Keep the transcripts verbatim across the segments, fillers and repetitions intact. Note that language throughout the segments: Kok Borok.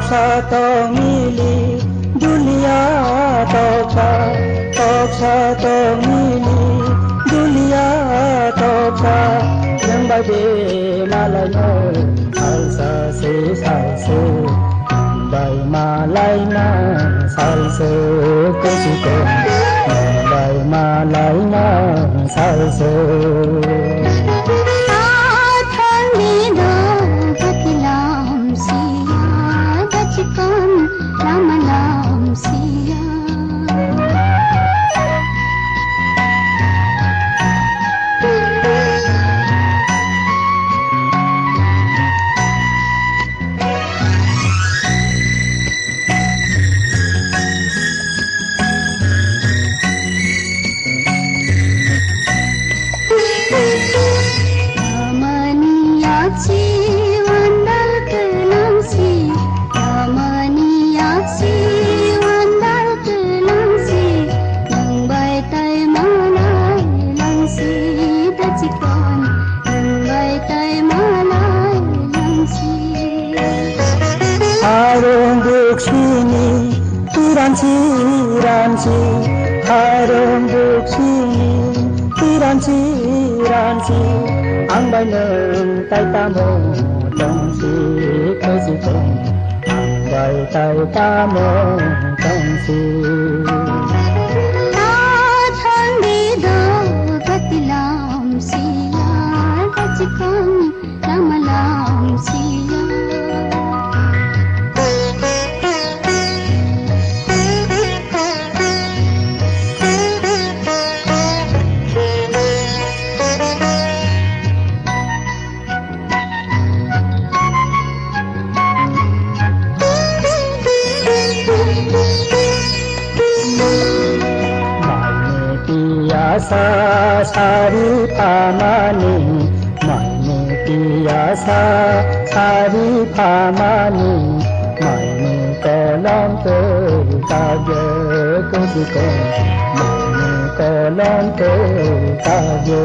Sa tong mili dulia toksa, toksa tong mili dulia toksa, yang bai de malai no salsa se salsa. Bai malai na salsa kusi ko, bai malai na salsa. Athang ni do patilam siya, dachikon lamalam siya. Lamani yaksi wandal kelamsi, lamani yaksi wandal kelamsi, nang bai tai malai langsi, dachikon nang bai tai malai langsi. Arung buksini tiransi ransi, arung buksini tiransi ransi, ang bai nwng tai tamo tongsi, khusi tong, ang bai tai tamo tongsi. Ta thang di do patilam siya, dachikon lamalam siya. Maini piyasa sari pamani, maini piyasa sari pamani, maini kolom tei kagyo kusi kong, maini kolom tei kagyo.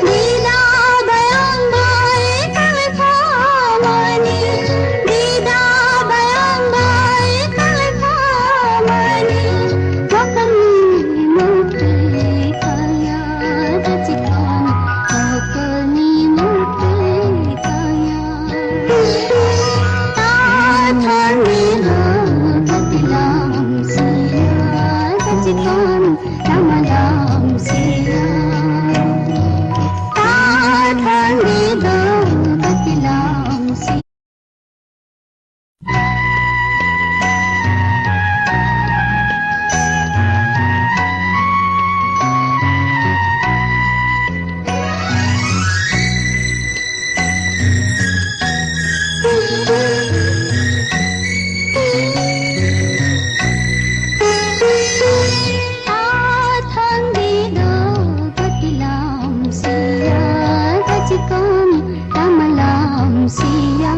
Dida bayang bai kale pamani, dida bayang bai kale pamani, makani mukti kaya, dachikon makani mukti kaya. Ta thani lo patilam siya, dachikon lamalam siya. Ta thani do patilam siya. Athang di do patilam siya, dachikon lamalam siya.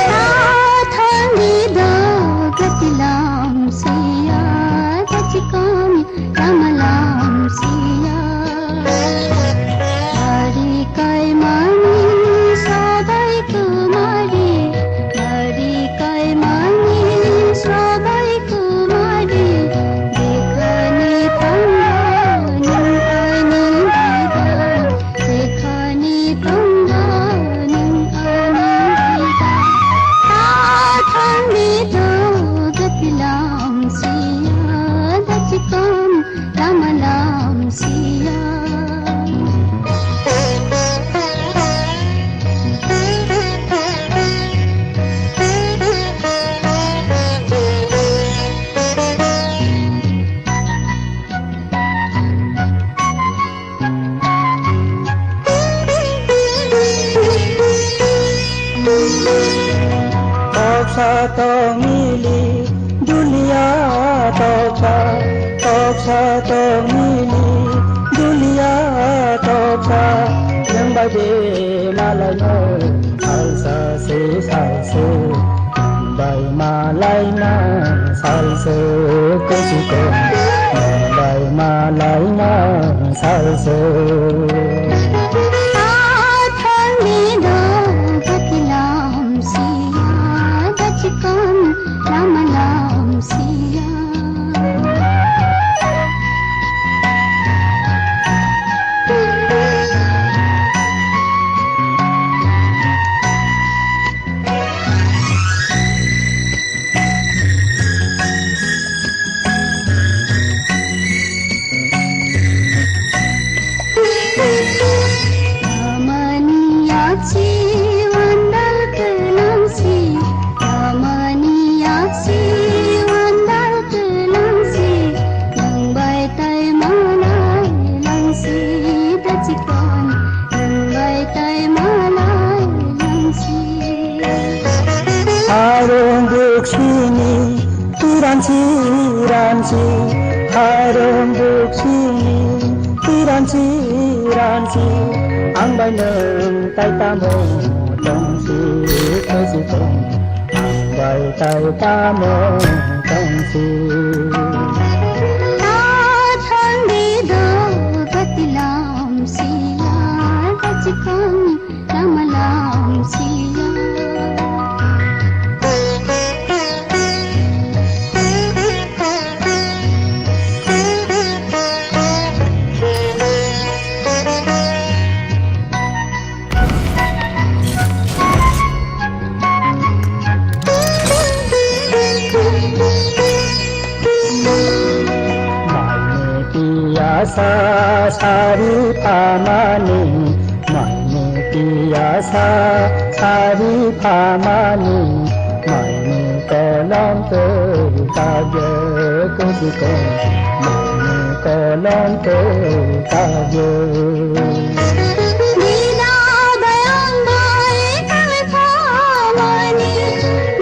Athang di do patilam siya, dachikon lamalam siya. Mari kai mani sabai kumari, mari kai mani sabai kumari, dekhani panda nang ani dida, dekhani panda nang ani dida. Athang di do patilam siya, dachikon lamalam siya. Toksa tong mili dulia toksa, toksa tong mili dulia toksa, yang bai de malai no salsa se salsa, bai malai na salsa kusi ko, bai malai na salsa. Athang di do patilam Sini, tiransi, ransi, harum buk sini, tiransi, ransi, ang bai nwng tai tamo tongsi, tongsi tong, ang bai tai tamo tongsi. Ta thang di do gatilam siya, ta chikon Lama lam siya. Maini piyasa sari pamani, maini piyasa sari pamani, maini kolom tei kagyo kusikon, maini kolom tei kagyo. Dida bayang bai kale pamani,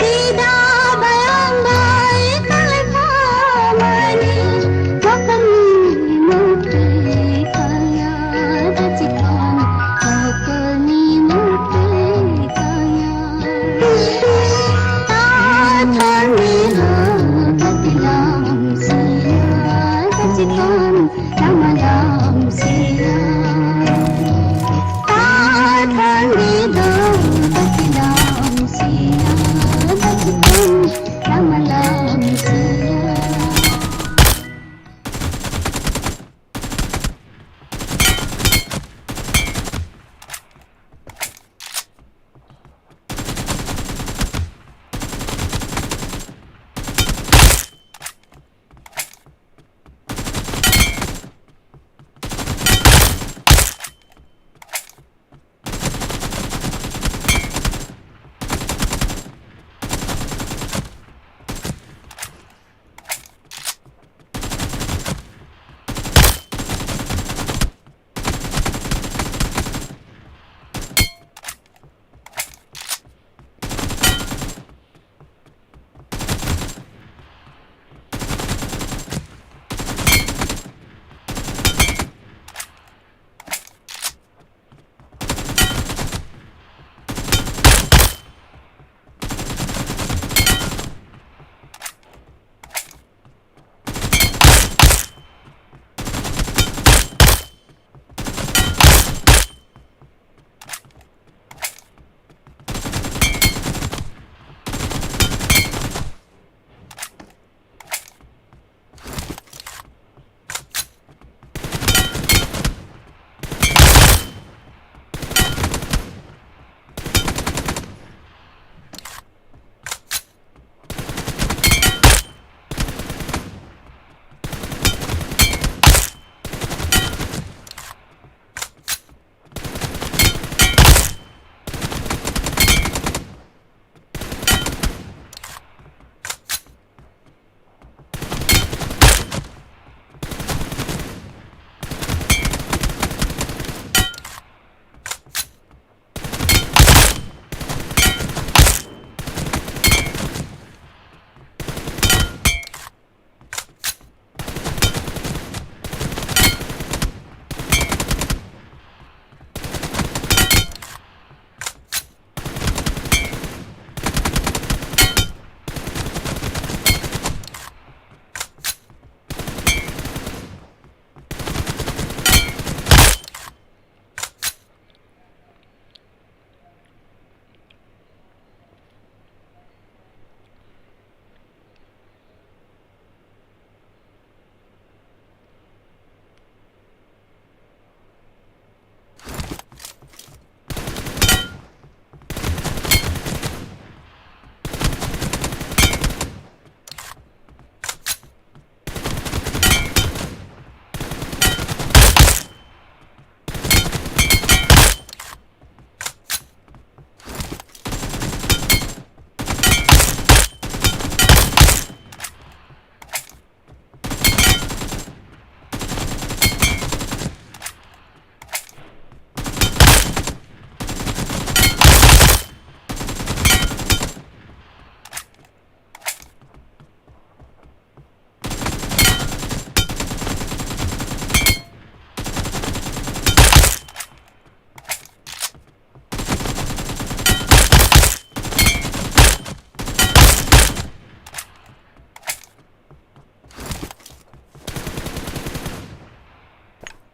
dida bayang bai kale pamani. Kakalni mukti kaya, dachikan kakalni mukti kaya. Tathani ha katilam siya, dachikan lama lam siya.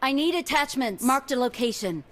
I need attachments. Marked a location.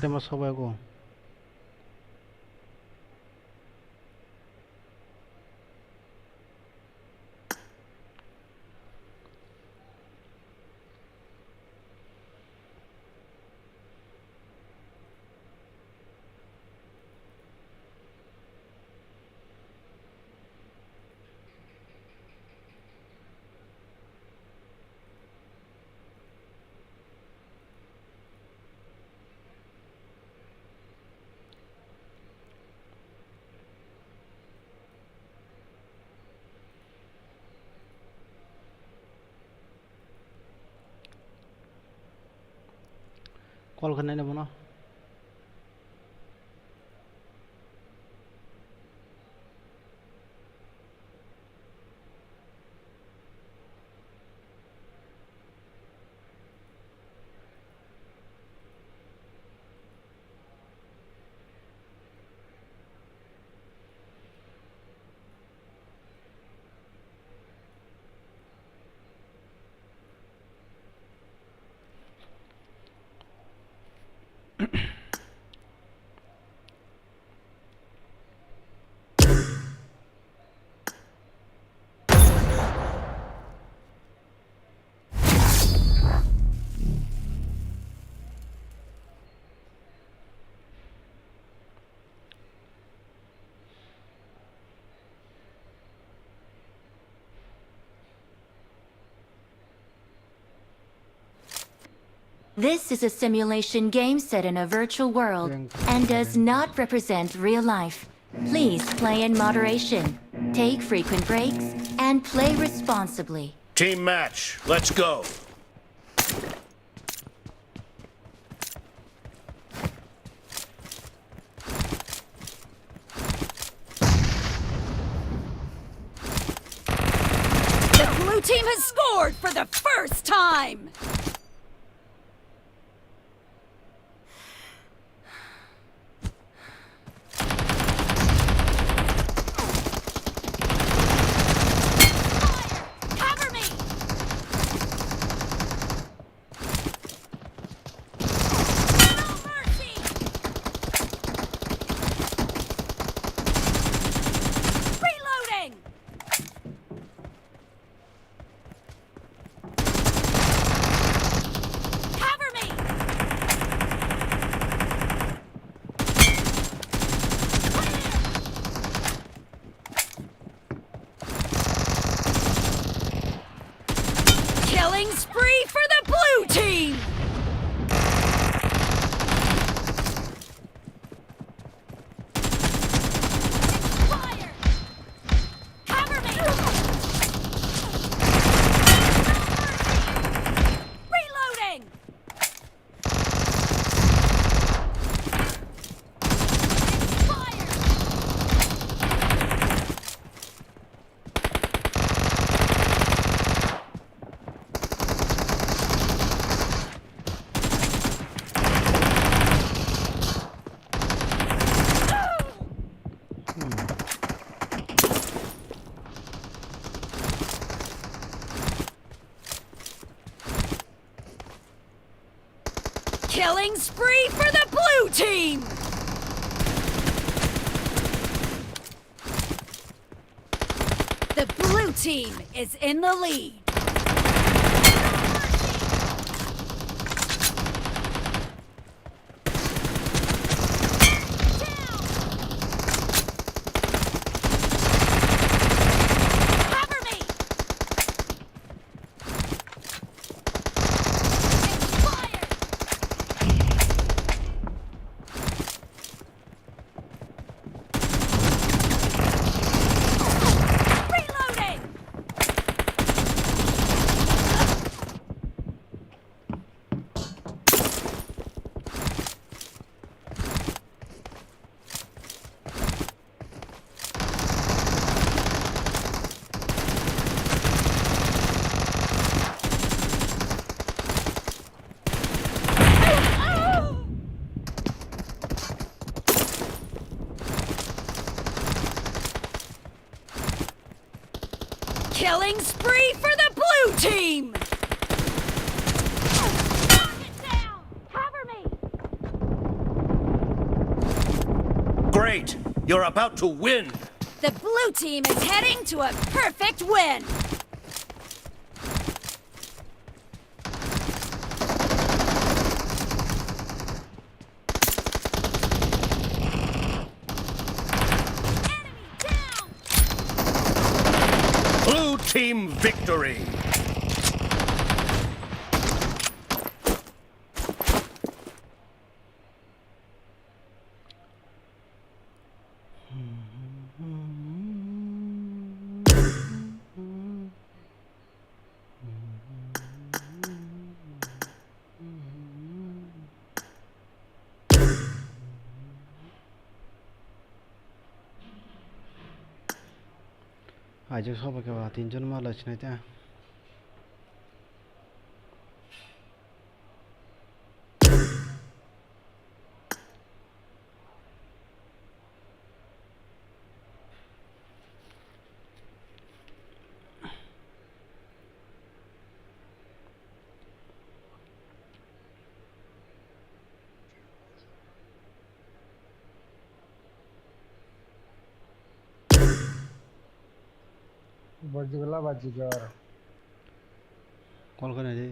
Tema sobai go. Call khe naina bono. This is a simulation game set in a virtual world and does not represent real life. Please play in moderation, take frequent breaks, and play responsibly. Team match, let's go. The blue team has scored for the first time! Cover me! No mercy! Reloading! Cover me! Killing spree for the blue team! Fire! Cover me! Reloading! Fire! Killing spree for the blue team! The blue team is in the lead. Cover me! Fire! Reloading! Killing spree for the blue team! Knock it down! Cover me! You're about to win! The blue team is heading to a perfect win! Enemy down! Blue team victory! Aijak soba khe ba tinjon ma lai sinai ta. Bajigala bajigar. Call khainai de.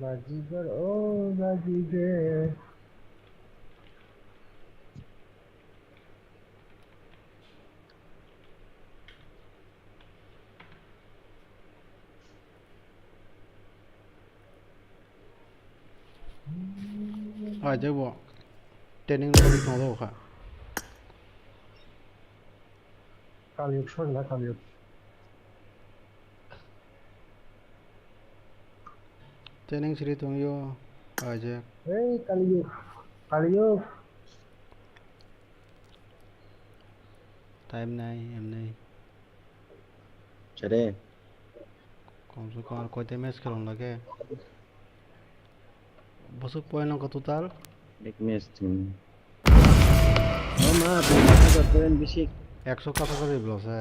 Bajigar, oh, bajigar. Aijak bo training rwgwi tongo kha. Kaliyuk soi na kaliyuk. Training siri tongyo aijak. Ei kaliyuk. Kaliyuk. Time nai, em nai. Sere. Kom se kom ar koita match khelong lage? Bosok point nangkha total? Ek match thum. O ma, dui hajar point bisi. Ekso kasa kasa blo se.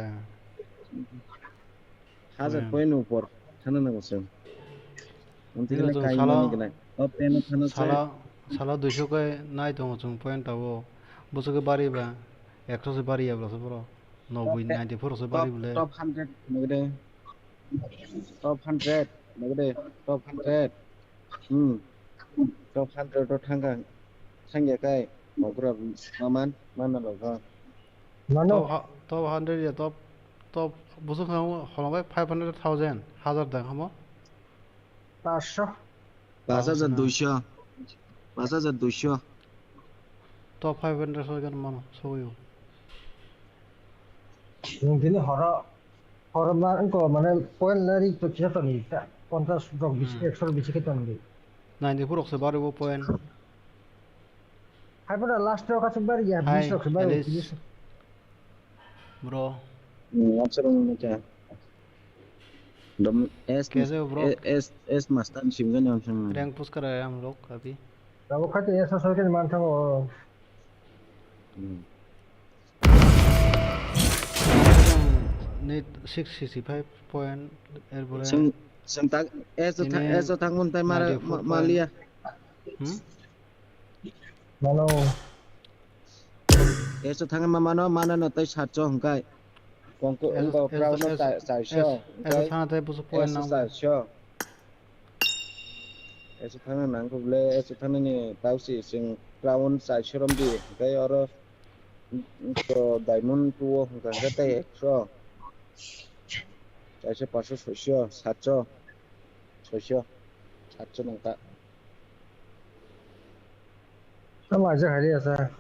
Hajar point upor thana nango chwng. Amtwi khe kaimani gwnang. O pen o thana sala, sala duiso kai nai tongo chwng point abo. Bwswk khe bari ba, ekso se bari ya bwlasa boro. Nobui, ninety four se bari bwle. Top hundred nugde. Top hundred nugde. Top hundred. Hmm. Top hundred o thangkha. Thangya kai. Mokra maman, mana logo. Mano. Top ha-, top hundred ya, top, top, bosong kha holong bai five hundred thousand, hajar dang hamo? Paanch sho. Paanch hajar duisho. Paanch hajar duisho. Top five hundred soi kan mano, soyo. Nwng tini horo, horo ma, wngko mane point lari to kisa toni, ta, ponchas rok bisi, hmm, ekso rok bisi khe toni. Ninety four rok se bari bo point. Hai pura last o kaisa bari ya, hai, bis rok se bari, at least. Bis. Bro. Hmm, acha rong ni cha. Dom S, K J bro. S, S master ni sim gani ang sang. Rank push kara hai hum log abhi. Rabo kha to S S O ke man thango. Hmm. Net six sixty five point, er pore. Sing, sing tak, S o tha-, S o thang mun tai mara, ninety four ma-, point. Malia. Hmm? Mano. Eso thangwi ma mano, mano no tei satso hwnkhe. Kongko-, eso, wngkha eso, crown no eso, cha-, chairso, eso, hwnkhe eso thana tei busu point eso nang. Chairso. Eso thana nangkhe bwle, eso thana ni tausi chwng crown chairso romdi, hwnkhe oro, mm, to diamond two o hwnkha hwnkhe tei ekso. Chairso, paanch sho, soiso, satso, soiso, satso nangkha. Tamo aja hari asa.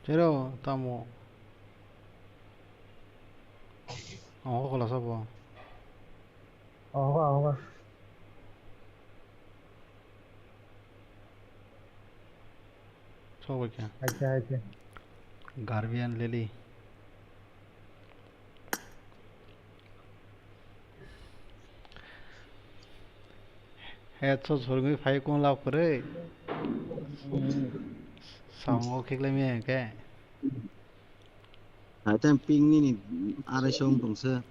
Chero tamo. Oh, kola sabo. Oh, oh, oh. Sobo kya? Acha, acha. Guardian Lily. Headshot sorgwi phai kung lab kwrwi. Samung o khiklai maya hwnkhe. Hai tang ping nini arai song tongsa.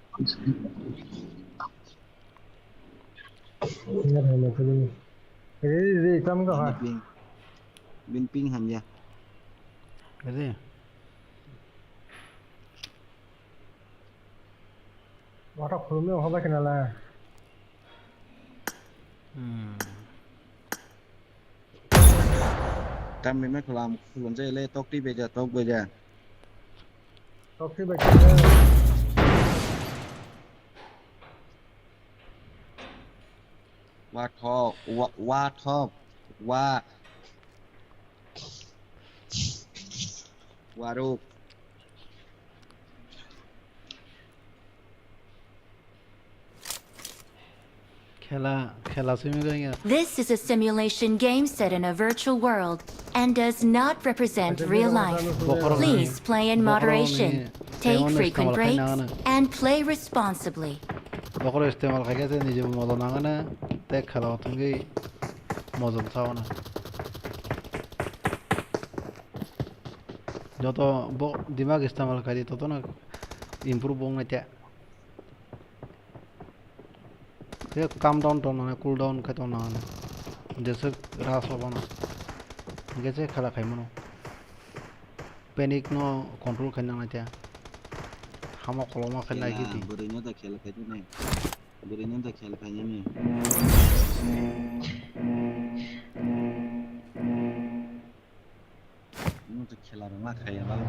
Ina hai ma tuli. Re, re, tam ga ha. Bini ping. Bini ping hamya. Re. Wata khulumni wngkha bai khna la. Hmm. Tamni me khulam khulum jai le tok twi beja, tok beja. Tok twi beja. Wa thok, wa, wa thok, wa. Waruk. Khela, khela simi gaya. This is a simulation game set in a virtual world and does not represent real life. Bokhorok ni, please play in bokhorok ni moderation, take frequent breaks, and play responsibly. Bokhorok istemal khaikhe se niji modo nangani, tei khela o thangwi modo sawana. Joto bo dimag istemal khaidi, totono improve wngnai te. Tei calm down tong nang, cool down khe tong nang. Jeswk rush obo no. Hingke se khela khai mano. Panic no control khai nang nai te. Hamo koloma khai nai kiti. Bwrwi no da khela khai nai. Bwrwi no da khela khai nai. Nwng twi khela rwma khaiya bal.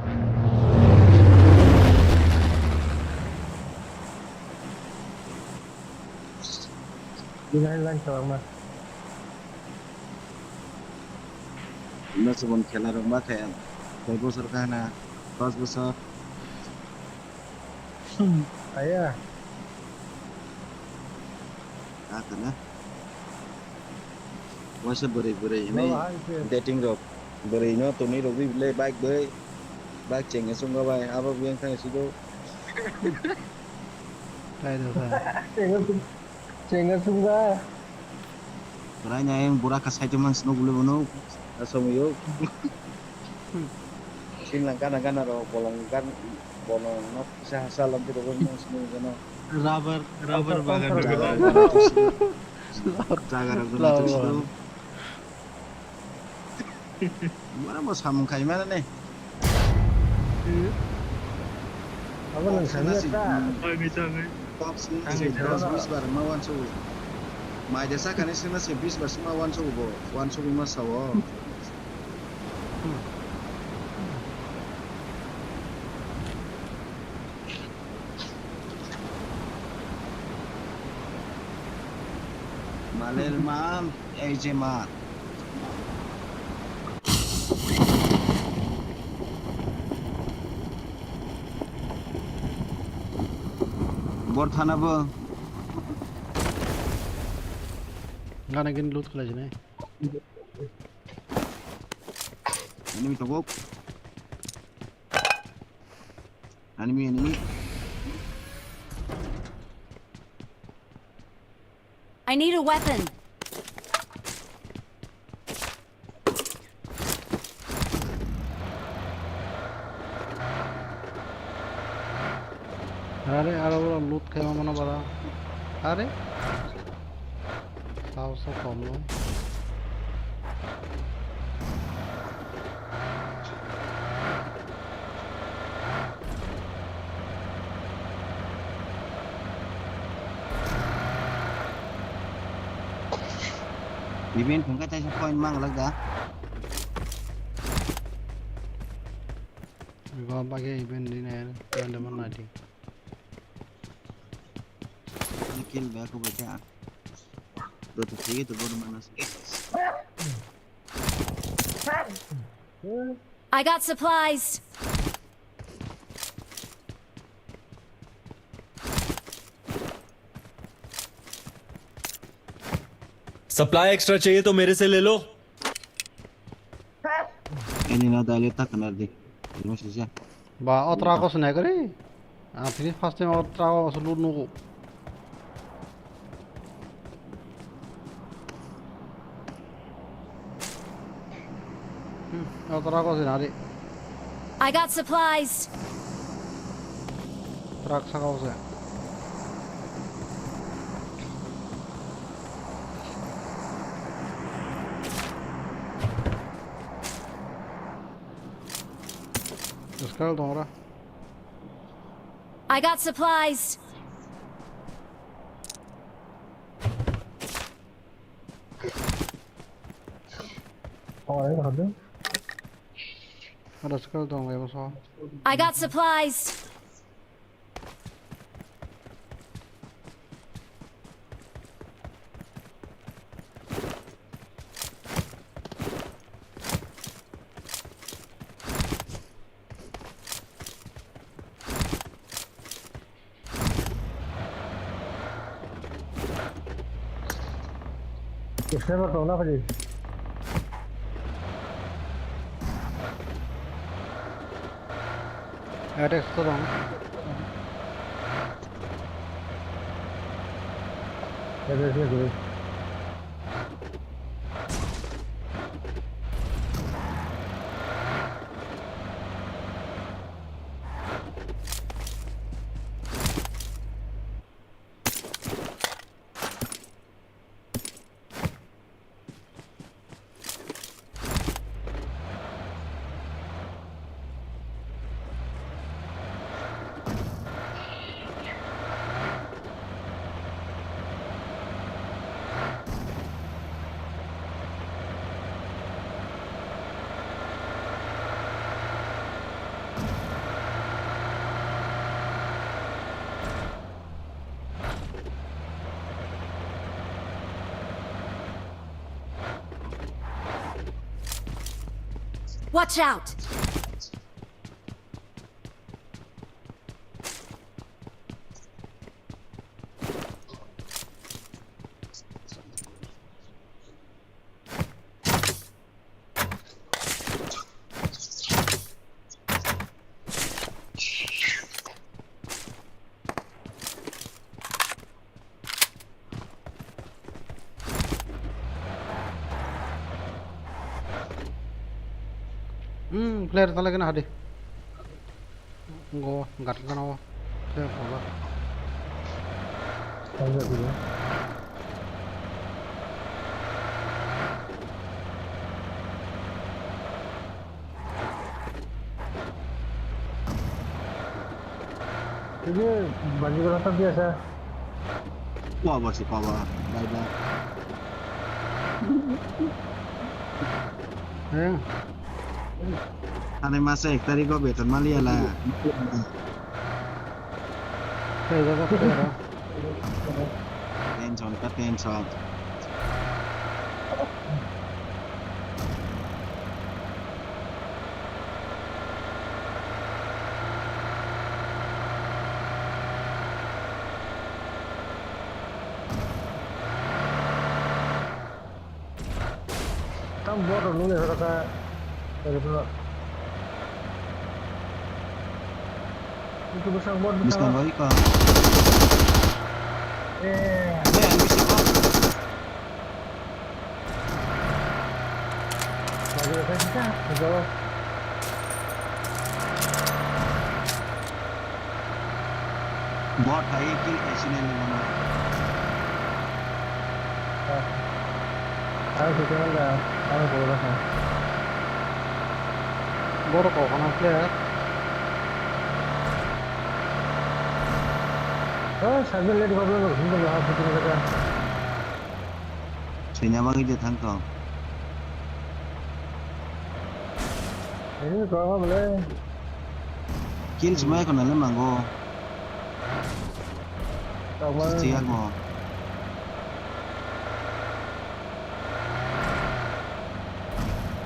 Bini hai lang kwbangma. Nwng se bon khela rwma khaiya. Koi bosor ka na? Pas bosor. Aya. Akana. Waisa bwrwi bwrwi hinwi dating rok. Bwrwi no tonwi rogwi le bike bai. Bike chengya chwngma bai abo biyang thang sido. Chengya chwngma. Rai na yang bura ka side man sino gule bono. Aso muyo. Sing lang gana gana rok bolong gan bolong nok kisa hasa lam tiro gani nang sini gana. Rubber, rubber bagan. Jaga rok gana tiro. Mana mo samung khai mana ne? Abo nang sani ta. Oi, bisa, oi. Box ni se dos bis bar ma wan so. Mai de sa kani sima se bis bar sima wan so bo. Wan so ma sa wo. Malel ma, ei je ma. Bor thana bo. Gana gini loot khlai jini. Enemy tongo. Enemy, enemy. I need a weapon. Are, aro boro loot khaima mano bara. Are? Sao sa kom no. Event phungkha taisa point manglak da. Go bage event din air, event mon nadi. Kill back over there. Do to take it to go to minus. I got supplies. Supply extra चाहिए तो मेरे से ले लो। Ani na dale ta kanar di. Ini masih siya. Ba, o truck o sinai kari. Ah, tini first time o truck o loot nugo. Hmm, o truck o sinari. I got supplies. Truck saka o se. Kal dong ra. I got supplies. Oh, ayo, hadi. Ada sekal dong, ya, Mas. I got supplies. Sniper tong na phaidi. Attack to tong. Attack to tong. Watch out! Hmm, player tala kena hadi. Go, gat kana o. Player phola. Ini baju berapa biasa? Wah, masih power. Bye, bye. Eh. Ani masa ek tarikh o beton maliya la. Kaiga ka player o. Tension ka tension. Tam bot rok nukle kha kha. Ere bro. Itu bwsang bot bwsang. Bwskango iko. Eh. Be, ang bisi bot. Lagi kha kha. Jawab. Bot hai kill khai sini ni mano. Ang sini wala, ang bolo kha. Boro kok khana player. Oh, sajil late problem lo, sini lo ha putu jaga. Sini abang ide thang tong. Ini kok apa boleh? Kill swmai khna le mango. Tamo. Siya ko.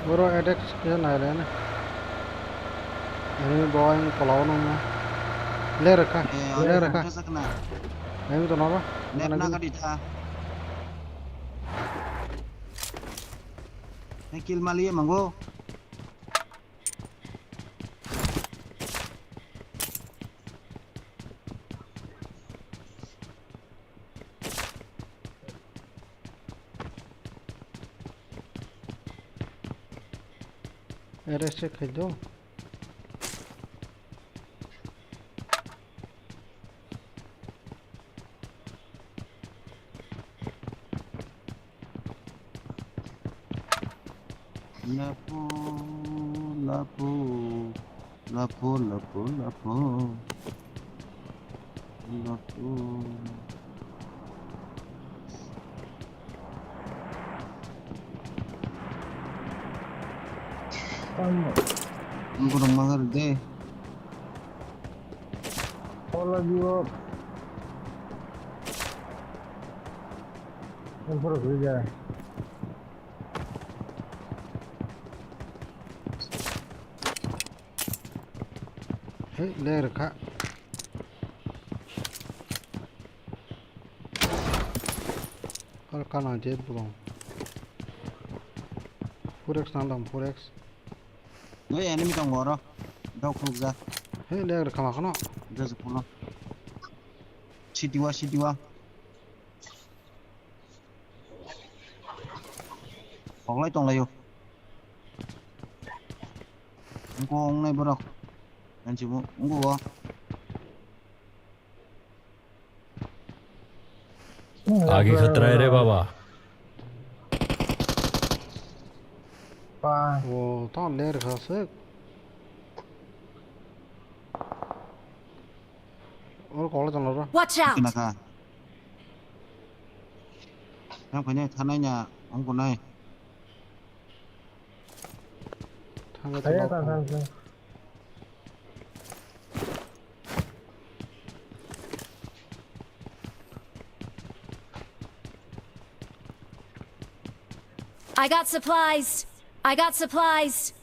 Boro attack khe nai le na. Enemy bo ang kolao no na. Le rakha, eh, le rakha. Khe sakna. Enemy to na ba. Net na kadi tha. Hai kill mali mango. Arrest khai do. Lapu, lapu. Lapu, lapu, lapu. Lapu. Tamo. Ang kurang mahal deh. Hola, Jiwo. Yang pura kerja. Hei, ler kha. Kal kana je burung. Four X nang dong, four X. Oi, enemy tongo oro. Dok khuk ja. Hei, ler kha ma khano. Just pulo. City wa, city wa. Koklai tonglaio. Wngkha wngnai borok. Ang chibo wngkha o. आगे खतरा है रे बाबा। Pa. O, ta ler kha se. Oro koklai tongla ro. Watch out! Kinaka. Yang phai nai thanai nya, ang kunai. Thangla Thaya tongla ta ko. Thang thang. I got supplies. I got supplies.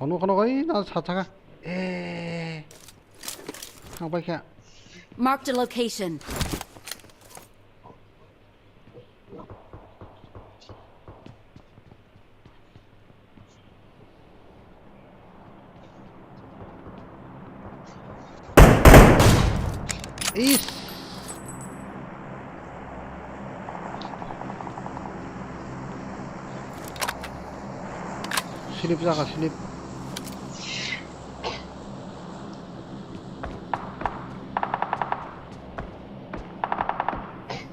Ono kono oi na sa thanga. Eh. Thang bai kha. Marked a location. Is. Slip jaga, slip.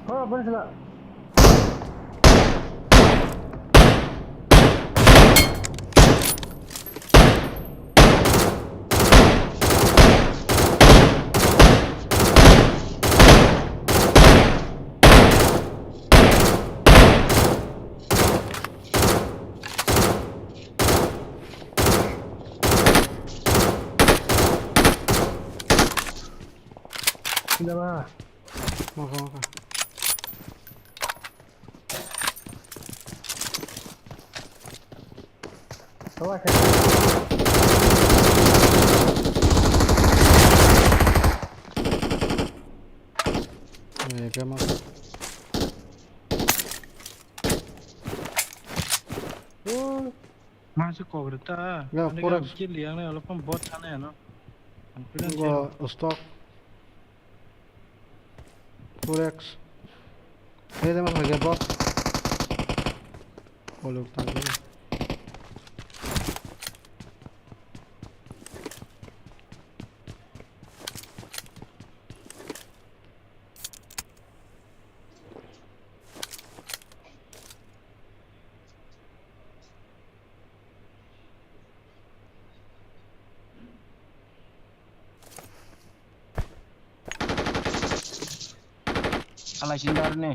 Oh, beri sila. Sila ba. Maka, maka. Sawa khe. Eh, khe ma. Oh. Ma se kok rwta. Ya, ane four X. Kill yang ne alaphan bot thane ano. Confidence Go ya. Stock. Four X. Hey, dama lagi bot. Oluk tadi. Halai sindar ni.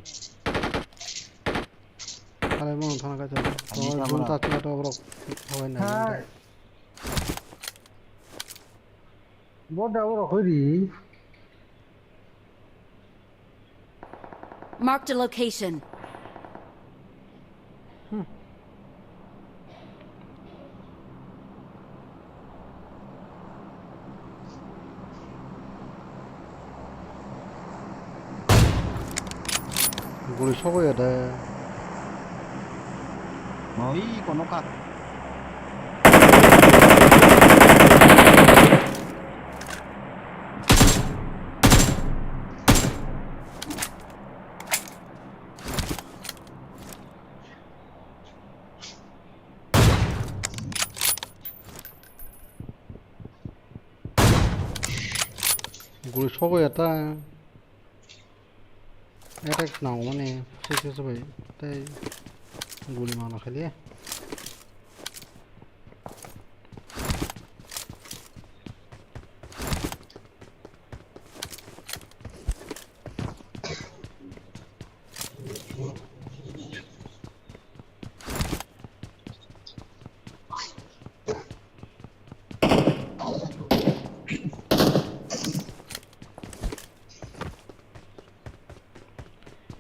Halai mo thana ka jam. Ani Oh, sabra. Jun ta tla to borok. Hawai na. Hai. Boda borok hoi ri. Marked a location. Hmm. Guri sogo ya de. Moi kono ka. Guri sogo ya ta. Attack nangmani sese bai tei guli mano khaile.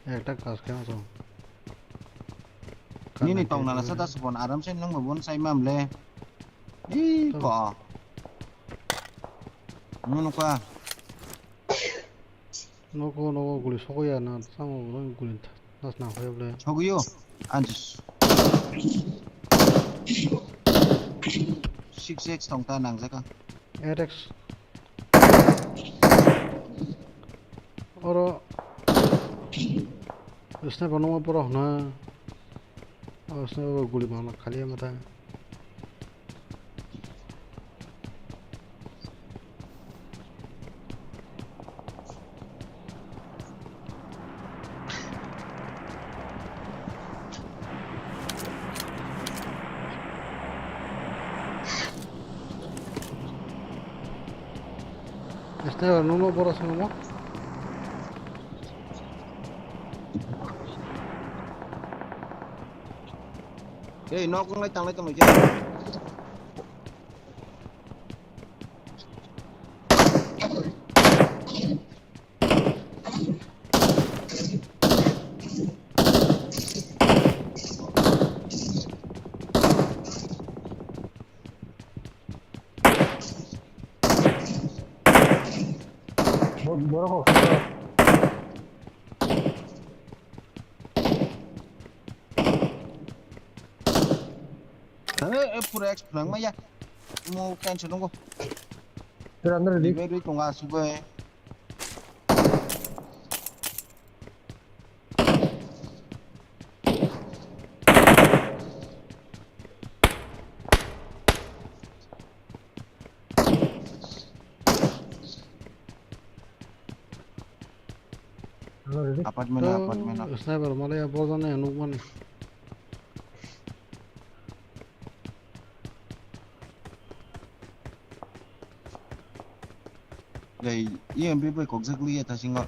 Ekta kas khe ang song. Nini tong nana sa da subon aram se nang bo bon sai mam le. Ih, ko. Nunu ka. Nogo, nogo, guli sogo ya na, samo guli nas na hoye ble. Sogo yo, anjis. Six X tong ta nang jaka. Eight X. Oro. Sniper nungma borok hwnna. O sniper guli mangla khali ama ta. Sniper nungno borok swngo. Ei, nok wnglai tanglai tonglaikhe. Bo-, borok kok. Tare, e, pura X phwrang maya. Mo cancel nungo. Pura andar di. Dibe dui tonga asugoi. Apartment, apartment. Sniper malaya bojana nukmani. Dei, E M P bai kokjak liya thasingo.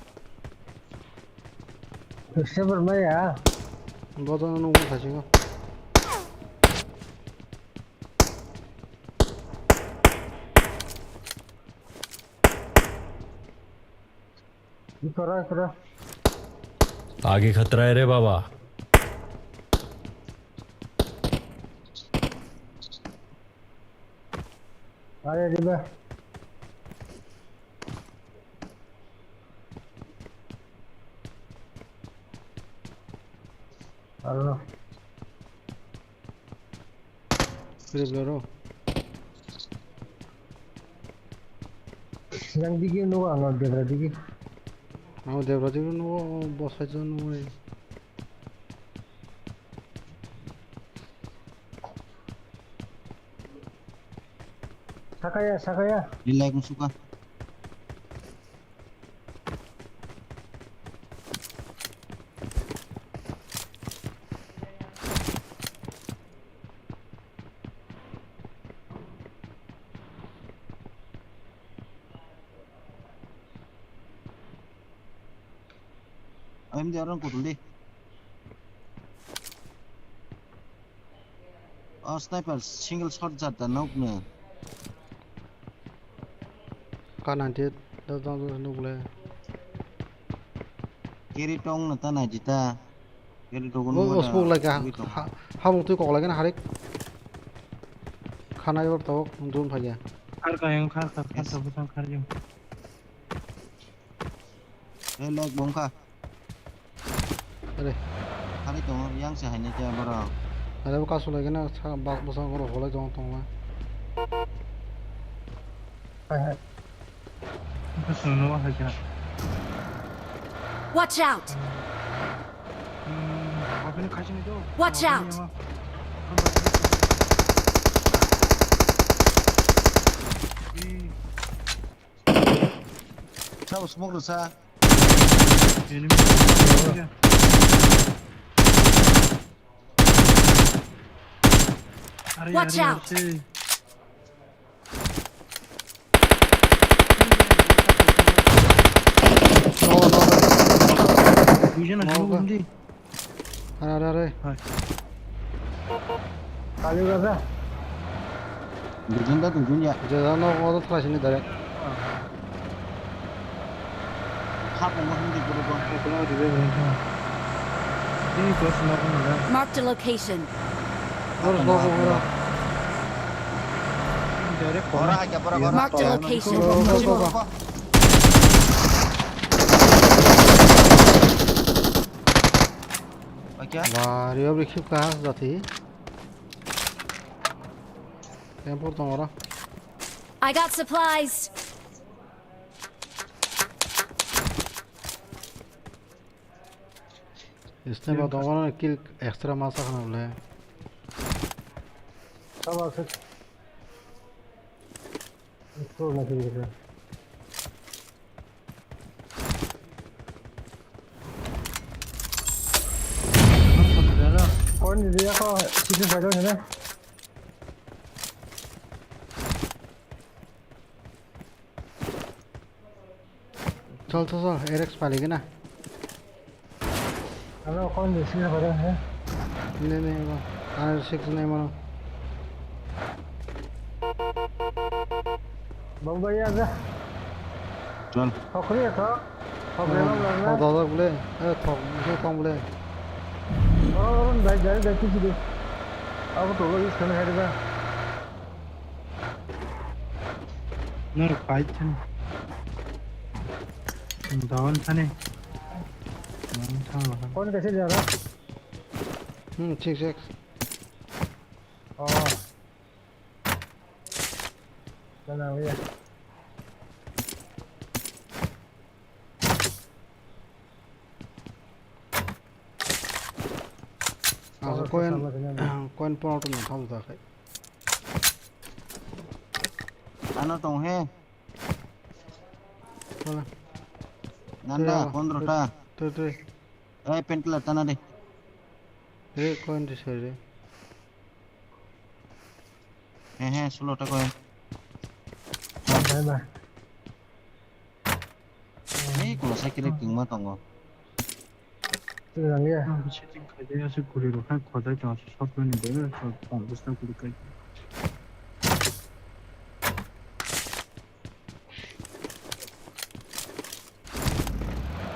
Sniper maya. Bojana nukmani thasingo. Ikora, ikora. आगे खतरा है रे बाबा। Are, diba. Aro. Kiri bela ro. Yang digi nugo ang debra digi. Ang debra digi nugo, boss fight zone nugo. Sakaya, sakaya. Di like musuka. M D R ang kutul di. Oh, sniper, single shot jat da nok ne. Ka ninety eight da dang dang nuk le. Kiri tong na ta na jita. Kiri tong. Oh, smoke lai ka. Ha, ha, mung tui kok lai ka na harik. Khana yor tok, drone phai ya. Khar ka yang, khar ka, khar ka, butang khar yang. Eh, lag bongkha. Are. Hari tongo, yang se haini khe borok. Are bo kasu lagi na, sa bak bwsang oro holai tong tongma. Hai, hai. Kasu no hai khe. Watch out! Hmm, abini khasini do. Watch out! Sabo smoke rwsa. Enemy. Are, Watch are, out. Are. No, no, no. Duijon asuk hindi. Are, are, are. Hai. Kali udah. Duijun da, duijun ya. Jeda no, o to thaisini direct. Hap, mo hindi ko ko. Ko ko di de. Ini ko sino ko na. Marked a location. Terus no ko. Direct ko. Ora aja, ora, ora. Marked a location. Go, go, go, go. Oke. Wah, rio beri khip kahas jati. Tempur tong ora. I got supplies. Sniper tong ora kill extra masa khana bole. Tamam, sir. Ito na kiri ka. Kon di dia ko, sisi saja sana. Chal, chal, chal, R X pali gana. Alo, kon di sini pada, he? Ne, ne, ba. Ar six ne mano. Bang bai ya ga. Chal. Khokri ya, thok. Khokri ya, bang, bang. Thok, thok, thok, bole. Eh, thok, bole, thok, bole. Oh, oh, dai, dai, dai, kisi de. Abo to lo, is kana hai da. Norok fight thani. Down thani. Down thang lo. Kon kaise ja raha? Hmm, six X. Oh. Chalo, bhaiya. Asa coin, coin pon auto no thang ta khai. Ano tong he. Wala. Nanda, pondro ta. Tui, tui. Eh, pentla tana de. Re coin de sere. He he, sulo ta coin. Bye bye. Ei, kula cycle ring ma tongo. Twi rang ya. Ang setting khai de, aswk guri rok hai khojai tongo, shot bai ni de, shot tong bwswk guri khai.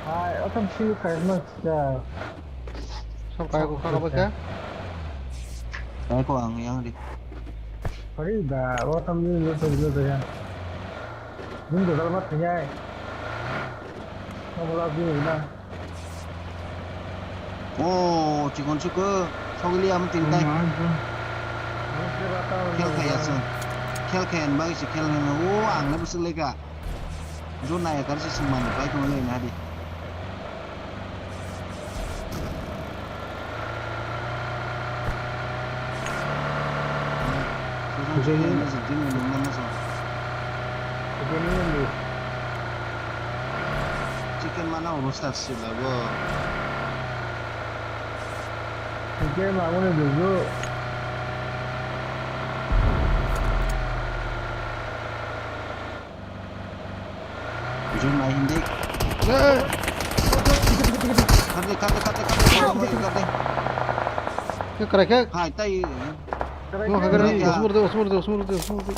Hai, otom si khai ma cha. Sab kai ko kha ba kha? Kai ko ang yang di. Hari ba, otom ni lo to lo to ya. Bung dodal mat thai. Kamu lagi na. Oh, chikon chikon. Sogili am tin kai. Khel khai aswng. Khel khai an bai si khel khai. Oh, ang le bwswk le ka. Jo nai kar si sung mani kai tong le na di. Chicken mana roast asila bo. Chicken mana dulu. Jom ai hindi. Eh. Kate, kate, kate, kate, kate, kate. Ke kare ke? Hai, tai. No, kare. Kare. Osmur de, osmur de, osmur de, osmur de.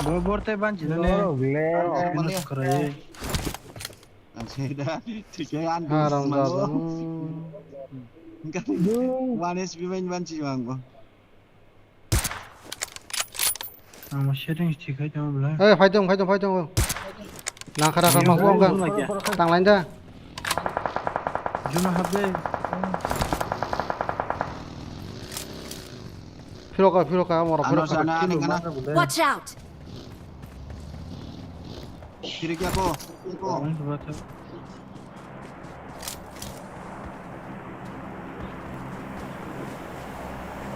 Bo borte banchi na ne. No, ble. Kare. Ang seda, thik hai, ang haram jago. One H P main banchi ang bo. Ang setting thik hai tong bla. Eh, fight dong, fight dong, fight dong. Nang khara khara ma buang ka. Tang line da. Juna hab de. Phiro ka, phiro ka, mora phiro ka. Watch out! Phiro kya ko? Ko.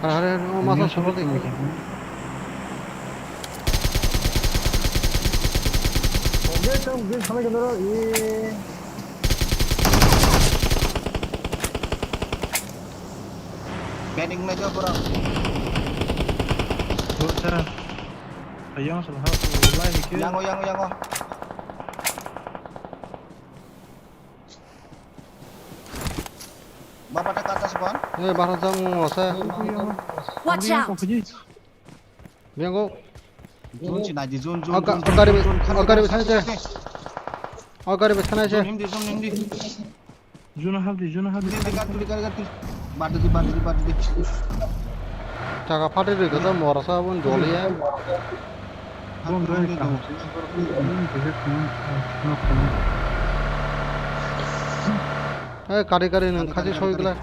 Hare, hare, hare, o masa solo de. Oke, tong, bin sampai ke dulu. Ih. Banding na jauh, bro. Dua cara. Ayang salah satu, lai mikir. Yang o, yang o, yang o. Baba ta kata sukon. Eh, bahar jam mo se. Watch out! Biango. Zone si nai di, zone, zone, Aga, zone, agari zone, be, zone, zone, agari be thani se. Agari be thani se. Zone him di, zone him di. Juna hapdi, juna hapdi. Di, di, gatuli, gatuli, gatuli. Badi di, badi di, badi di. Jaga phatwi rwkha ta morasa bo doliya. Bong roi kam. Nok kam. Eh, kari kari nang khaji soi gla.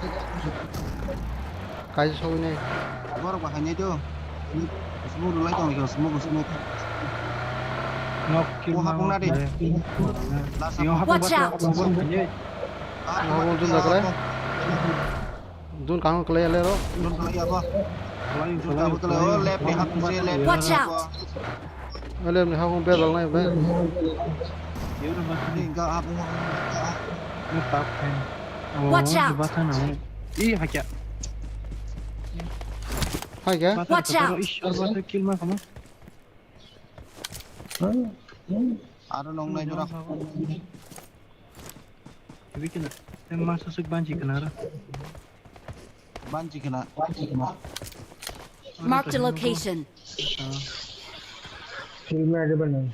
Kaji soi nai. Borok bahai nai do. Smoke rwlai tong khe, smoke, smoke. Nok kill. O hapung na di. Last hapung. Watch out! Hapung, hapung. Hapung, hapung. Dun kang kle le ro. Dun kang ya ba. Dun kang kle o left ni hapung se left. Watch out! Left ni hapung be dal nai be. Ni ga hapung. Watch out! Ba thang na. I hakya. Hakya? Watch out! Ish, ar ba kill ma kama. Aro nong nai jora. Hibi kena. Em masa sik banji kena ra. Banji kena. Marked a location. Film ada bana.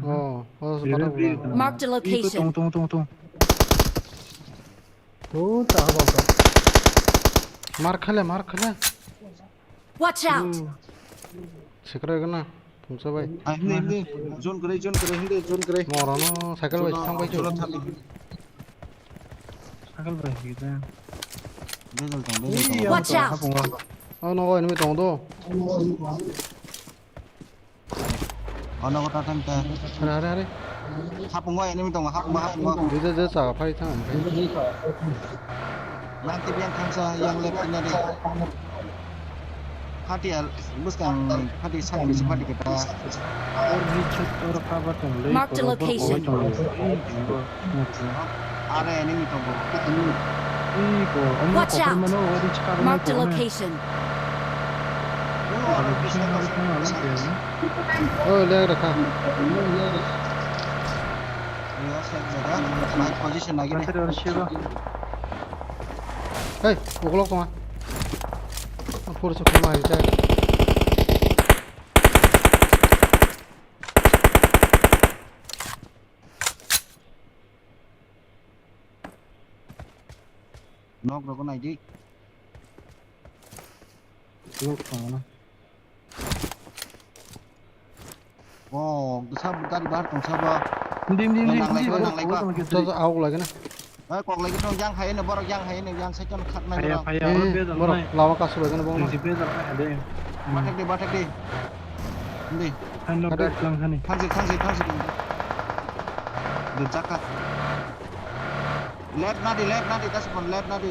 Oh, oh, Marked a location. Tong, tong, tong, tong. Oh, tahu apa? Mar khale, mar khale. Watch out! Sekra gana, pungsa bai. Ah, hindi, hindi. Zone kore, zone kore, hindi, zone kore. Morono cycle bai thang bai chu. Zone thang. Cycle bai hita. Bezal tong, bezal tong. Watch out! Oh, no, enemy tong do. Ono kota tang ta. Are, are, are. Hapung bai enemy tong, hapung bai, hapung bai. Dide de sa phai thang. Nanti biang thangsa yang left kena di. Pati al, buskang pati sak bisi pati kita. Or ni chut or cover tong le. Marked a location. Are enemy tong bo. Watch out! Marked a location. Oh, le rakha. Position lagi. Hey, uklok tong. Pura sukma hai ta. Nok rok nai di. Nok tong na. Oh, gisa gari bahar tong sabo. Dim, dim, dim, nang lai dim, ko, dim, nang lai ko. Dim, dim, dim. Auklai gana. Eh, kok lagi tong yang hai ne, borok yang hai ne, yang second khat nai. Phaya, phaya, eh, oro bezal borok nai. Lawa kasu bai gana bong. Ring si bezal nai de. Bathak de, bathak de. Hindi. Thangno. Thangsi, thangsi, thangsi. Dujaka. Left nadi, left nadi, kasupon left nadi.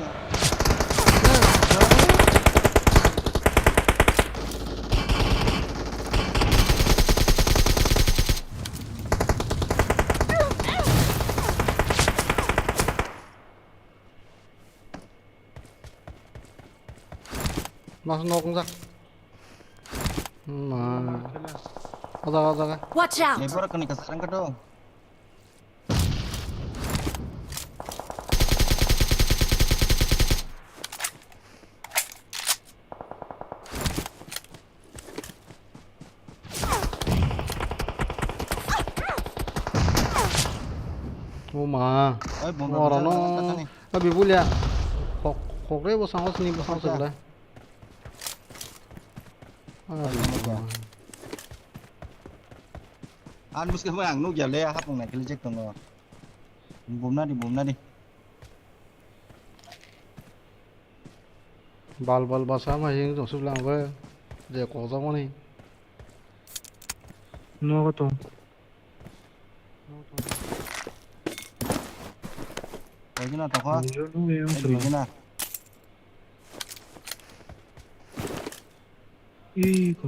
Mas nok jak. Ma. O jaga, o jaga. Watch out! Lebor kani kasarang kato. O ma. Oi, bomba oro no. Oi, bibulia. Kok, kok re bosang, sini bosang sebelah. Aduh. An buske ang nuk ya le hapung nai kele jek tongo. Bumna di, bumna di. Bal bal basa ma hing jong sibla ang bai. Je kok jang mani. Nogo tong. Koi jona tokha? Duijon nung yang solo. Duijon na. Iko.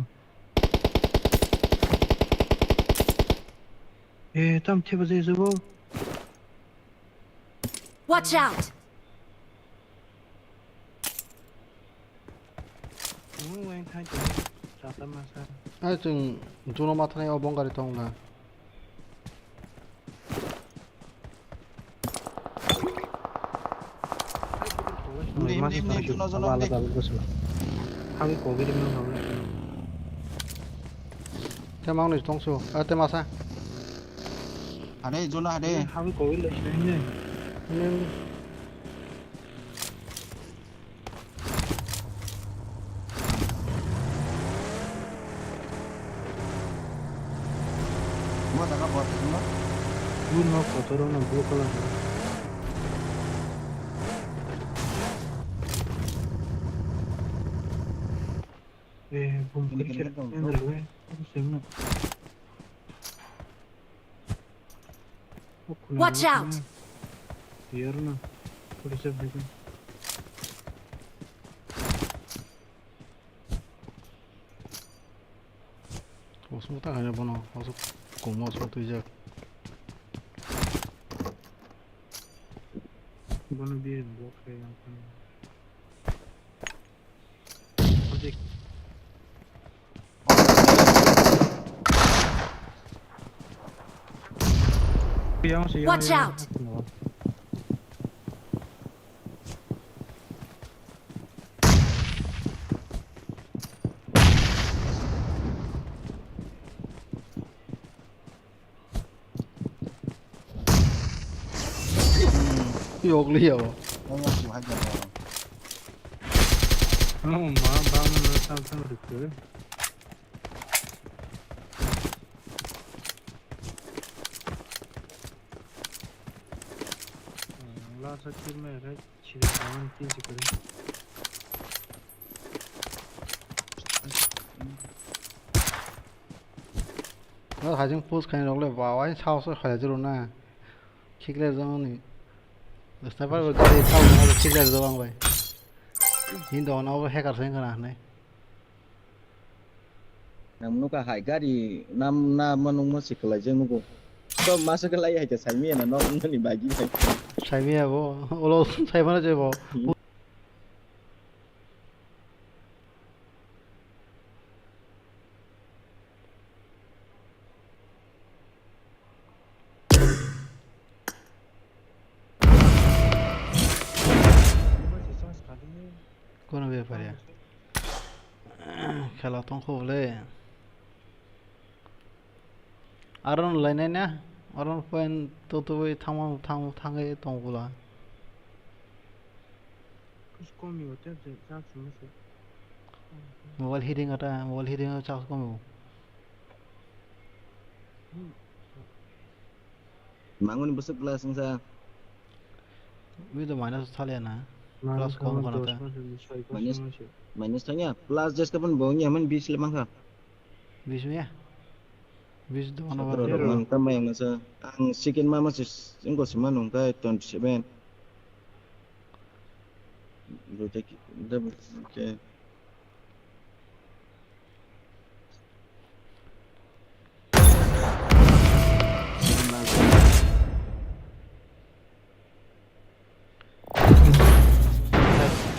Eh, tam thiba jai jabo. Watch out! Ai chwng juno ma thani o bong gari tong na. Mdi, mdi, mdi, mdi, jono, jono, mdi. Hawi kogiri mano. Te mang ni tongsu. Ah, te masa. Hade, jono hade. Hawi kogiri le sini. Bo jaga bo tongma. Blue nok kotor no blue color. Eh, bum kiri kiri. Watch out! Yarna. Police of Britain. Osmo ta hanya bono, osmo komo osmo tuijak. Bono bir bok hai yang kan. Watch out! Yok liya o. Yang yang sih hajar orang. Oh, ma, ba, ma, na, sa, sa, rikhe. Hmm, la, sa, kir, me, right? Chiri kawan tin si kare. No, hajing push khaina rok le ba, wai sao so khaya jero na. Khikle jong ni. Sniper bo gari sao na, khikle jong ang bai. Hindo na bo hacker sen kana ne. Nam nuka hai gari nam na manung ma sikla jeng nugo. To masa ke lai hai ke sai mi na nok ni bagi hai. Sai mi abo, olo sai mana je bo. Hmm. Kono bepar ya? Khela tongkho bole. Aron lainai na? Aron point to to bai thangma thang thangwi tong bula. Mobile heating ata, mobile heating charge komi. Mangoni bwswk glass wngsa. Wi do minus thaliya na. Plus kom kana ta. Minus, minus thangya. Plus jeska pun bo wngya man bis le mangkha. Bis wngya? Bis do ano ba. Sotoro rok man tambai ang sa. Ang second ma ma se wngko se mano wngkha twenty seven. Bo te ki, da bo ke.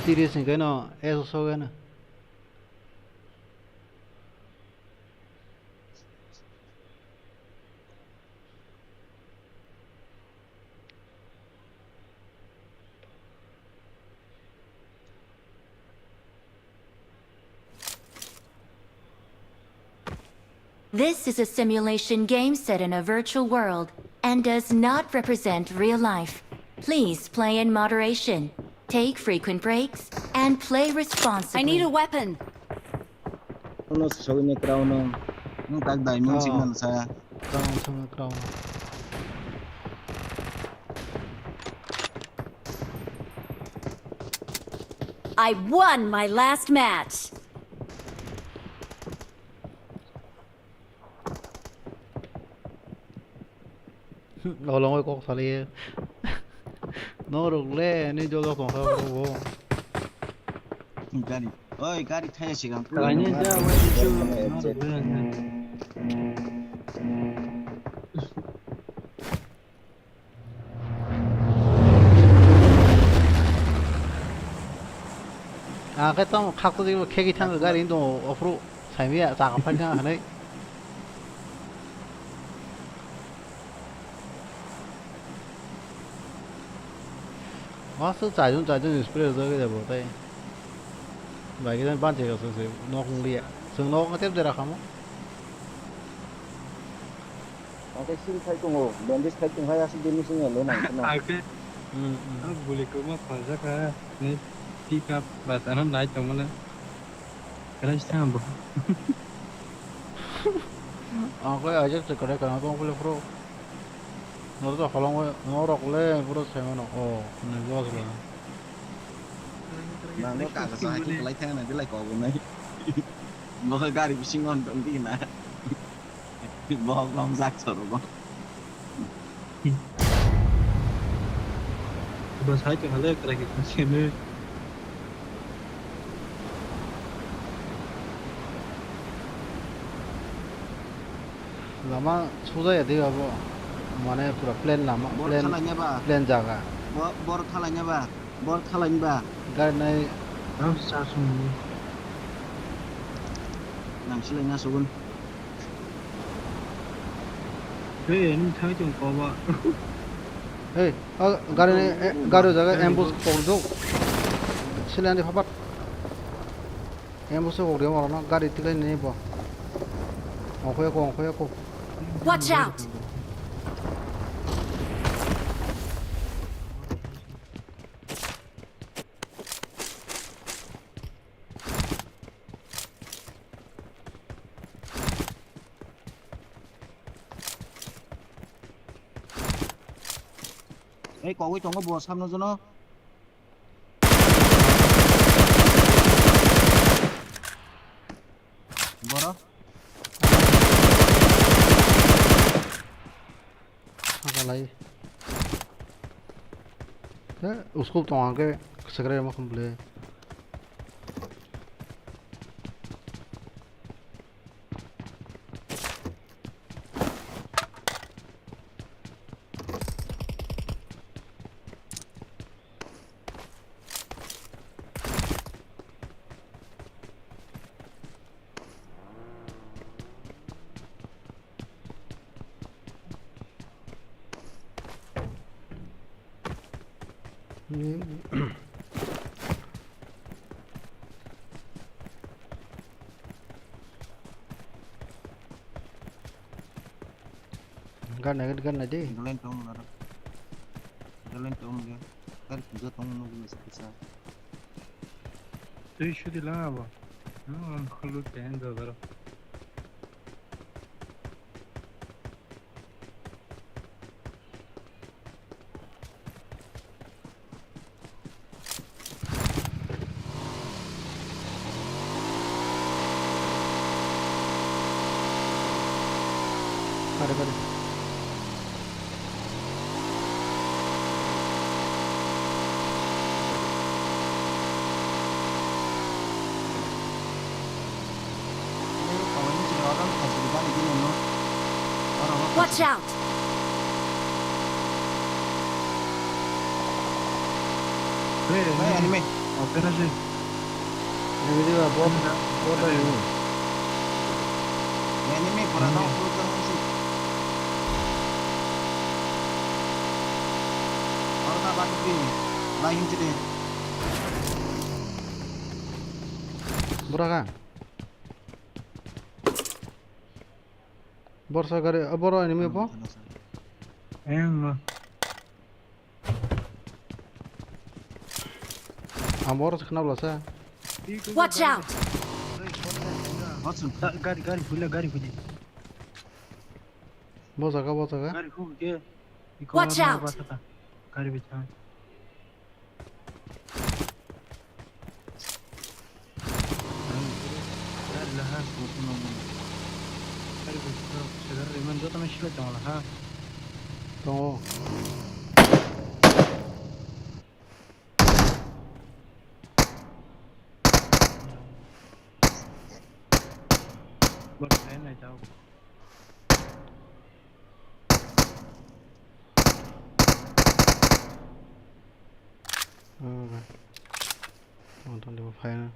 Tiris ni keno eso so keno. This is a simulation game set in a virtual world and does not represent real life. Please play in moderation, take frequent breaks, and play responsibly. I need a weapon. Uno sogini crown no. Ang tak diamond signal sa. Crown sogini crown. I won my last match. Olongoi kok saliye. Norok le ni jolo tongsa bo. Gari. Oi, gari thaya sigang. Kaini da wai su. Ang khe tamo khakto jiglo khegwi thangkha gari hinwi tongo ophru saimaya chakha phaikha hinwi. Masa chaijon chaijon spray rwjak ya bo tai. Bai khe ban che ka se nok wng liya. Chwng nok wng tep jera kamo. Ang khe sil khai tongo, bandage khai tong hai aswk bini simi le nang kheno. Ang khe Hmm, hmm. Ang buli kwma kholjak ha. Ni pick up bus ano nai tongmani. Krai sa bo. Ang khe ajak se kare kana tong kule pro. Noro to holong, norok le puro saimano. Oh, ne boss ba. Nangno kaisa hai khe kwlai thangna belai kok wngnai. Bo khe gari bisingo wng tong di na. Bo bom jak choro bo. Bo sai to hale kwlai khe sene. Lama suja ya de abo. Mane pura plain lama, Bor plain, thalai nya ba? Plain jaga. Bo-, bor thalai nya ba? Bor thalai nya ba? Gari nai. Ang sa sung ni. Nang silai na sugun. Hey, nung thai tong ko ba. Hey, ah, gari nai, eh, gari jaga ambush kok do. Silai ni phapat. Ambush kok de mo na gari tiklai ni bo. Ongkhoya ko, ongkhoya ko. Watch out! Ei, kogwi tongo bo samno jono. Boro. Hakalai. He, uskop tong angke sekre ma khum ble. Gan nai, gan nai di. Galen tong nara. Galen tong ya. Kan puja tong nunggu masa kisa. Tui shudi lama ba. Hmm, khulu pen do daro. Kare, kare. Watch out! Hey, enemy. Open ase. Enemy ba, bot, bot enemy. Enemy pura no full kang si. Oro ka ba tu pi. Ba hin chide. Bura ka? Borsa gari, ah, boro enemy bo? Eng no. Ang boro se khna bwlasa. Watch out! Ga-, gari, gari, hula, gari, huli. Bo jaga, bo jaga. Gari, huli ke. Watch out! Gari bichang. Tongo. Ah, bai. Ang tong de bo phai na.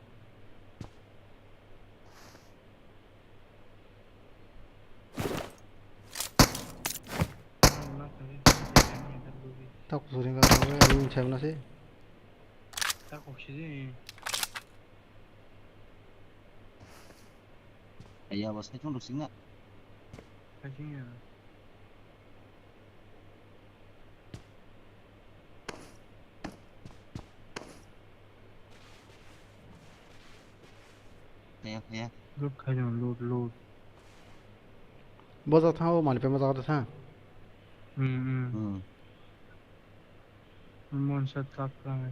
Tak kusuring ka, ang chai na se. Ta kok si de. Aya, bo saichung rok singna. Saichung ya. Kaya, kaya. Loot khai jang, loot, loot. Bojak thango, mani pema jaga tha. Hmm, hmm. Hmm. Mon sa tak lang.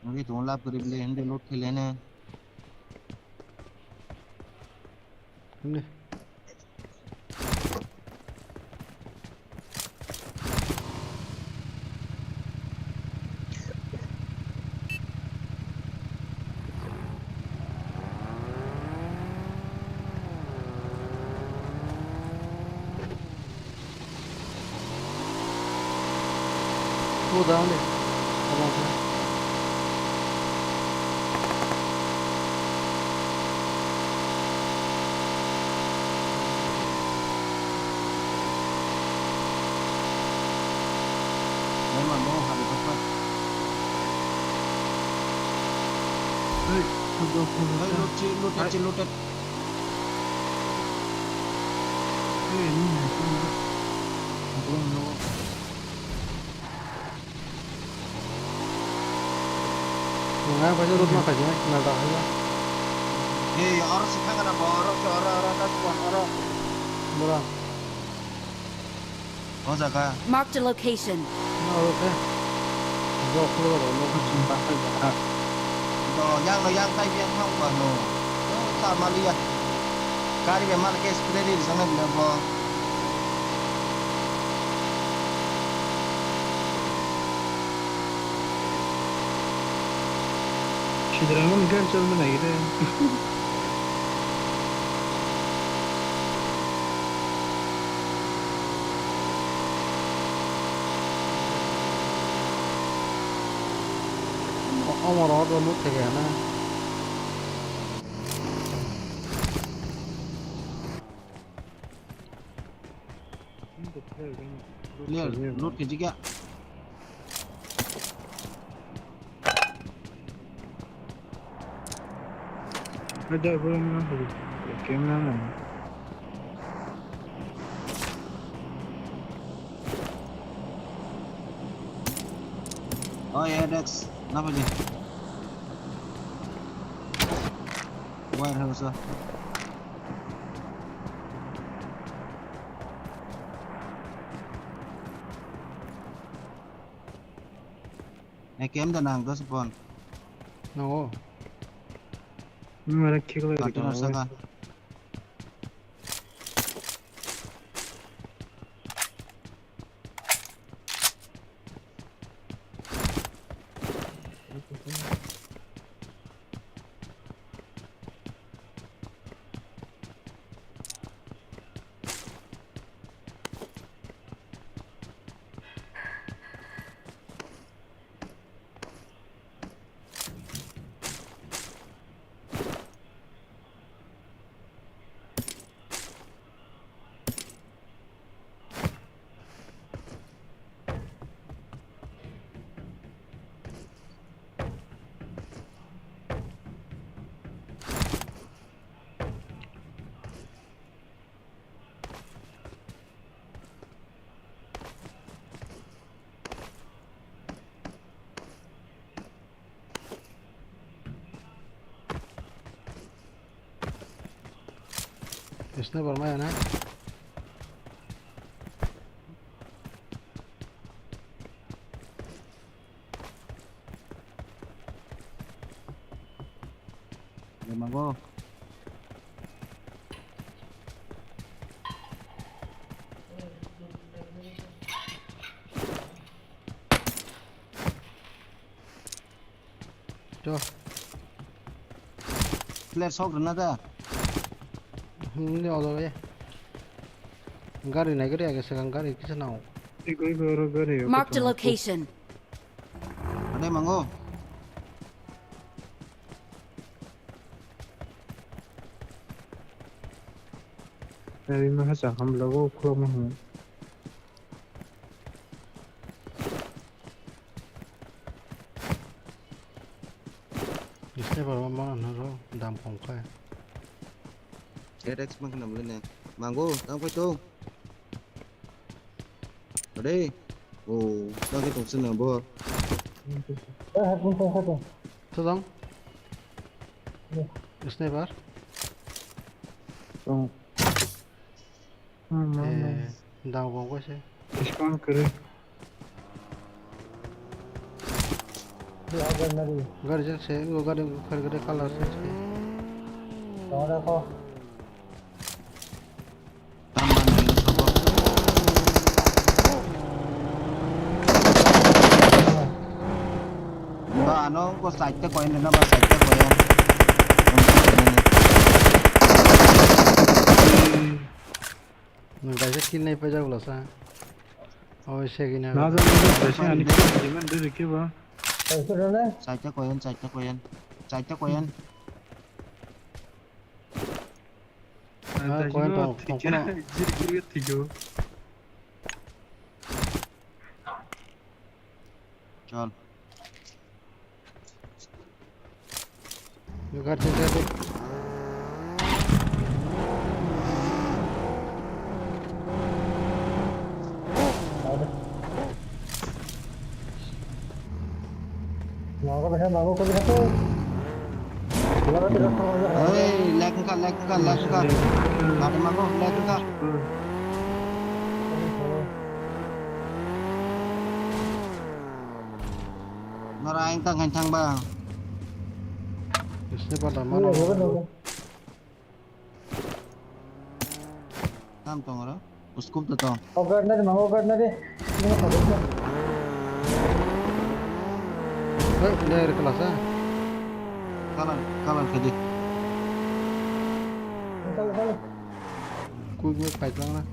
Nugui tongo lab kwrwi bwlai hwnwi loot khailai nw. Hwnwi. Go down there. Come on, man. Hey, man, no, have a good one. Hey, loot, loot, loot, loot, loot. Nang bai loot ma khaja, na da khaja. Hey, oro si thang na bo, oro si, oro, oro, oro, oro. Bora. O jaga. Marked a location. No, okay. Go, go, go, go. Do, yang no, yang tai biang thang ba no. O, ta maliya. Gari be mal ke spray di sana bila bo. Sidra mon gan chal mana gede. Omor oro loot theke na. Player, loot khe jikya. Ada gua mana tadi? Game mana? Oh ya, Dex, kenapa nih? Warehouse lah. Eh, kem da nang dos pon. No. Mara kikla. Container saka. Sniper maya na. Lemago. To. Player sok rwna da? Hmm, ni odo ya. Gari nai gari age segang gari kisa nao. Iko, iko, oro gari, oko. Marked a location. Ade mango. Nari ma hacha hamlago khulokma hwnwi. Sniper ma ma noro dam khong khai. Air X mang khna mle ne. Mango, tang phai to. Ade. O, tang ke tong sene bo. Eh, hakun tong khato. To dong. Sniper. Tong. Hmm, hmm, hmm. Eh, dang bong ko se. Iskon kere. Gari jak se, ingo gari kher gede color change khe. Tong da ko. Tamba nai sabo. Ba ano ko side te koyan na ba side te koyan. Nwng kaisa kill nai paijak bwlasa. Oi segini. Na jani kaisa ani kill diman de rikhe ba. Saita koyan, saita koyan. Saita koyan. Ah, koyan tong, tong kono. Jiri kiri thigo. Chal. Yo, guard, guard, guard. Hey, lag wngkha, lag wngkha, lag wngkha. Gari mago, lag wngkha. Nora ang tang khain thang ba. Sniper da mano. Tam tong oro. Scope da tong. Ogar na de, ma ogar na de. Ini apa de? Hei, ini air kelas ah. Kalan, kalan kadi. Kalan, kalan. Quick move fight lang na.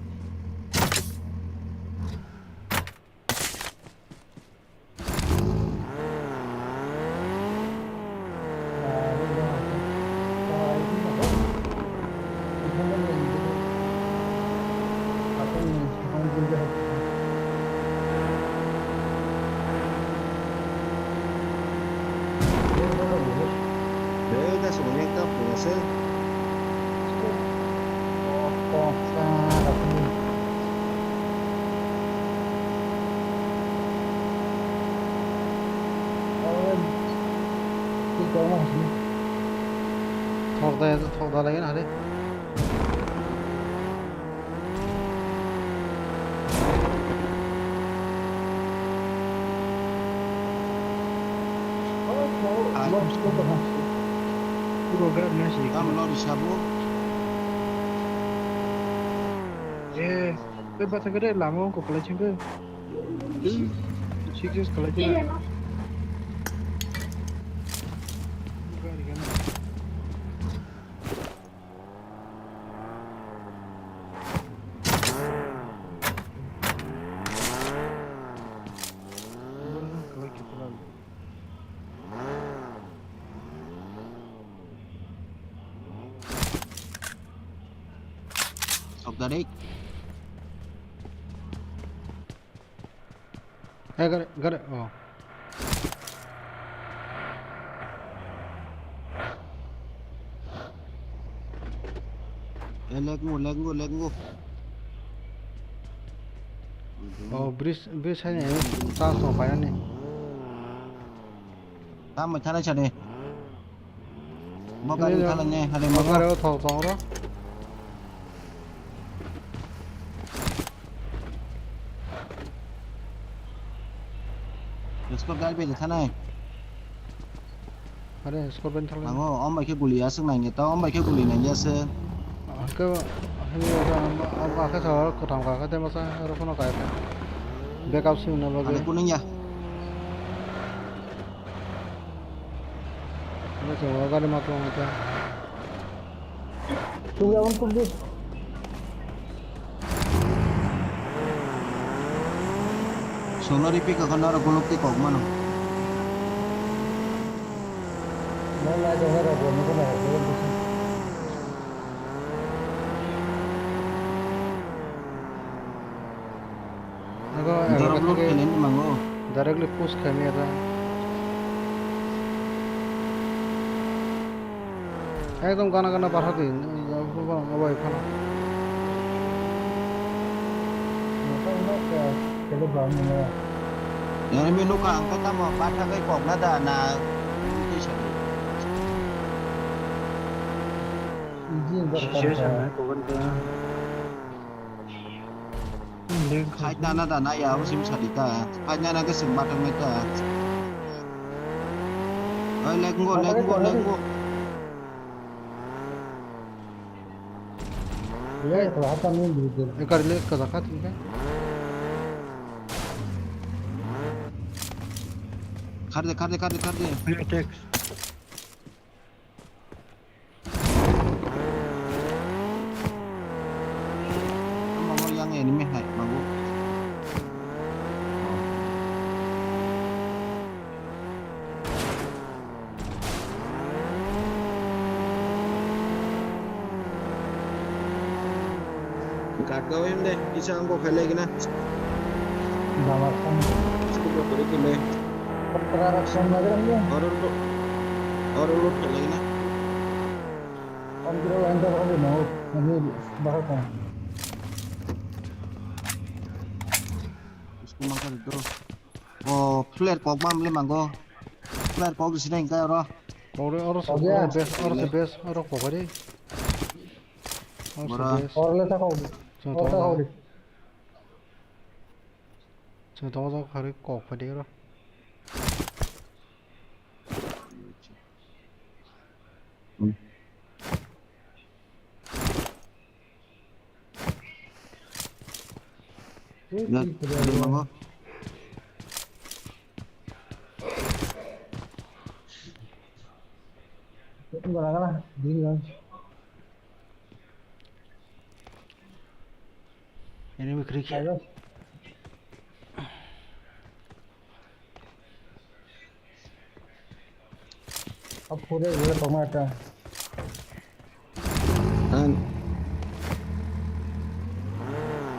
Dei, ta songni ekta phungo se. Thok da, thok da lagi na hari. Tam lori sabo. Eh, be bata kare lama ko kala chingke. Six kala chingke. Gari gana. Sok dari. Eh, gare, gare, oh. Eh, lag ngu, lag ngu, lag ngu. Oh, bridge, bridge hai ni, ta so pa ni. Tam mai thana chade. Bo gari thala ne, hade mo. Gari o thok tong ro. Scope gari bai thanai. Hade scope bai thala. Ango, om bai khe guli aswk nai ne, ta om bai khe guli nai ya se. Ke, hini, am, am, akhe sa, kotham ka khe, te masa, aro kono kai. Backup sim na bagwi. Hade kuning ya. Ini semua kali maklum aja. Tunggu, abang, tunggu. Sono ripi ka kono aro golok ti kok mano. Mana ada orang buat macam apa? Directly push khaimaya ta. Ekdom gana gana barha di, obai phano. Enemy nukha ang khe tamo batha kai kok na da na twi sadi. Easy. Fight na na da na ya, abo sim sadi ta. Fight na na ke sim batang na ta. Oi, let go, let go, let go. Ekar le kaza khat ni. Khar de, khar de, khar de, khar de. Omo yang enemy hai, mabu. Gatgao em de, isa angko khailai gina. Damat kan. Isko bori kile. Patra raksam lagi lagi. Oro lo, oro lo khailai gina. Om kiro lain ta bahar mau, ini bahar kan. Isko makar do. O, flare kok mam le mango. Flare kok sini engkai oro. Oro, oro se, oro base, oro se base, oro kok hari. Oro se base. Oro le ta kok. Oro ta kok. Chwng tongo jagao kharwi kok phaidi oro. Hmm. Yak, yak, yak. Gana gana, diri gana. Enemy creek. Hello. Apure gula tomata. An.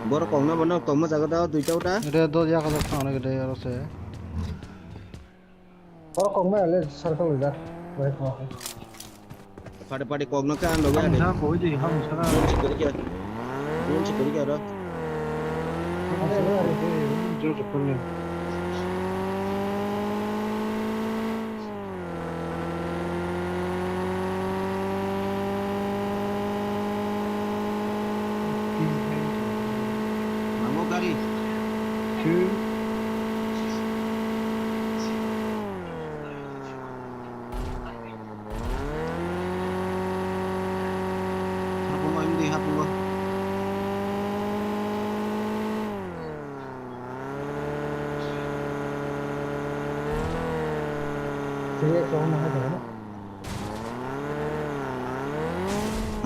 Borok kongna bono tongma jaga da duita uta. Ede do ya ka thang ne de aro se. Borok kok maya le circle rijak. Bahai kok. Pade pade kok no kan loge ade. Hamsa koi di, hamsa. Drone se kori kya? Drone se kori kya ro? Hamsa koi di, jor jor kor le. Mamo gari. Two. Hapungo, M D hapungo. Three X round hai tong.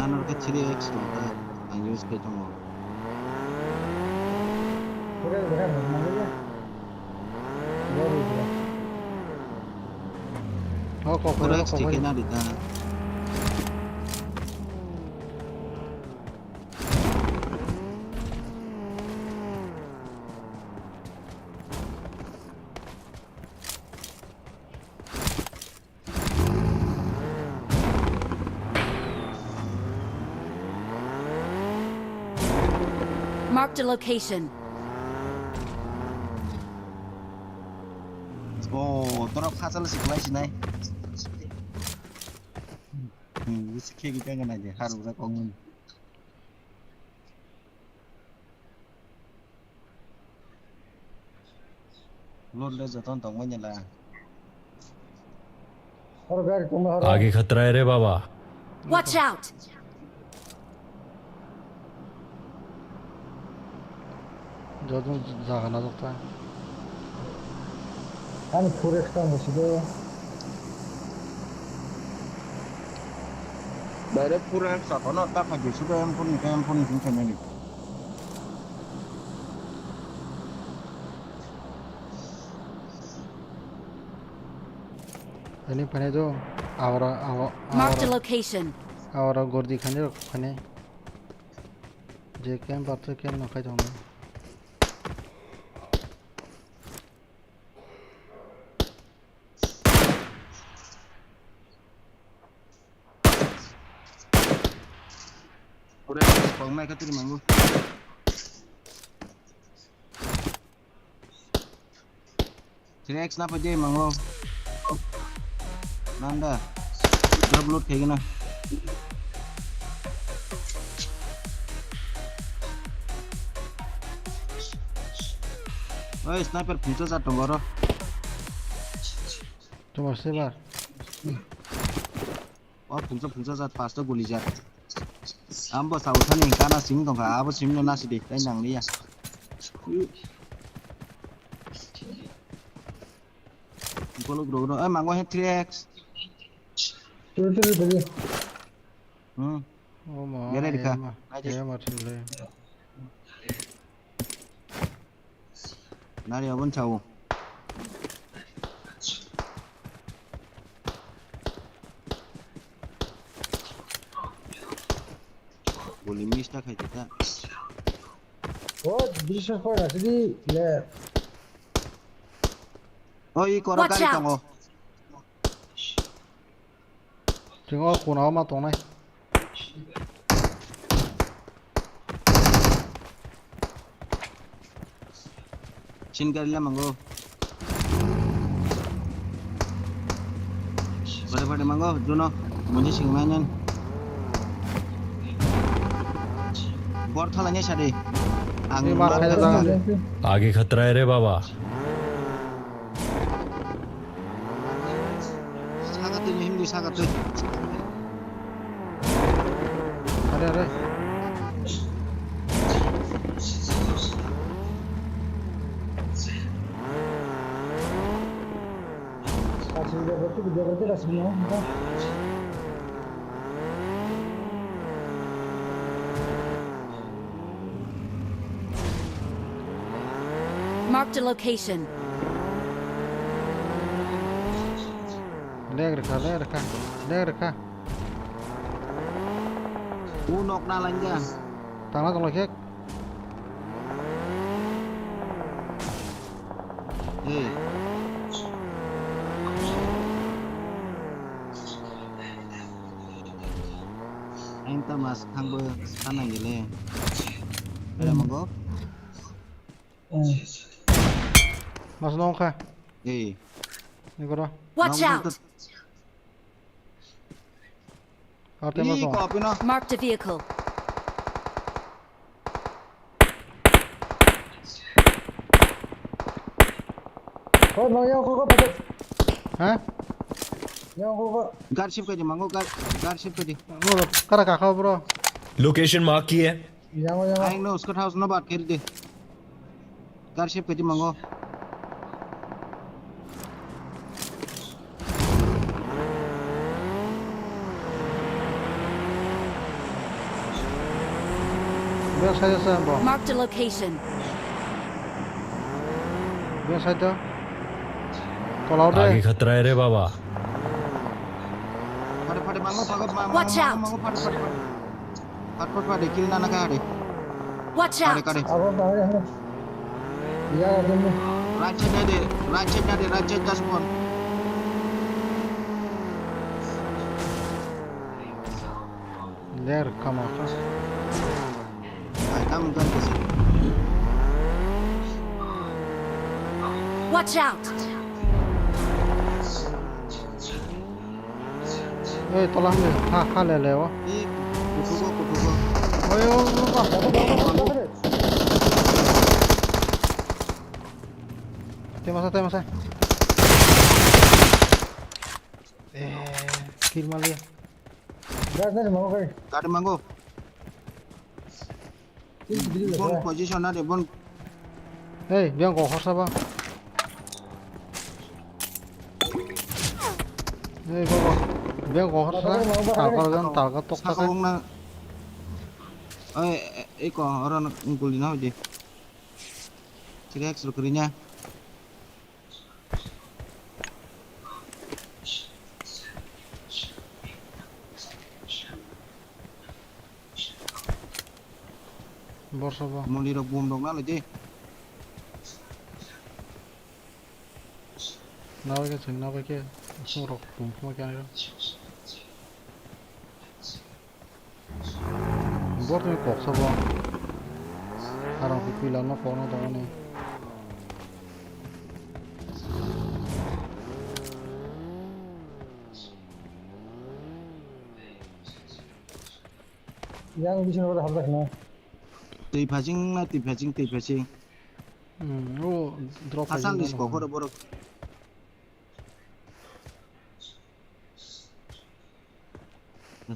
Ano khe three X tong khe ang use khe tongo. Pura bera bera ya. Gol dia. Oh, kok pura kok kena di ta. Marked a location. Oh, torok khachal si kwlai sinai. Hmm, bisi khe kita ngana je, harura kongmani. Load le joton tongmani la. Oro gari tongma horo. आगे खतरा है रे बाबा। Watch out! Joton jaga na dokta. Ani four X tong sido. Direct four X sa kono ta kha bisu da M four ni, M four ni sing kha nani. Ani phane do, awra, awa-, Marked a awra, location. Awra gordi khani rok phane. Je kem batho kem no khai tong. Kok mai khatri mango. Three X na phaidi mango. Nanda. Double load khaigena. Oi, sniper phungsa jat tongo oro. Tumor sebar. O phungsa phungsa jat, pasta guli jat. Ambo sao thani kana sim tongkha, abo sim no nasi de, tai nang liya. Golok rogno, eh, mango he three X. Turu turu turu. Hmm. Oh ma, Gere dikha. Ema, Aje. Ema thile. Nari abon chao. Guli miss ta khai ta. Oh, drisha khora sidi le. Oh, i koro Watch gari out. Tongo. Chwng o kuna o ma tongnai. Chin gari la mango. Pare pare mango, Juno. Mujhe sing mainen. Bor thala ne sade. Ang Ni mar bor khaina thala. Jaga. Age khatra hai re baba. Sagatwi ni himdi sagatwi. Are, are. Marked a location. Leg rwkha, leg rwkha, leg rwkha. U nok na lainja. Tangna tonglaikhe. Hey. Ang ta mas khangbo sana gele. Ada monggo? Mas nong kha. Hey. Ni koro. Watch out! Arte mas Ih, nong. Kopi no. Marked a vehicle. Hoi, bang, yang koko pakai. Hah? Yang koko. Gar ship kaji mango, gar, gar ship kaji. Bro, kara kakao, bro. Location mark ki hai? Yang, yang. Aing no, uska house no bat kiri de. Gar ship kaji mango. Bek side asa bo. Marked a location. Bek side o. Tola o de. Age khatra hai re baba. Phade, phade, mango, phade, ma-, ma-, Watch out! Mango, phade, phade, phade. Phade, phade, phade, kill nana kha de. Watch out! Kare, kare. Abo bahai hai. Ya, ya, ya. Right side na de, right side na de, right side dashboard. Ler kama kha. Ai, tam gan kasi. Watch out! Ei, tola hwnwi ha, ha le le o. Ih, kutugo, kutugo. Oi, o, o, o. Tei masa, tei masa. Eh, kill maliya. Gas nani mango kai. Gari mango. Bon position na de, bon. Hey, biang kok horsa ba. Hey, kok. Biang kok horsa. Tarkar jan, tarkar tok tak. Sakong na. Oi, eko, oro guli na hoidi. Three X rok rinya. Borsa bo. Muli rok bum rok nalai de. Nabai khe chwng nabai khe song rok bum khuma khe anai rok. Bor twi koksa bo. Harang pila no kokno tongmani. Yang bisin oro habjakna. Twi phasing na twi phasing twi phasing. Hmm, o drop. Asal phasing ni na skok horo borok.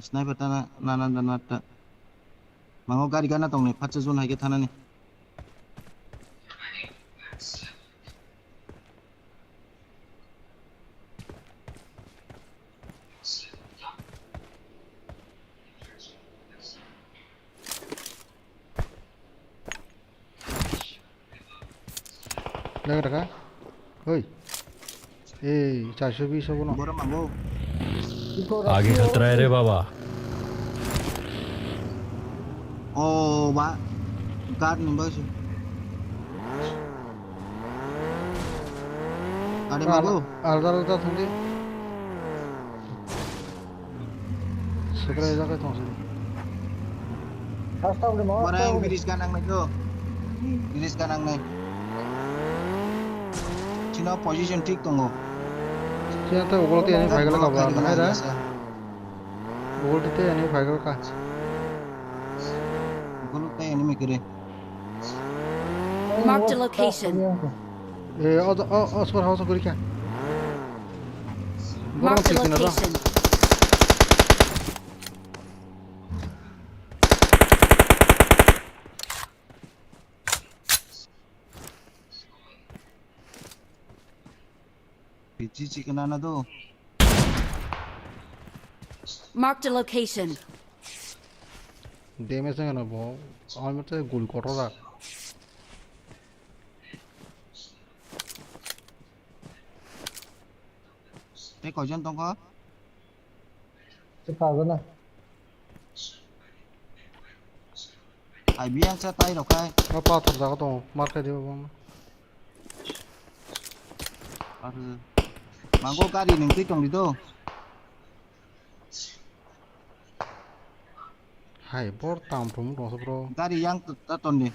Sniper ta na, na, na, na, na, ta. Mango gari gana tongni, phatsa zone hai khe thanani. Lega raka. Hoi. Ei, charso bis obo no. Boro mango. आगे खतरा है रे बाबा। O ba. Guard ni bagwi se. Gari mango. Alda alda thangdi. Sekrai jaga tong sini. Bora yang biris ganang nai ko. Biris ganang nai. Chino position thik tongo. Chino ta ugolo te ani bike la kabra nai da. Ugolo te ani bike la ka. Ugolo te ani mikire. Marked a location. Eh, o, o, o, sor, o, sor, guri kya? Marked a location. Pichi chicken ana do. Marked a location. Damage nang ano bo. Ami te gul kotor da. Tei koijon tongkha? Tei pago na. Ai biyang cha tai rok khai. O pathor jaga tongo, mar khai dibo bang. Ar mango gari nung twi tong di do. Hai, bor tam thum tong sa bro. Gari yang ta ton di.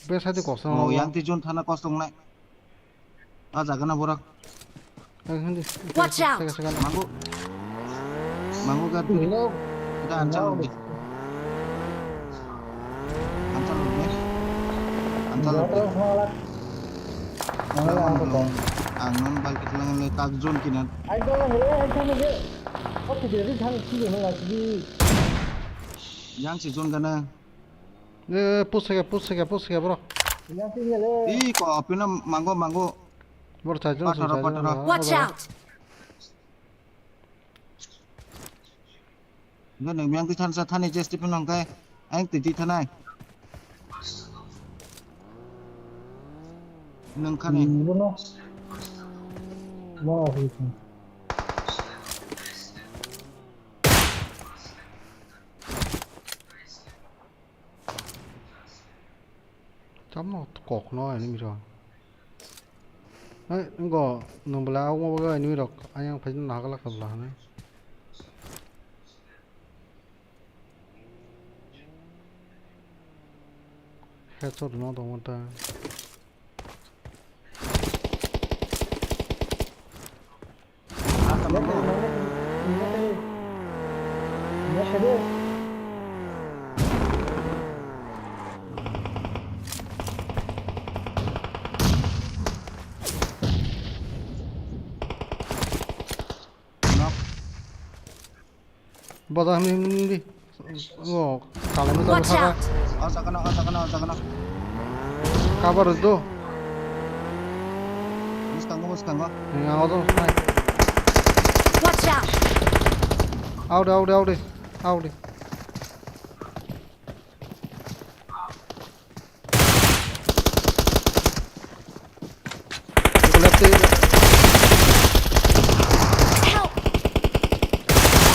Be sa di kok sa. Oh, yang ti jon thana kos tong nai. Ah, jaga na borak. Watch out! Mango. Mango gar tu. Hello. Kita anchal lagi. Anchal lagi. Anchal lagi. Ang non bal kita lang le tak zone kinan. Yang si zone kana. Eh, push ke, push ke, push ke, bro. Ih, ko apina mango, mango. Bro, chai jong, pataro, chai jong, pataro. Watch out! Nang yang ti thansa thani je Stephen nang kai, ang ti ti thanai. Nang khani. Hmm, bono. Bono, bono. Chamno kokno enemy rok. Hai, ngo nung bela amo baga enemy rok ayang phai na galak kabla hane. Headshot no tong ta. Boda hwnwi hwnwi. O, kalangwi tabuk. Watch out! O jaga no, o jaga no, o jaga no. Cover rw do. Bwskango, bwskango. Ni ang odo nai. Watch out! Aude, aude, aude. Aude. Help!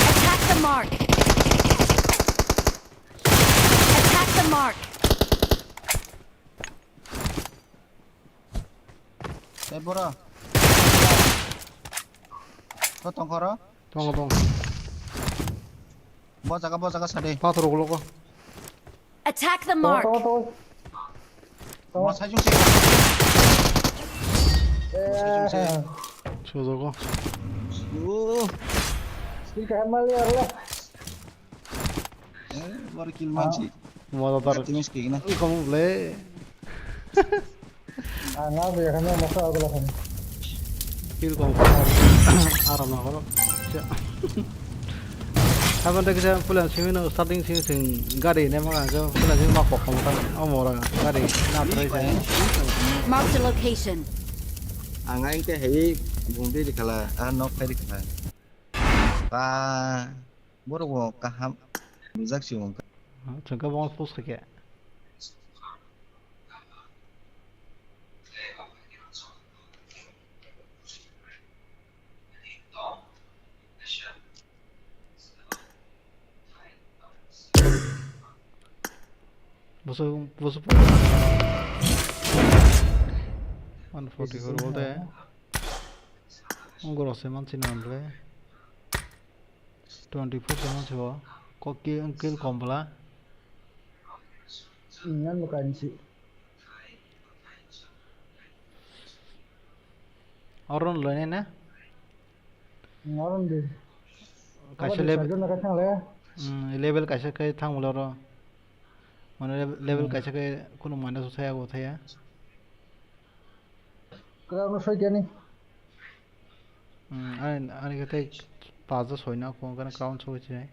Attack the mark! Attack the mark! Tei boro. Ko tongkhoro? Tongo, tongo. Bo jaga, bo jaga sade. Pathor ulo ko. Attack the mark. Tama, tama, tama. Tama. Tama, sajung se. Eh. Tama, sajung se. Sujogo. Oh. Skill kaham mali arla. Eh, baru kill mansi. Moda tar. Timis kigna. Kamu ble. Ang abo yakhani masa agla khan. Feel kong kong. Aram na koro. Haban ta kisa pulan simi no starting simi sing gari ne manga jo pulan simi ma kok kong ta. O mora gari na trai sai. Mark the location. Ang ai te hei bung de kala a nok khai kala. Ba borok bo kaham rijak si wngkha. Chwngkhe bo push khaikhe. Bwswk, bwswk. One forty four bolte. Ungorok se mansi na ble. Twenty four se mansi o. Kok kill, kill kom bwla. Hmm, yan bo kainwi si. Oro no loinai na? Hmm, oro no di. Kaisa level. Oro di, sajona kai thang le. Hmm, level kaisa kai thang bwla oro. Mane level, level kaisa kai kunu mane so thaya bo thaya. Kwrak no soi kani. Hmm, ani, ani khe tei pajo soi na kung kana crown soi se.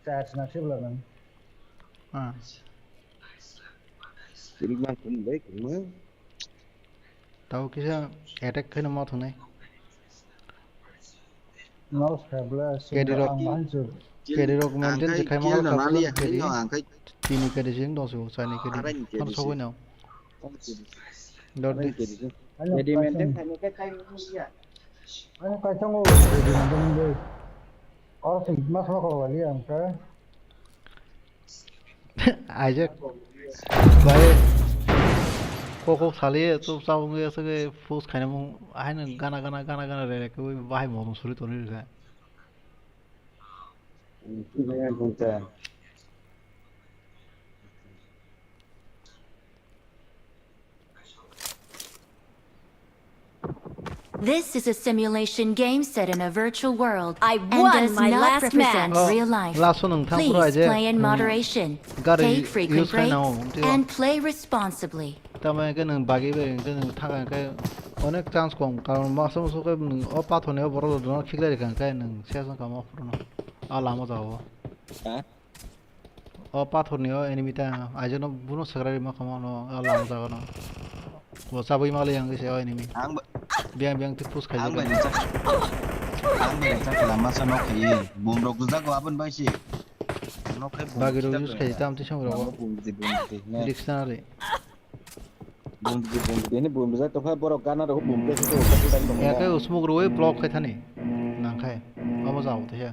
Charge na sibla nang. Ah. Sibla kung bai kung ma. Tao kisa attack khaina ma thungnai. Mouse khabla K D rok, ang bahan chuk. K D rok maintain se khai ma kill kha na mali, kha ni no ang khai. Tini K D sing dong su, sani K D. Arai ni K D. Hon sogoi no. Dor di. Arai ni K D sing. K D maintain khai ni khai khai ni ya. Ano kai chango K D maintain de. Or sing mas ma ko wali ang ka. Aijak bai kok kok sali chupchap wngwi aswk post khainai mung haino gana gana gana gana rere khe bahai motom suri tonwi rwkha. This is a simulation game set in a virtual world. I won my last match. And does not represent real life. Last one ang thang pura aje. Please play in moderation. Take frequent breaks and play responsibly. Tamo ke nang bagi bai ke nang thang ke onek chance kom karon masa musu ke nang o pathor ni o borok no khiklai kan ke nang sesong kamo phuru no. A lama jao. Ha? O pathor ni o enemy ta ajono buno sagra rima kamo no a lama jaga no. Bo chabwi ma le yang se o enemy. Ang ba- Biang biang tik push khai. Ang bai rijak. Ang bai rijak lama sa nok khaye. Bum rok gujak go abon bai si. Nok khai bum. Bagi rok use khai tam ti song rok. Bum di bum di ne. Dictionary. Bum di bum di ne bum rijak to kha borok gana rok bum de to. Ya ke smoke roi block khai thani. Nang khai. Amo jao te ya.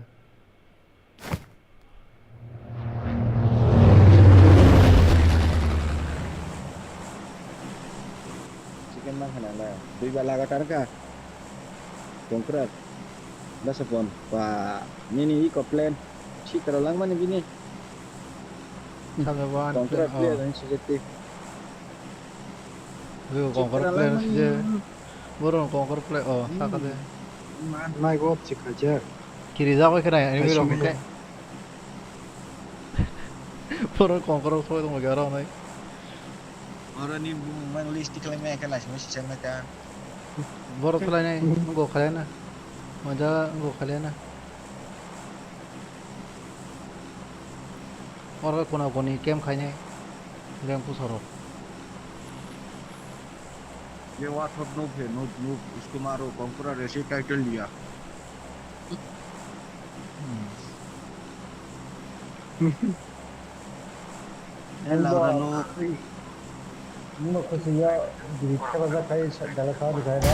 Chicken ma khana la. Dui ba lagatar ka. Kongkrak. Basa pon. Ba nini iko plan. Chikara langmani bini. Sabe wan. Kongkrak player ni sujeti. Kongkrak player suje. Borok kongkor play o, hmm, saka de. Nai go chikha je. Kiri jago khe nai, ani rok khe. Borok kongkor soi tong ga rok nai. Oro ni bumung mang list khlai me khe lai simi sisem na ka. Borok khlai nai, go khlai na. Maja go khlai na. Oro kona koni camp khainai reng pusa rok. Ye wathor no phe no no isko maro kongkora resi title liya. Hmm. Eh, Laura no. Nino khusi ya diri khela ja khai dala kha dikhai da.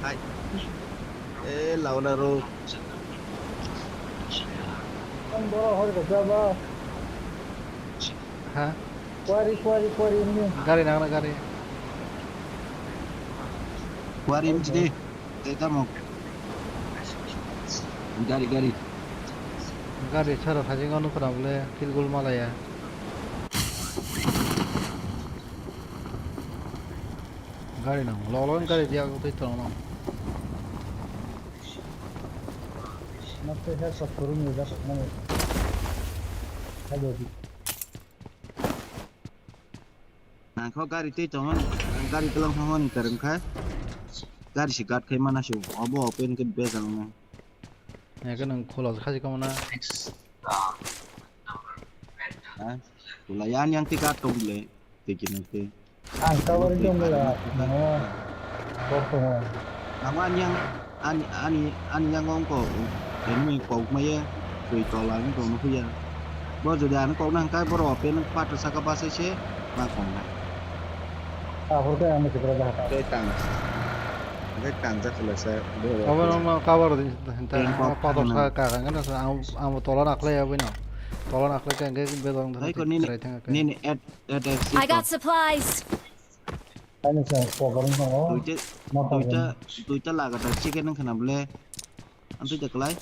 Hai. Eh, Laura ro. Ang boro hor ka jaba. Ha? Kuari, kuari, kuari ini. Gari nang na gari. Kuari ini sini. Tei tamo? Gari, gari. Gari sara phajingo nukho na bole, kill gol malaya. Gari nang, lolong gari dia ko tei tong nang. Nokte headshot kurung ni dak nang. Hado di. Nangkho gari tei tongmani, gari kwlwng thangmani kwrwng kha. Gari se guard khai mana se, obo open khe bejal wngnai. Eke nang khola se khaji kamo na. Ha? Khola ya ani ang tei guard tong le, tei khe nang tei. Ang cover tong ya, nang. Bok tongo. Nang ani yang, ani, ani, ani yang ong ko, enemy kok maya, twi tola ang tong nukya. Bo jodi ang kok nang kai, boro open pato saka basai se, ma kong nai. Ahor kai ang se bro da. Kai tang. Kai tang ja khula sa, boro. Cover ma cover din, hinta, pato saka ka, ang, ang tola naklai ya bino. Tola naklai ka, ang bedong. Kai ko nini, nini at, at, at, I got supplies. Ani sa cover wng tongo. Duita, duita, duita lagatar chicken wng khana bole. Ang twi da klai.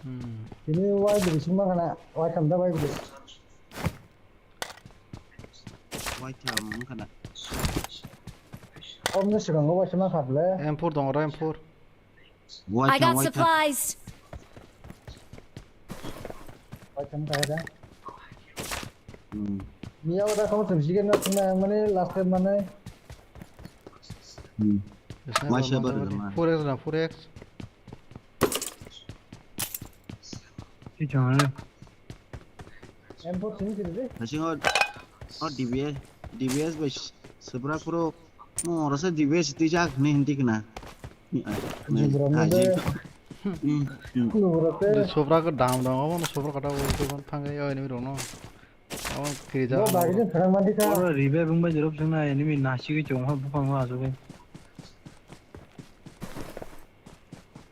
Hmm. Tini wai bwrwi sima khana, wai tham da wai bwrwi. Wai tham wng khana. Om ni swkango wai sima kha bole. M four dong oro M four. I got supplies. Wai tham kha da. Hmm. Miya wada kamu sem chicken na sima yang mane last time mane. Hmm. Wai sabar da ma. Four X na four X. Ki chong ne? M four sini sini de. Hasingo, oh, D B S, D B S bai s-, sebra kuro, oh, rasa D B S tijak ni hindi kena. Ni, ah, ni, Jibra ni kaji. De. Hmm, hmm. Kubura te. Sobra ko dam dam, abo no sobra kata bo ko thang yo ni ro no. Abo kiri ja. Bo bagi de thang mandi ka. Oro ribe bung bai jorop sung na enemy nasi ki chong ha bupang ha so ke.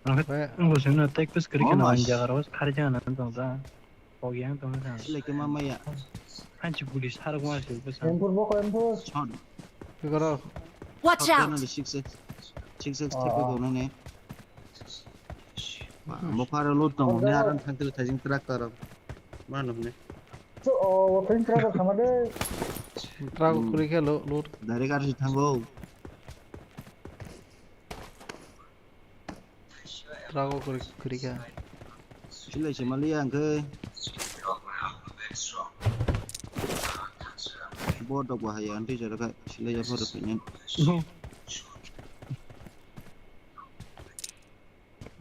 Ang khe, ang bo sung na tek pes kiri ke na jaga ro khari ja na tong da. Kok yang tong sa. Sile ke mama ya. Hanchi police har ko se ko sa. Empur bo ko empur. Chon. Ki goro? Watch out! Six X. Six X thepe ko nene. Bo pharo loot tong ne aran thang kile thajing truck taro. Ma no ne. So o thing truck tama de. Truck kuri ke loot. Direct ar si thango. Trago kuri, kuri kha. Silai se mali ang khe. Bo dok bahai ang twi jora kha silai ya photo khainai.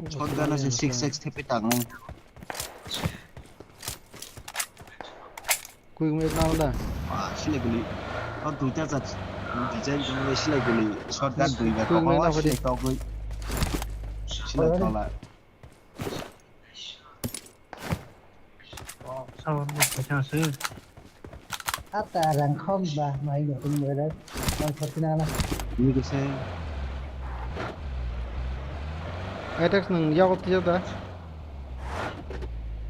Shotgun ase six X thepe tango. Quick map na wala. Ah, silai guli. Oh, duita jat. Design jong le silai guli. Shotgun duita. Quick map na silai togwi. Silai tola. Oh, sawan mo pachang se. Ata rang khok ba mai no tung bere. Ang khok na na. Ni ke se. Attack nang yago tiya da.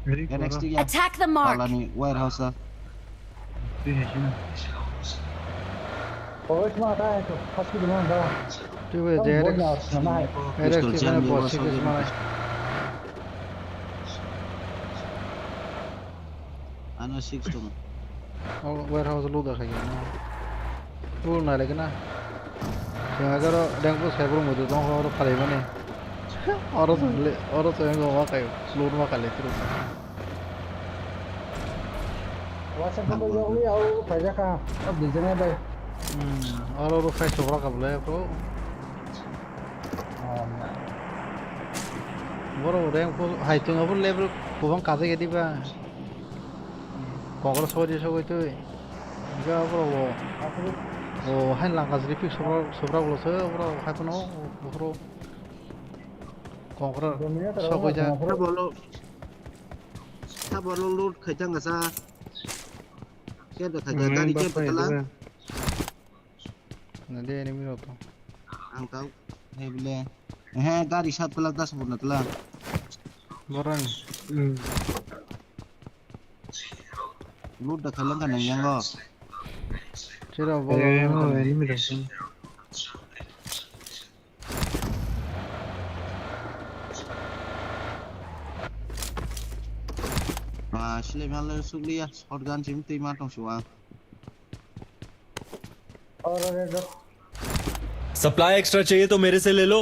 N X T ya. Attack the mark. Palani warehouse a. Twi hai sino. Pogos ma ta hai to, first ki demand ba. Twi bai Tong direct, bol na, na hai. Direct pistol ki jam kena ni boss boss ki sini. Mana. Ano six tong. Oh, warehouse lo da khai na. Lo na le kena. Yang agar deng ko sai bro mo do tong ko ro khale mane. Oro sa le, oro sa yang ma kai, lo ma kai le tru. Wasa ko bai yong ni au phai ja kha. Ab di jana bai. Hmm, oro ro khai chobra ka bole ko. Boro rank ko hai tong abo level ko bang kaje ge diba. Kongkra soi di soi twi. Ga boro bo. O hai langka jri pick sobra sobra bolo se boro hai kono boro. Kongkra sokoi ja. Bolo. Sa bolo loot khai thang sa. Ke da khai da gari ke patala. Na de enemy rok to. Ang tau. He bile. He gari sat pelak das bunda tela. Borang. Hmm. Loot da khalang ka nang yango. Chira bolo. Eh, mo enemy rok. Silai malai sukliya, shotgun chim twi ma tong siwa. Aur, aur, aur. Supply extra चाहिए तो मेरे से ले लो।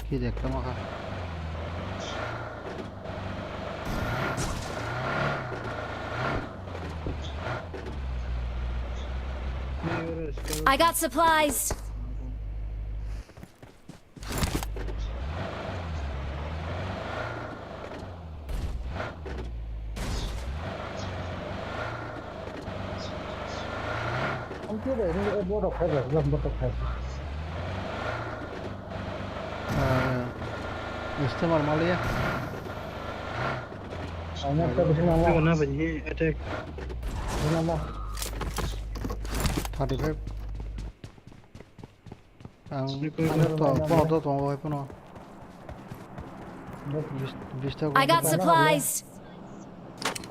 Ki dekta ma kha. I got supplies. Ang tu bai ni boto khai ba, lam boto khai. Ah, este normal ya. Ang ta bisi nama. Mana ba ni attack. Nama. Thirty five. Ang Sniper. Ano to, ano to, to, to, to. Bis, bis ta I got supplies.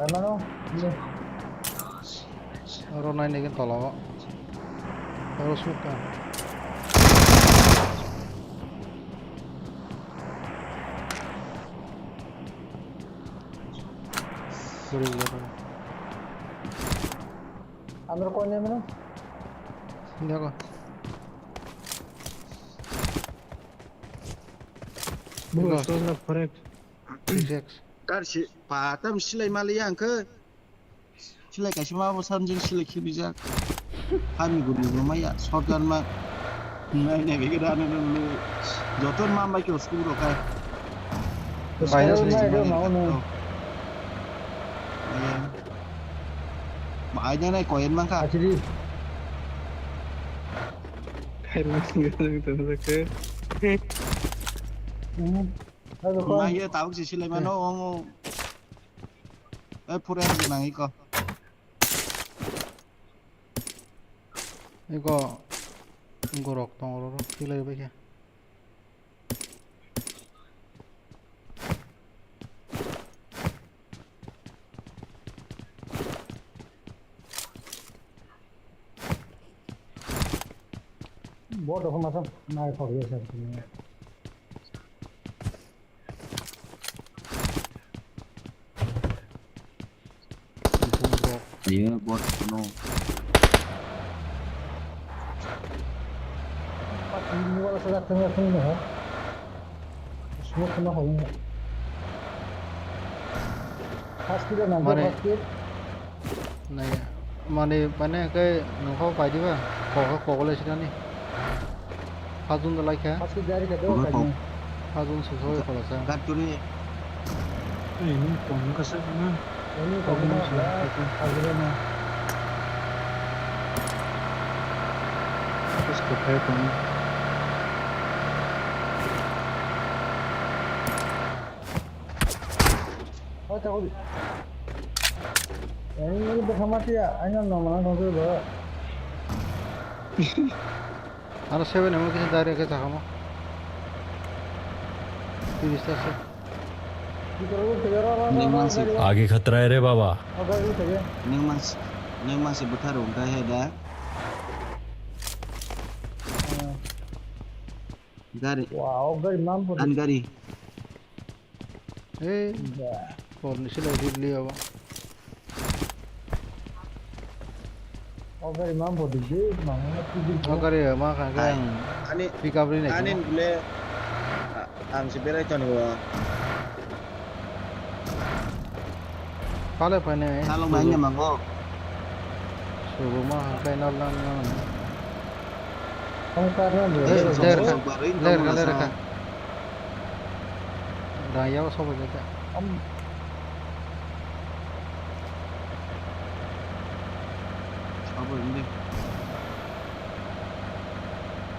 Ano, ano? Oro nai nigin tola o. Oro smoke ka. Suri gula. Andro koi ne mano? Jago. Bugo. Six X. Kar si, pa, tam silai mali yang ke. Silai kaisa ma bo samjing silai khibijak. Kami guru no maya, shotgun ma. Nai nai bege da no no. Joton ma mai ko school ro kai. Bayas ni ma do ma no. Maya. Ma ai nai koyen mangka. Achiri. Khairok sing sing tong sakhe. Hmm. Ayo, Ma kon. Ye tabuk si silai mano, Eh. Ong, ong. Eh, pura yang nang iko. Iko, gorok tong oro, silai bai khe. Bo dopha masa nai khok ye sa. Ayo, bot no. Ini wala sa dak tengah tengah ha. Semua kena hal ni. First kilo nanti. Mane, first kilo. Nai, mane, mane ke nokho pai diba? Kok, kok le sinani. Phajun da laikha. Paske jari ka do Bukan kani. Phajun su soi kholasa. Gaturi. Ini kong ka sa na. Ini kong ka sa. Phajun su. Phajun na. Terus ke kaya kong. Oh, tak boleh. Ini, ini bersama dia. Ayo, nama kau tu, Bro. Ano seven emo kisa direct ke chakamo. Tiris ta se. Neng mansi. Age khatra hai re baba. Neng mansi, neng mansi buthar hongkha he da. Gari. Wow, gari mampu. An gari. Ei, ba. Por ni silai di beli abo. O gari ma bodi di, ma ma tu di. O gari ma kha kha. Ani, pick up ri nai ani kha. Bule, a-, ang si berai toni bo. Pale pane. Nalo mai nya mango. Subu ma kha kai nal nal nal. Ang karna bo. Ler, ler kha, ler kha, ler kha. Dayao sobo jata. Am. Sobo indi.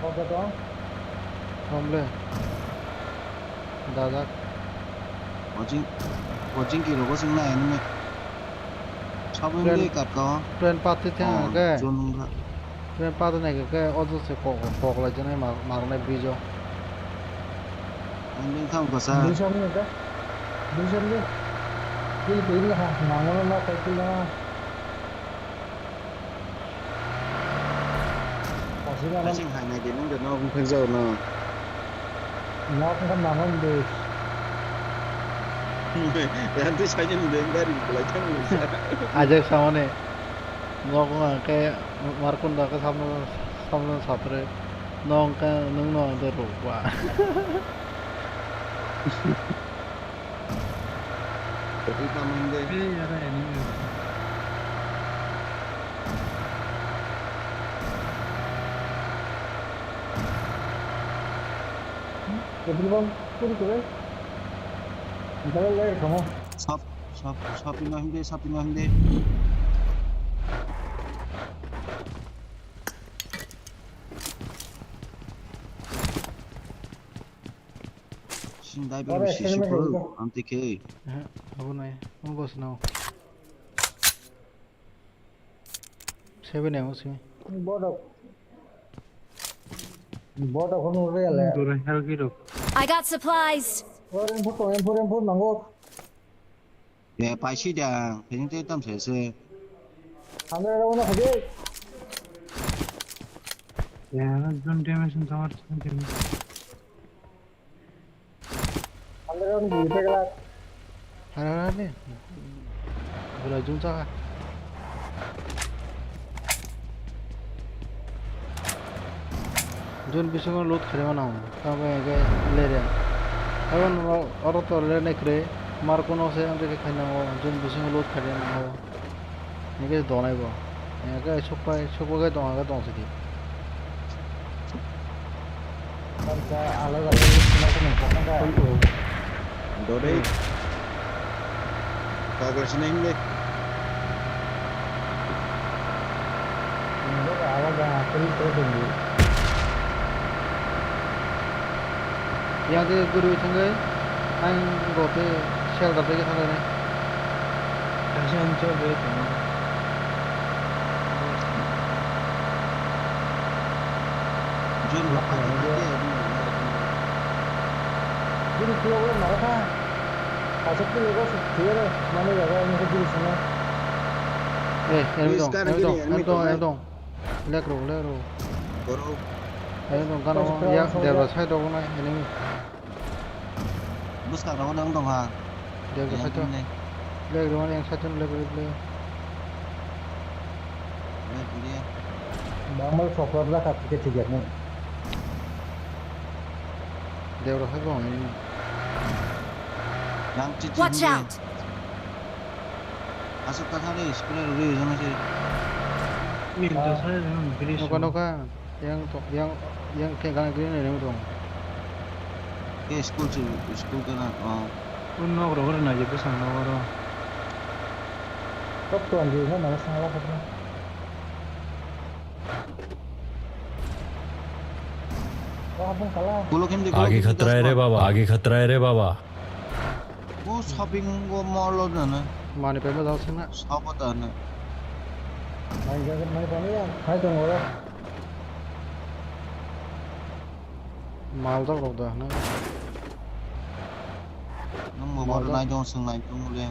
Sobo to? Somle. Dajak. Watching, watching ki rogo sing na enemy. Train, train path thang khe. Train path nai khe, khe o jose kok, kok lai jani ma, ma nai bridge o. Ang bini thang kasa. Bridge o nai khe. Bridge o nai khe. Kil kil ha, ma nai ma khe kil na. Kasing hai nai di nung de no, bung phek jao no. Nok wngkha mama bwrwi. Yang twi saini nung de gari kwlai thang nung sa. Ajak samani. Nok wngkha khe Markunda khe samno, samno satre. Nok wngkha nwng no do rukba. Twi tamo hinde. Ei, yara enemy. Petrol pump kuri kuri. Dala ler kamo. Sap, sap, sapino hinde, sapino hinde. Sing dai Ora bang si experiment super. Ito. Anti ke. Eh, abo nai. Ang bos nao. Seven M simi. Bodo. Bodo kono real ya. Dura hel giro. I got supplies. Ora M four, M four, M four nango. Ya paisi da, peni te tam se se. Hamre ro na khade. Ya, zone damage and tower damage. Hamre ro ni gite gela. Hara hara ne. Bula jung saka. Zone bisingo loot khaima nang, tamo hwnkhe ler ya. Abo norok oro to ler nai kwrwi, Markunda se amtwi khe khaina nango, zone bisingo loot khaina nango. Hwnkhe donai bo. Hwnkhe sukpai, sukpai khe dong, hwnkhe dong sidi. Dore. Kagol sini hinde. Yang ke guru thangkai, ang gote sel dapre ke thangkai nai. Kasi ang chol re tama. Jon rok pati pati ya, jon rok. Guru kilo bro, mara tha. Kaisa kilo go suk thiya re, mane jaga ang ke guru sina. Eh, enemy dong, enemy dong, enemy dong, enemy dong. Lek rok, lek rok. Borok. Enemy dong, gana ya, debra side rok nai, enemy. Bwskang rok nang tong ha. Debra side rok. Lek rok, yang side rok, lek rok, lek. Bangmal sokor da khat ke thik ya. Debra side rok, enemy. Watch out! Aswk ta thani school rwgwi rwjak nai se. Noka, noka. Yang to, yang, yang khe gana green ni rwng. Ke school se, school kana, oh. Un nok rok rwna je bwsang nok oro. Tok to ang je na, na sangla khokna. Wah, bung kala. Kulo kindi, kulo kindi, खतरा है रे बाबा, आगे खतरा है रे बाबा. O shopping o mall o dana. Mani pai ma jang sina. Shop o dana. Mani jaga mani pani ya. Hai tong oro. Mal jang rok da na. Nang mo bor nai jong sung nai jong le.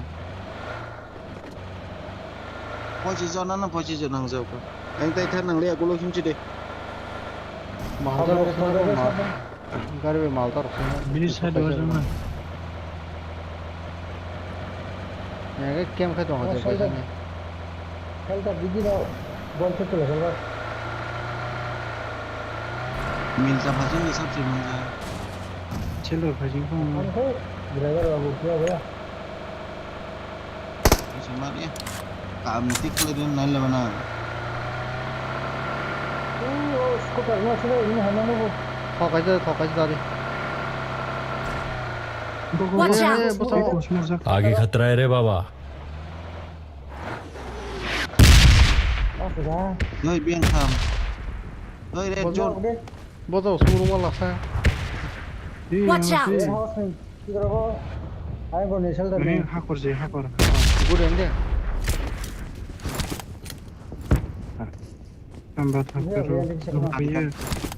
Pochi jona na pochi jona nang jauka. Ang tai thar nang le ya kulo himchi de. Mal jang rok sina ko ma. Gari bai mal ta rok sina. Bini side o jang na. Ya ke kem khai tong ha je bai sini. Kal ta bigi na bol khe tula kal ba. Mil ta phajing ni sab se manja. Chelo phajing ko. Ang khai driver babu kya ba. Sumari. Kam tik le din nai le bana. Scooter no sila ini hana no. Khokai je, khokai je dari. Watch out! आगे खतरा है रे बाबा. Doi beng tham. Doi red zone. Bodo sumuru ma laksa. Watch out! Kikrogo, ai bo ni shelter ni. Hakor je, hakor. Good ending. Tamba thang karo.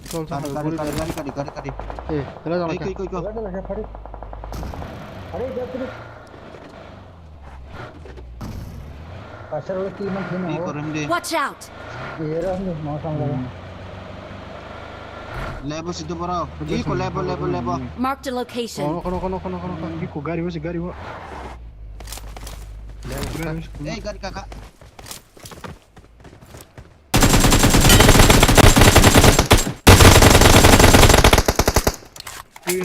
Chol, chol, gari, gari, gari, gari, gari, gari. Eh, kela jana kya? Koi, koi, koi. Gari jana kya, phari. Are, jat kiri. Pasar wala kill man thina. Ei ho. Korim de. Watch out! Era ni ma sang la. Hmm. Lebo situ borok. Iko lebo, lebo, lebo. Marked a location. Kono, kono, kono, kono, kono, kono. Iko gari bo si, gari bo. Gari bo si. Ei, gari kaka.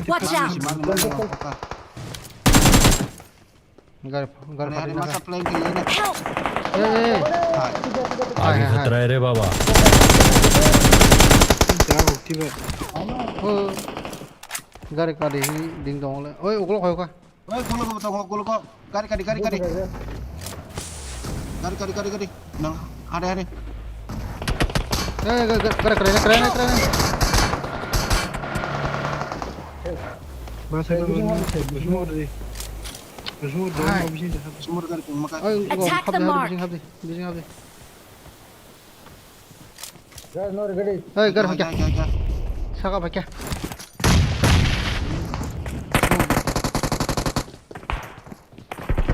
Watch out! Gari, gari. Help! Hey, hey, hey. Hai. Hai, hai, hai. Agi khatrai re baba. Oh. Gari kari hi ding dong le. Oi, ukulok hoy ka. Oi, guluk tongo, guluk. Gari, gari, gari, gari. Gari, gari, gari, gari. Nang, hade, hade. Eh, gari, gari, gari, gari, gari. Bas, hai, bas, bas, bas, bas, bas. Sumur gari kung makai. Attack the mark. Bising habdi, bising habdi, bising habdi. Gas nor gari. Hei, gar phakya. Gar, gar, gar. Saka phakya.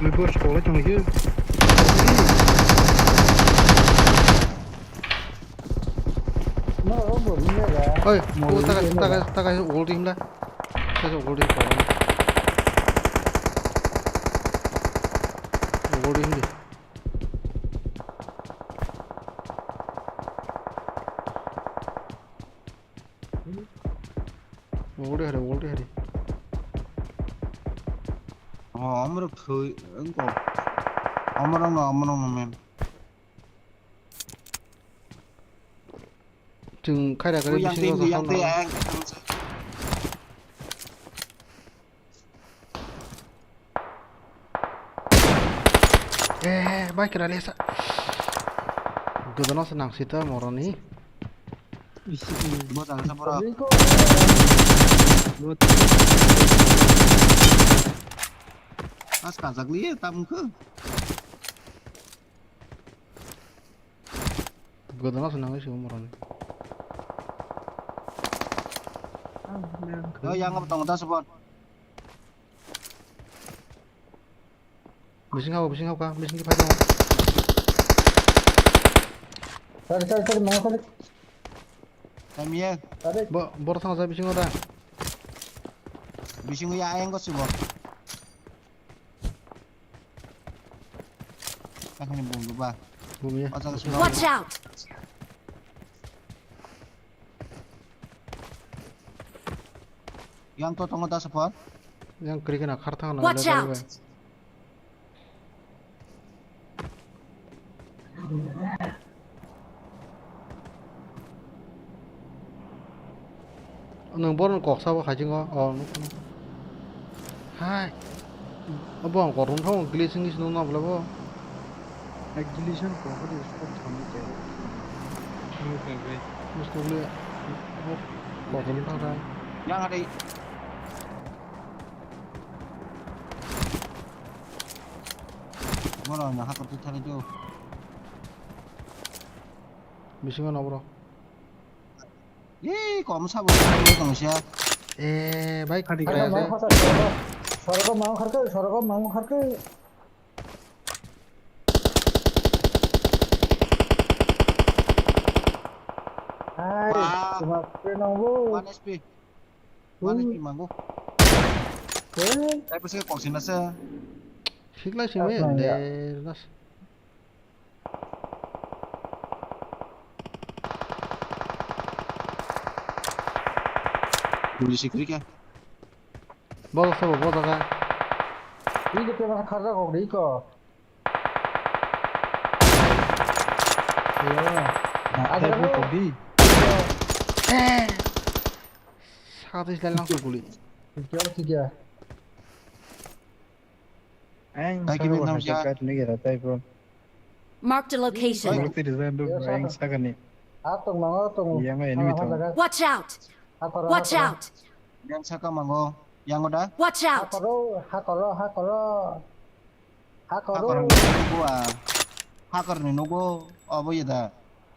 Ui, bor sekolah tong lagi. Oi, oh, takai, takai, takai, ugol dim la. Takai ugol dim. Ugol dim di. Wall de hari, wall de hari. Oh, amrok thoi, engko. Amrok no, amrok no, men. Chwng khaira khaira bising yang twi, yang twi, ang. Eh, bai kira lesa. Godono se nang sita moroni. Bo jang sa pora. As kajak liye tam khe. Godono se nang sita moroni. Yo, yang apa tong das bot. Bising habo, bising habo ka, bising phai tongo. Sorry, sorry, sorry, mama, sorry. Kamiya. Sorry. Bo, bor thang sa bisingo da. Bisingo ya ayang ko sibo. Takani bumdu ba. Bumya. Watch out. Yang to tongo da support. Yang kri kena khar thang na. Watch out. Nwng borok kok sabo khai chingo. Oh, nuk, nuk. Hai. Abo ang korom thang glitch wngwi sino na bwlabo. Glitch wng kok hadi spot thang ni te. Nuk bai bai. Musto le. Korom thang thang. Yang ada. Bono na hakor tu thani tu. Bisingo no bro. Yee, kom sabo tong siya. Eh, bai khadi kaya. Sorgo mango kharke, sorgo mango kharke. Hai, cuma pe nangbo. One H P. One H P mango. Eh? Taibo se kok sina se. Sikla simi de nas. Buli sikri kya? Bol sabo bol daga. Ini kita masa kerja kok di ko. Iya. Nah, ada bu tadi. Eh. Satu istilah langsung buli. Tiga, tiga. Ang taibo hai jagat ni gira taibo. Marked a location. Ang tiri zan du ang sakani. Atong mango tong. Yang enemy tong. Watch out. Watch out. Yang saka mango. Yang oda. Watch out. Hakoro, hakoro, hakoro. Hakoro. Hakor ni nugo a. Hakor ni nugo. Obo yeda.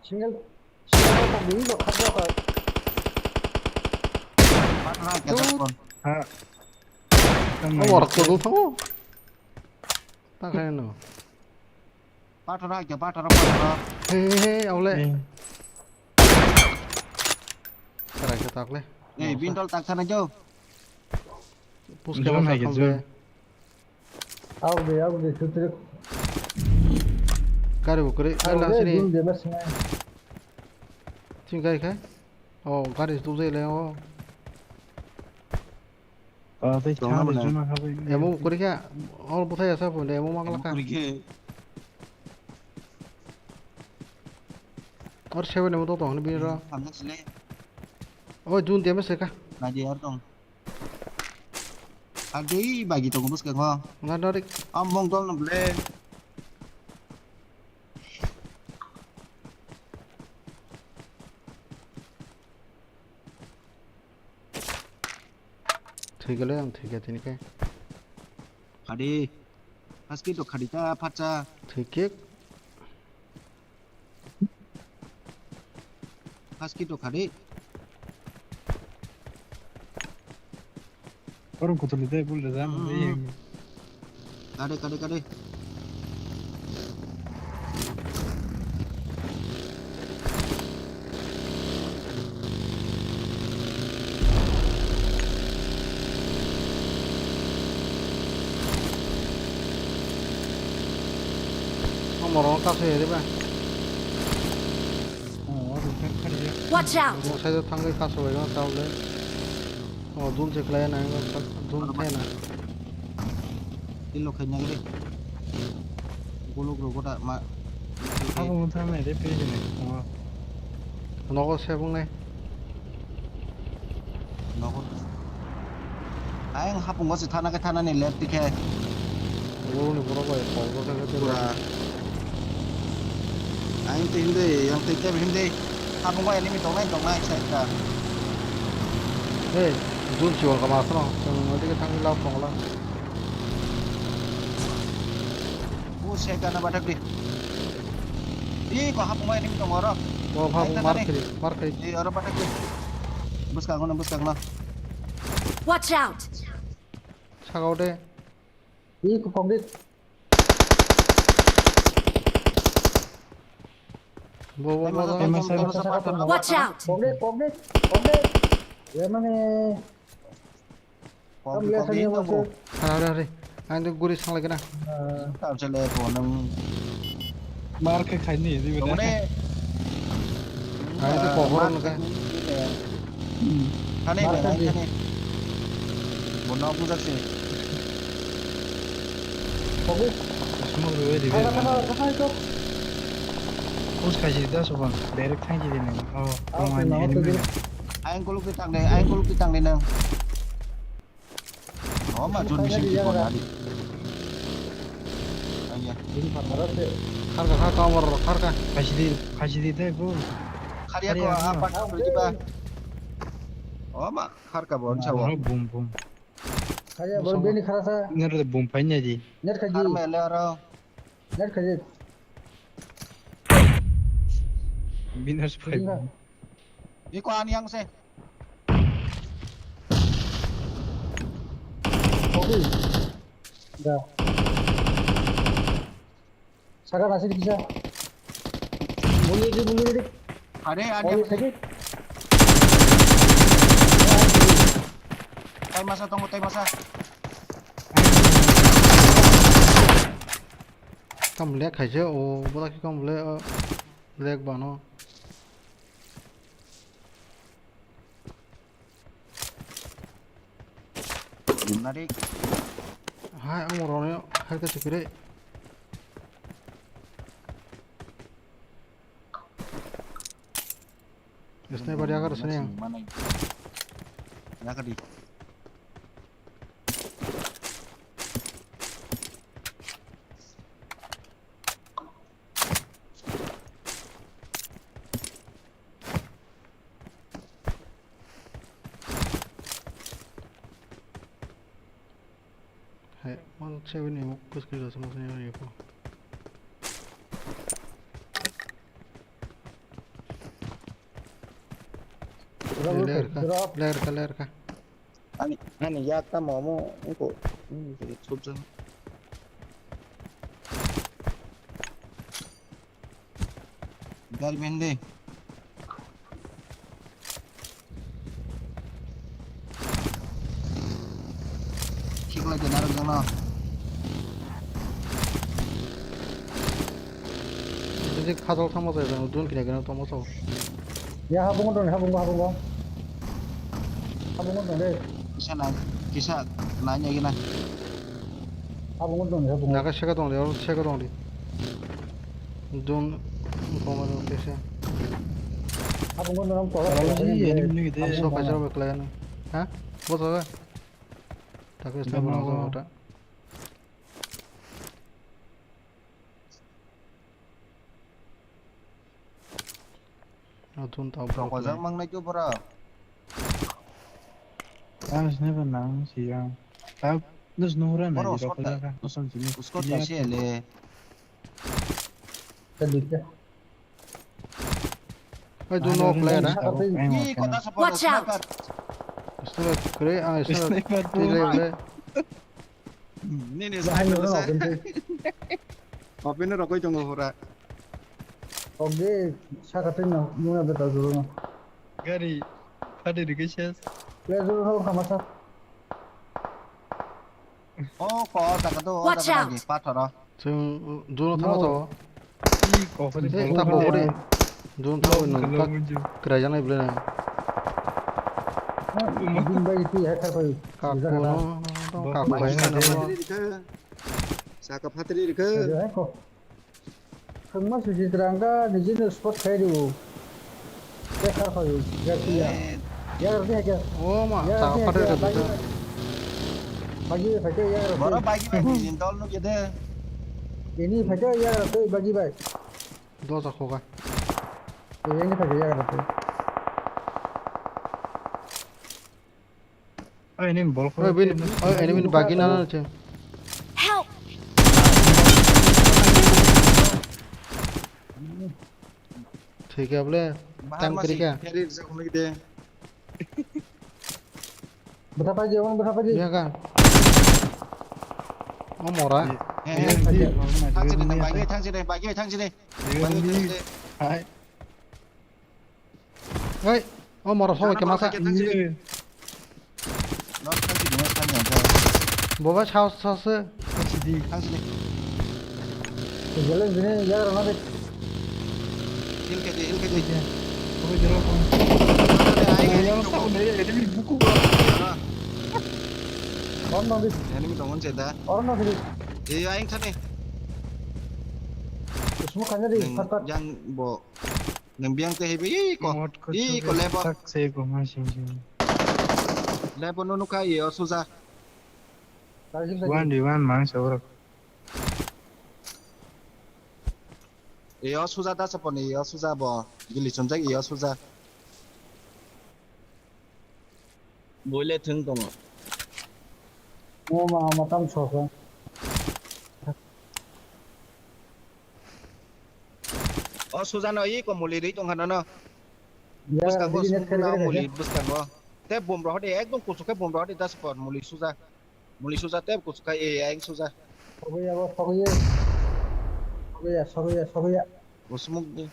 Single. Single ko ni bo khajak. Patna kya kon. Ha. Awar ko do thango. Ta khaino. Patara kya, patara, patara. He, he, he, aule. He. Karai khe tak le. Ei, bini dol tak thana jo. Push khe zone ma hai khe sakam zone. De. Aw de, aw de, sutri. Gari bo kwrwi, gari lang sini. Zone de mas ngai. Ching gari khai. Oh, gari tu jai le, oh. Ah, tei chwng chha de mane. Juna ha bai. Emo kwrwi kha, oh, buthai asa phone de, emo ma kala kha. Emo kwrwi khe. Or seven emo to tong ni bini ro. Hamjak sile. Oh, jun de mas ka. Nadi ar tong. Adi bagi tongo bwskango. Nga direct. Am bong tol no ble. Thwi gale ang thwi kha tini khe. Khadi. Haski to khadi ta phacha. Thwi khe. Haski to khadi. Orang kutu ni dai bul da. Hmm. Kade, kade, kade. Omorok kaso ya de ba. Watch out! Mo side o thangwi kaso bai no tawle. O dun se khlai na, dun khlai na. Tilo khaina gre. Golok rogo da ma. Abo mo thang nai de pe jene. Nogo se bung nai. Nogo. Ayang hapung go se thana ke thana ni left dikhe. Oro ni borok bai kok rw thangkhe tei. Pura. Ang tei himde, ang tei tei himde. Hapung bai enemy tongnai, tongnai side ka. Hey, jun si wal kama khno. Chwng odi ke thangwi lab tongla. Bu side ka na bathak di. Ih, ko hapung bai enemy tongo oro. Bo hapung mar khiri, mar khiri. Ih, oro bathak di. Bwskango no, bwskango no. Watch out! Sakao de. Ih, ko kok di. Bo, bo, bo, bo. Watch out! Kok di, kok di, kok di. Ya mane. Kok di, kok di. Hari, hari, hari. Ang tu guri sang lagi na. Tam sele ko nang. Mar khe khaini di beda. Mane. Ang tu kok horo nang kha. Thani, thani. Bono bujak se. Smoke rwui ribe. Push khaisi da subang. Direct thangsi di nang. Oh, tong ani enemy. Ayang kuluk di tang de, ayang kuluk di tang de nang. Oh, ma jun misi di kon ali. Ayah. Kharka kha kamor kharka. Khaisi di, khaisi di de bu. Kharia ko apa di ba. Oh, ma kharka bon sawa. Boom boom. Kharia bol bini kharasa. Nero de bum painai di. Net khaji. Kharma ele aro. Net khaji. Bini harus pai. Iko ani yang se. Kopi. Da. Saka nasi kisa. Muli di, muli di. Are, are. Muli sakit. Tai masa tongo, tai masa. Kam lek khaise o, bola ki kam le, o, lek bano. Gimnari. Hai, ang roni, hai ka chukire. Sniper yakar sini yang. Mana? Yakar di. Hai, one seven ni muk kus kus asal asal ni ko. Ler ka, ler ka, ler ka. Ani, ani yak tamo mo, ko, ini, ini, ini, Gari bende. Jadi khajol thangma jai jang dun kina kina tongma sao. Ya habung dong, habung, habung. Habung dong deh. Kisa nai, kisa nai nai gina. Habung dong, habung. Naga sega dong de, oro sega dong de. Dun koma dong kisa. Habung dong, tolak. Tolak sih, ya, ini, ini gitu ya. Amso paisa ba klai na. Ha? Bo jaga. Tapi saya mau jaga. Atun tau. Rokojak mangnai tu borok. Ang sini ba nang siyang. Tap, nus nuhura na. Borok di rokojak ka. Uskot ta sele. Tadi ke. Oi, do no player, ha? Ih, kota support. Watch out. Sniper. Sniper kre, ah, sniper. Sniper tu. Tile, tile. Nini sniper sa. Opin rokoi tongo hora. Oke, saka tino, muna beta dulu. Gari, padi dikhe ses. Player dulu no kama sa. Oh, ko, taka to, oh, taka to. Watch out. Pathoro. Chwng, uh, drone thangma jago. Ih, kok ni. Tei, ta kok ni. Drone thangma nwng ta kwraijaknai bwlai nai. Bini bai twi hai kharpai. Kaku no, kaku bai na. Saka phatri rikha. Hai ko. Thangma suji tranga nijini spot khai riwo. Bekar hoyo, ya, ya. Eh. Ya, ya, ya. Oh, ma, ya, ta ya, phatar ya, ka bagi, duta. Bagi, bagi, ya, ya. Boro bagi bai, ni dol nuk yede. Ini bagi, ya, ya, bagi bai. Dosa khoga. Ini bagi, ya, ya. Oh, ini bol. Oh, bin, oh, ini bin bagi nana che. Help! Thik hai bole. Bahar tang masi kri kya? Keri rijak hwnwi de. Bwtha paidi, omo bwtha paidi. Iya ka? Oh, mora. Eh, eh, eh. Thang sini, thang sini, bagi, thang sini, bagi, thang sini. Bagi, thang sini. Hai. Oi, oh, moro sobo khe masa. Iya. Boba saos saos se. Sidi. Heal khe di, heal khe di. Enemy tongo se da. Oro no di. Ei, ayang thani. Smoke kanya di, fat fat. Yang bo. Nang biang te hebe, ih, ko. Ih, ko lebo. Tak se ko ma sing sing. Lebo no nuka, ih, o suja. One di one mang se oro. Ih, o suja da sapon, ih, o suja bo. Gili chonjak, ih, o suja. Boile thwng tongo. Mo ma ma tam sokha. O sujano i ko muli ri tongkha nono. Ya, bwskango bini net sumukna kare kare muli kare. Bwskango. Te bumrok hode ekdom kuchuk khe bumrok hode daspor muli suja. Muli suja te kuchuk kha e ayang suja. Sogoya bo sogoya. Sogoya sogoya sogoya. Bo sumuk di.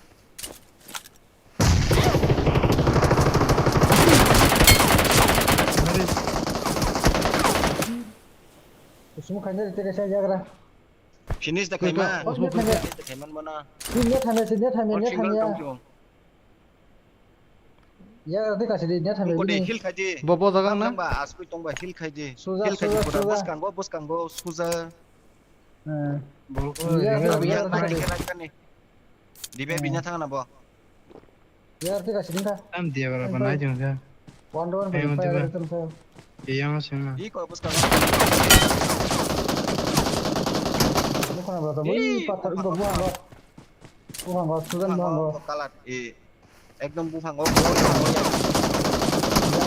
Sumuk khaina rite kaisa yagra. Finish da khaima. Finish da khaiman mana. Net hanya, net hanya, net hanya. Yagra de kasi de, net hanya. Bini. Heal khaidi. Bo, bo jaga na? Tongba, askui tongba, heal khaidi. Heal khaidi pura. Bwskango, bwskango, suja. Bo, bo, yagra, yagra, yagra. Dibe bina thang na bo. Yar tira siding kha. Tam dia bara banai jong ja. One to one. Ayo, fire diba. Item kha. Iya mas ma. Iko bus ka. Bukan apa tuh? Ih, pathar itu buang lo. Buang lo, sudah buang lo. Kalat. Eh. Ekdom buang lo. Ya,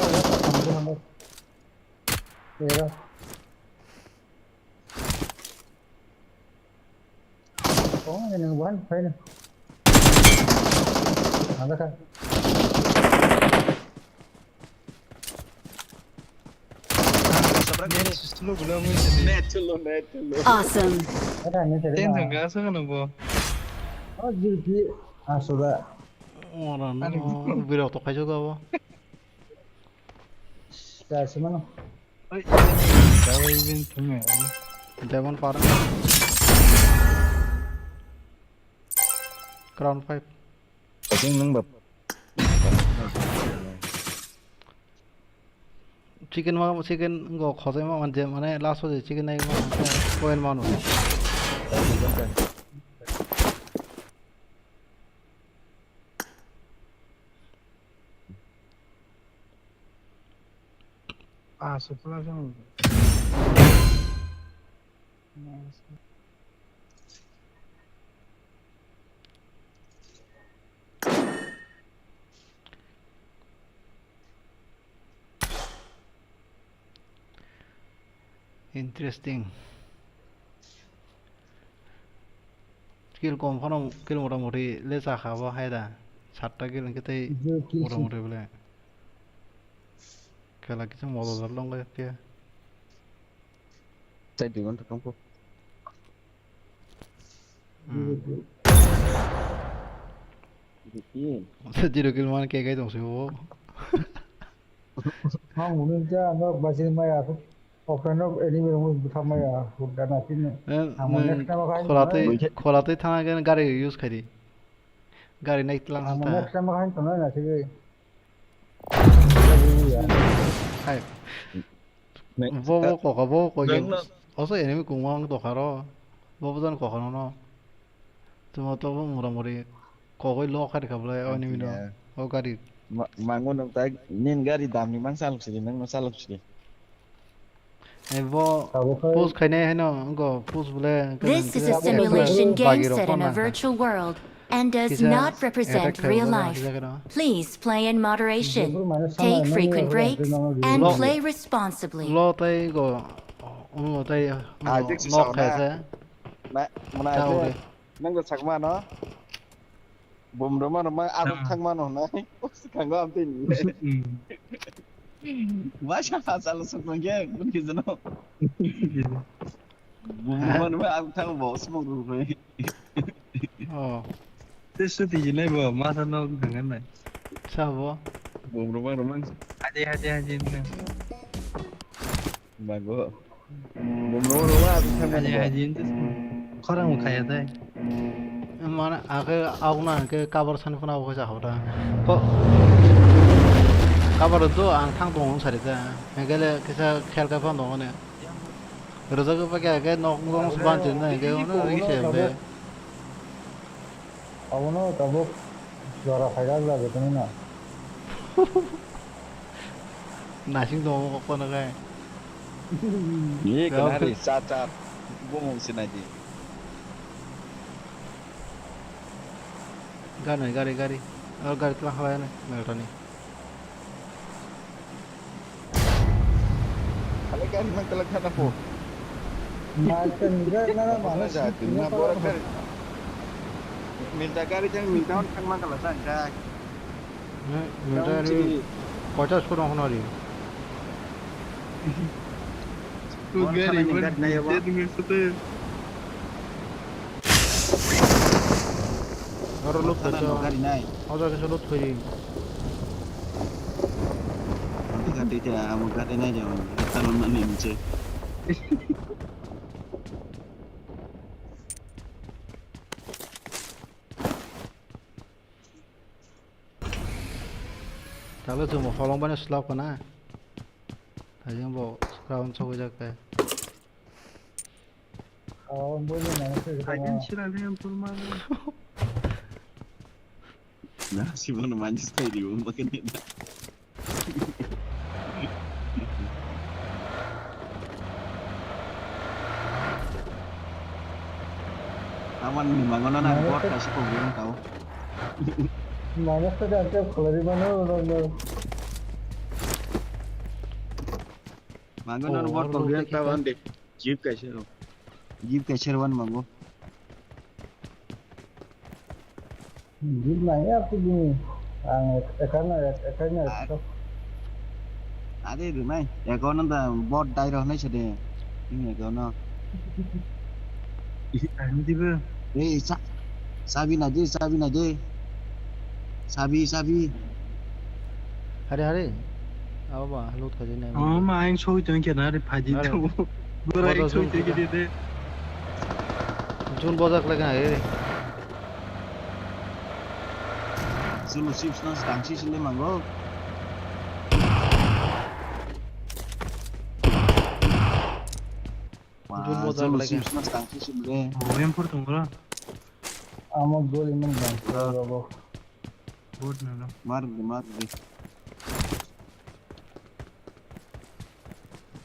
ya, buang lo. Ya. Oh, ini bukan, ini. Ada kah? Net slow gula mo. Net slow, net slow. Awesome. Ada ini tadi. Ten jang ga sa na bo. Oh, G P. Ah, sudah. Ora no, biro to khajo ga bo. Ya, semana. Oi. Diamond par. Crown five. Kosing nung bap. Chicken ma, chicken go khojai ma manje, mane last o je chicken nai ma point mano. Ah, supply zone. Interesting. Kill kom phano, kill mota moti le chakha bo hai da. Satta kill hwnkhe tei mota moti bole. Kela kisa modo dal long khe. Tei dui ghonta tongkho. Hmm. Zero kill man khe kai tong se bo. Ang mungkin khe ang basi maya. Offline o enemy rok bwtharmaya, hurda na phini. Eh, ang nwng next time o khai kholatwi, nai. Kholatwi thangna gari use khaidi. Gari nai tlang ang thang ta. Next time o khai tongnai na thigwi. Hai. Next time. Bo, bo kok, bo kok. Nwng no. Oso enemy kungma ang tokha ro. Bo bwjan kok no. Tuma to bo mura muri. Kogoi lo kha rikha bwlai o nini no. O gari. Ma-, mango nwng tai nin gari dam ni mang salok sidi, nwng no salok sidi. Ai bo post khainai haino go post bwlai. This is a simulation game set in a virtual world and does not represent real life. Please play in moderation, take frequent breaks, and play responsibly. Lo tai go, lo tai nok khaisa. Na, mwnai. Nang da sakma no? Bum rwma rwma aduk thangma no nai. Swkang go amtwi ni. Waisa ha chalo sukma khe bun khe jano. Bum rwma rwma aduk thang bo sumok rwma. Oh. Te suti jinai bo masa no gangan nai. Sabo. Bum rwma rwma. Haji haji haji. Mago. Bumrok rok a bwkhak mano. Haji, haji, khorang bo khaya dai. Mane, ake augna ke kabar sani phano augka ja hota. Ko-, kabar do ang thang tong sari da. Hengkele kisa khel ka phano ne. Rojak pa kya ke nok nok ban chen na ke ono ri se be. Abono tabuk jora khaijak jabe tongwi na. Nasing tongo kok kono khe. Ye, kena ri, cha, cha. Bumung sinai di. Gari, gari, gari. Oh, gari tla hawai na, meltani. Kale gari mang kala khana po. Master ni gari na, na, mana ja, tini na bora gari. Milta gari jang milta on thang mang kala sa, ja. Milta ni koita suru hono ri. Tu gari, gari na ya ba. Aro loot khaisa. Gari nai. Oja kisa loot khairi. Ante gari te amo gari nai jao. Talon na ni niche. Talo chwngbo holong bani slap kana. Thajeng bo round sogwi jak khe. Oh, boni nang se. Akin sira le ampur ma. Na, si bono manjis kai di, um, bakit ni. Aman ni mangono na bot kaisa kok yang tau. Mango se kan te kholari mano, no, no. Mango no bot kok yang tau ande. Jeep kaisa ro. Jeep kaisa ro wan mango. Jeep nang ya aku ni. Ang ek-, ekarna, ek-, ekarna ek-, ek-, ek-, ade rinai. Ekono da bot dai ro nai sede. Ini ekono. Ang dibe. Eh, sa-, sabi na je, sabi na je. Sabi, sabi. Hari, hari. Abo ba, loot khaijak nai. Oh, ma, ang soi tong khe na re, phaidi to. Bora, ang soi tong khe de. Jun bojak lai kha, eh. Zulu chips no stang si sile mango. Jun bojak lai kha. Chips no stang si sile. Oh, M four tong bro. Amo goli man bang. Bro. Bot na no. Mar de, mar de.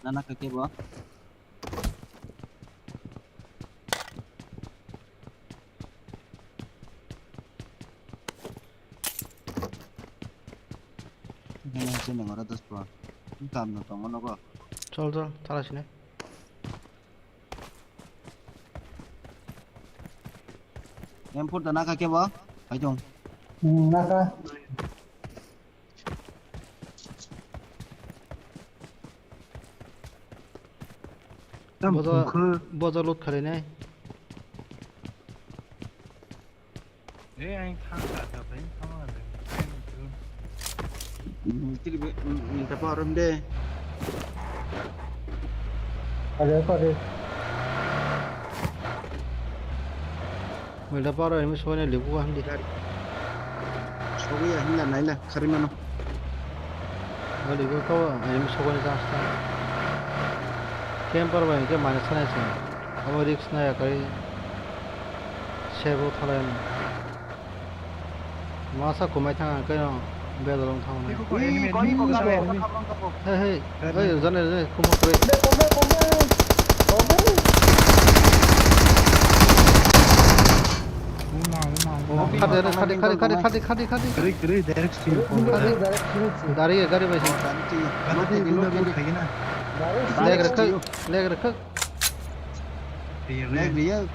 Nana kake bo. Nana sini ngora dos po. Tam no tongo nogo. Chol, chol, thala sini. M four da naka kebo? Hai tong. Hmm, naka. Tam boja, khungkhu. Boja loot khalai nai. Eh, ang thang ka ta bai thang la de. Tiri be, minta pa rom de. Kare, kare. Minta pa rom, ini soalnya libu kan di. Soalnya hinda naila, kari mano. Wali go kawa, ayam sokoni ta asta. Camper bai ke mane sanai se. Abo risk na ya kai. Sebo thalai no. Masa kumai thang kai no. Bedolong thang na. Ui, koi ko gabe. Hey, hey. Hey, jane, jane, kumo kre. Khade, khade, khade, khade, khade, khade, khade. Kiri, kiri, direct stream. Khade. Gari, gari bai. Gari, gari, gari. Leg rek, leg rek. Leg rek.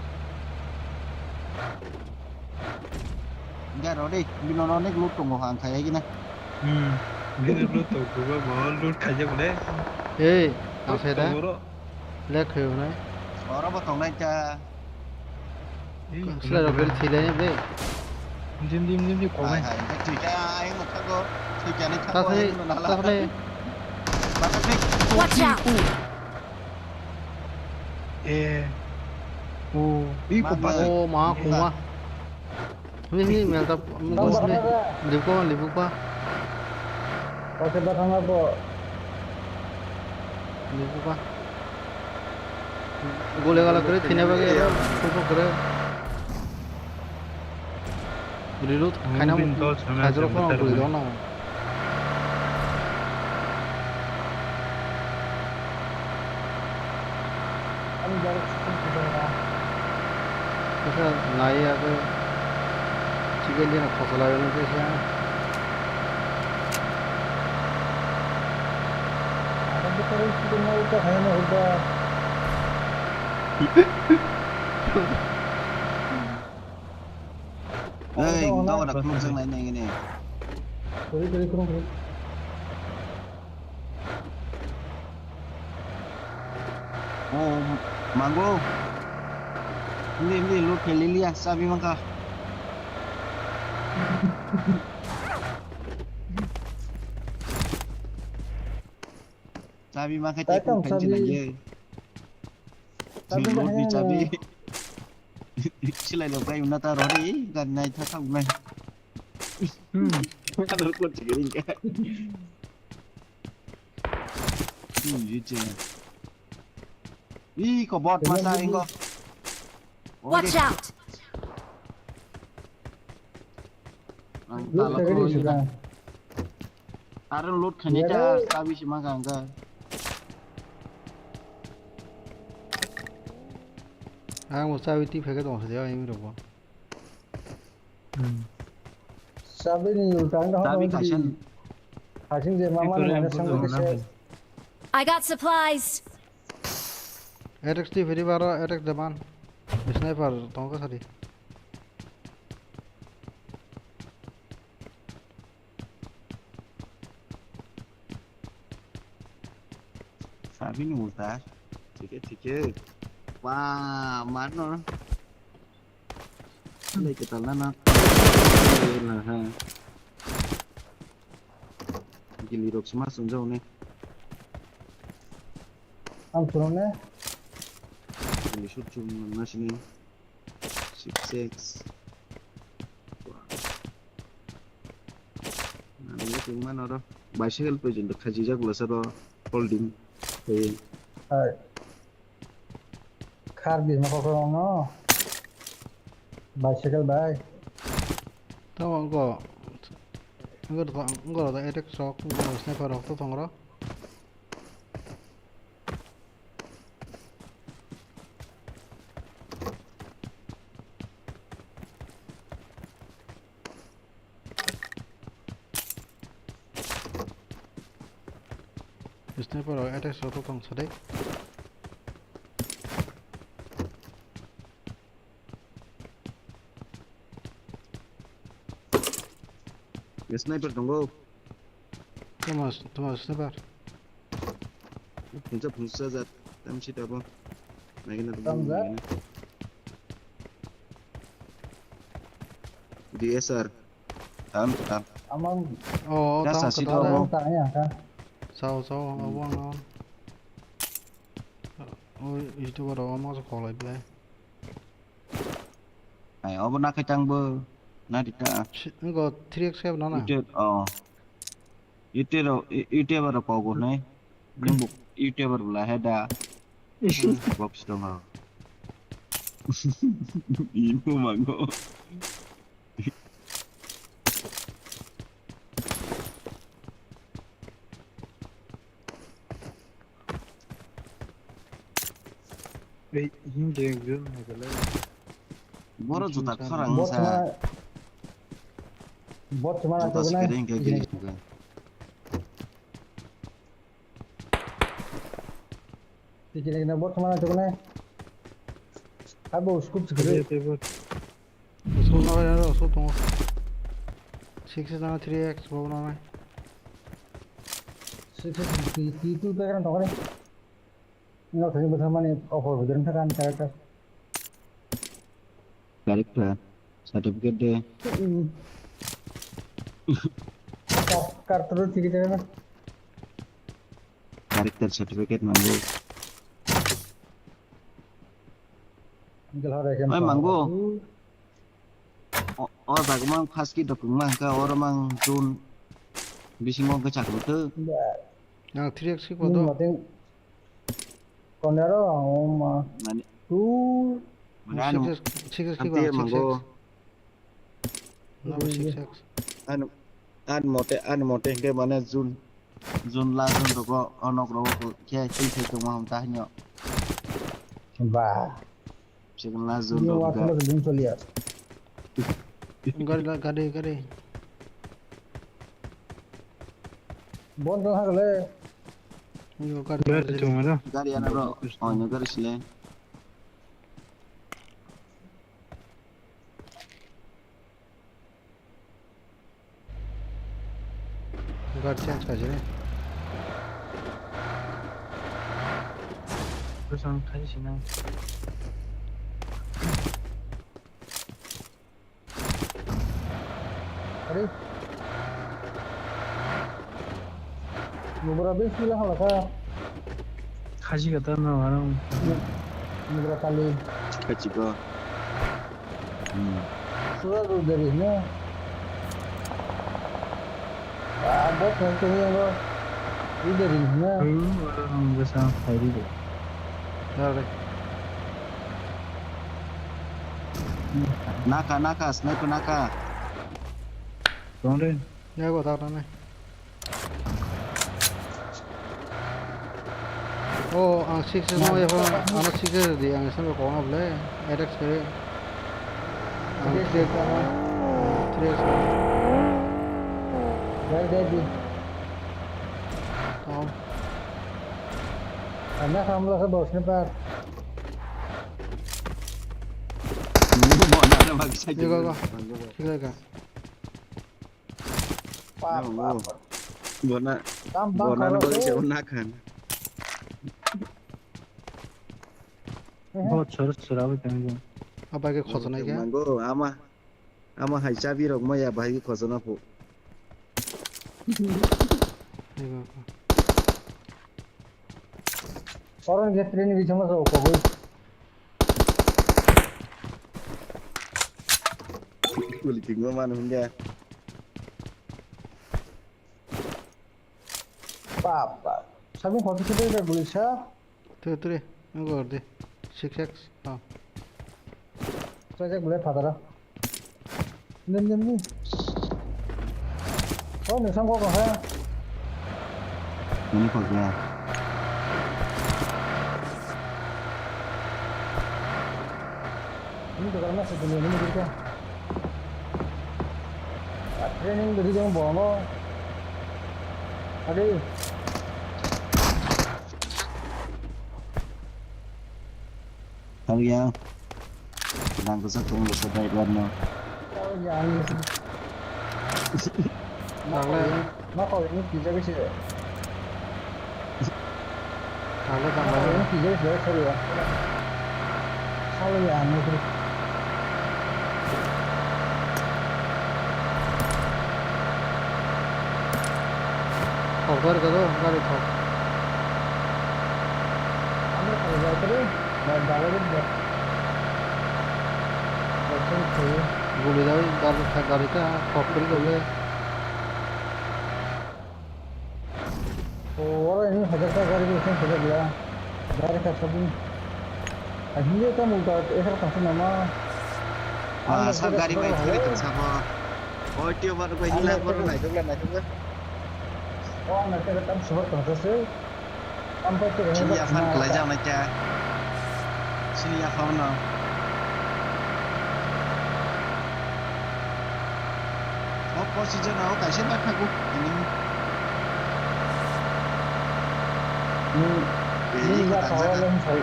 Enggak, Rodi, bino no nek loot tongo, ang kaya gini. Hmm, bino loot tongo, bo loot kaya boleh. Eh, ang saya dah. Leg khayo nai. Oro bo tongnai ta. Sila rok beri thilai ne bre. Dim, dim, dim, dim, hai, hai, thwi kha, ai, mo thago. Thwi kha, ni thago, ai, mo nala. Watch out! Eh. Oh. Ih, ko ba. Oh, ma, ko ma. Ni, ni, mel ta, mel ta, ni. Libu ko, libu ko. Pakai batang apa? Libu ko. Gole gala kore, thina bage, kupo kore. Reload khaina, khaijrok phano guli dono. Kisa nai abo chicken dinner khosalai no kisa. Ei, engkau ada khuluk jang nai nai ngini. Kuri, kuri, kuri, kuri. Oh, manggo. Hindi, hindi, loot khe lilia, sabi mangka. Sabi mangka. Kaitam, cek sabi. Nai ye. Sabi. Loot ni bahaya. Sabi. Silai lo kai una ta rori, gan nai tha tha unai. Hmm. Kadar ko chigiring ka. Hmm, yuje. Ih, ko bot masa ingo. Watch out! Ang loot tala khaikhe ko ring sida. Aro loot khani ta, yare. Sabi sima ganga. Ang mo sabi ti pheke tong sida, ang rokbo. Hmm. Sabi ni ulta ang sabi hasan. Hasan je mama ni hasan ko se. I got supplies. Atex ti phiri baro, Atex deman. Sniper tong ka sadi. Sabi ni ulta. Thike, thike. Wah, mano. Lai ketal na na. Na ha. Kili rok sma swngjao ne. Ang chwrwng ne. Kili shoot chwng nang na sini. Six X. Nang le chwng mano ro. Bicycle pejin do khajijak lasa ro. Holding. Hey. Hai. Khar di ma kokro no. Bicycle bai. Tamo go. Go go go da etek sok go sniper rok to tongro. Sniper rok attack shot o tong sade. Sniper tongo. Toma, toma sniper. Phungsa phungsa jat tam si tabo. Nagina to. Tam jat? D S R. Tam tam. Amang. Oh, oh, tam sasi to. Tamo. Tanya ka. Sao sao, hmm. Abang on. Oh, itu baru amang sekolah itu. Ai, obo na khe tang bo. Na di ta. Ngo three X five na na. Ite, oh. Ite ro, i-, ite ba ro ko bo ne. Nung bo ite ba ro la he da. Hmm. Box dong ha. Imo mango. Ei, him je gum hagale. Boro juta khorang sa. Bot ma, bot ma juta na sikere hingke giri suga. Sikere na bot ma na tukune. Abo scoop sikere. Tebo, tebo. Scope no, no, scope tongo. Six na three X bo no nai. Six X T two pack ran tongkhe. No thani bwtha mani offer bidin thakan character. Character certificate de. Kar, kar turu tiki tiki na. Character certificate mango. Oi, mango. O, o jaga mang first kit rok wngma hwnkha, oro mang zone bisingo hwnkhe chakhuto. Ang three X khe kodo. Mateng konero, o ma. Mane. Tu. Mane anu. Six X, six X khe mango. Six X. Nabo six X. An, an mote, an mote hingke mane June, June last June rogo, o nok rogo khe, khe, khe tongma hum ta hinyo. Ba. Second last June rogo. Ni wa thalo dun choliya. Gari la, gari, gari. Bon dong hakle. Yo, gari, gari, gari. Gari ana ro. Oh, no gari sile. Guard change khaisini. Bwsang khaisina. Are. Nubra be sila halaka. Khaji kata na wara. Nubra kali. Khaji ko. Hmm. Sura tu dari na. Ah, bot na tu yang ko. Ini dari na. Hmm, orang biasa hari tu. Dari. Naka, naka, sniper naka. Tong re. Ya, go tak na. Oh, ang six no ya ko, ang six di, ang sniper ko na ble, Adex ke. Ang three, three. Dai, dai, di. Tom. Anda kamu lah sebos ni, Pak. Ini mau ada bagi saja. Iya, kak, kak. Iya, kak. Pap, pap. Bona, bona no bagwi se nakhan. Bo chhor chhora bai tong. Abai ke khosonai ke. Mango, ama, ama hai chabi rok maya bahai ke khosona phu. Ego ko. Oron ge train ni bichama sa kogoi. Kuli tingma manu hingga. Papa. Sabi kopi kita udah beli sa. Tui, tui, nang gor di. Six X. Oh. Saya cek boleh fatara. Nim, nim, nim. Oh, nih sangkok kah? Ini kok ya? Ini tukar mas itu nih, ini gitu. Training dari yang bono. Ade. Thang yang. Nang kasa tung lo sa driver no. Thang yang. Nang le. Nang kau ini kerja ke sih. Thangla thangla. Ang kisa kisa kariya. Salo ya ang kisa. Thok dar ka do, gari thok. Ang kisa kisa kisa. Gari dala kisa. Gari thok. Guli dai, gari thok, gari ta thok kuri kule. O, oro ini hajar ta gari bai seng hajar ya. Gari ka sabun. Ahini ta multa ekar ka sung nama. Ah, sab gari bai thiri tong sabo. Oi, tio bar bai hila bar nai dogla nai dogla. O, na ta tam subar ka sa se. Am pa te. Chini ya fan kelai jang nai kya. Sini ya phone no. O position o kaisa ma thago. Ini. Ni, eh, ni ya kawan yang sai.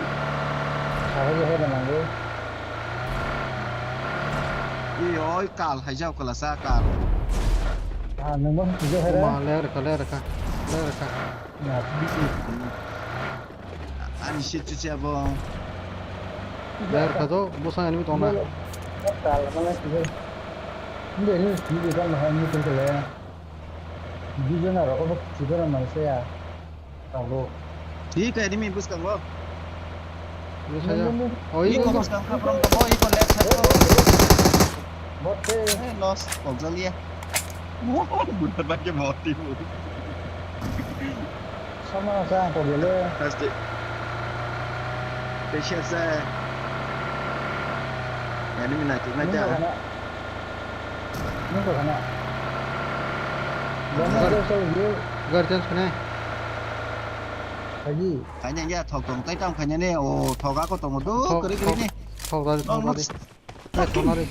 Sawa ya hera nango. I oi kal hai jao kala sa kal. Ah, nang mo sijao hera. Ma ler ka ler ka. Ler ka. Na, sijao. Ani se chuche abo. Ler ka do, bosong ani tong na. Tal mana sijao. Nde ni sijao kan mahal ni tong le. Di jona rok ko sijao na man se ya. Abo. Hi ka enemy bwskango. Bwskango. Oi, iko bwskango, kapram tongo, iko left side o. Botte. Eh, loss, kokjaliya. Bunar bai ke moti bu. Sama sa ko gele. Haste. Pesia sa. Enemy na tik na ja. Nung ko kana? Nung ko kana? Gana Gar-, ko so ye. Gar chance kene. Haji. Kanya ya thok tong tai tam kanya ne o thok ako tong do kari kari ne. Thok dari thok dari. Eh thok dari.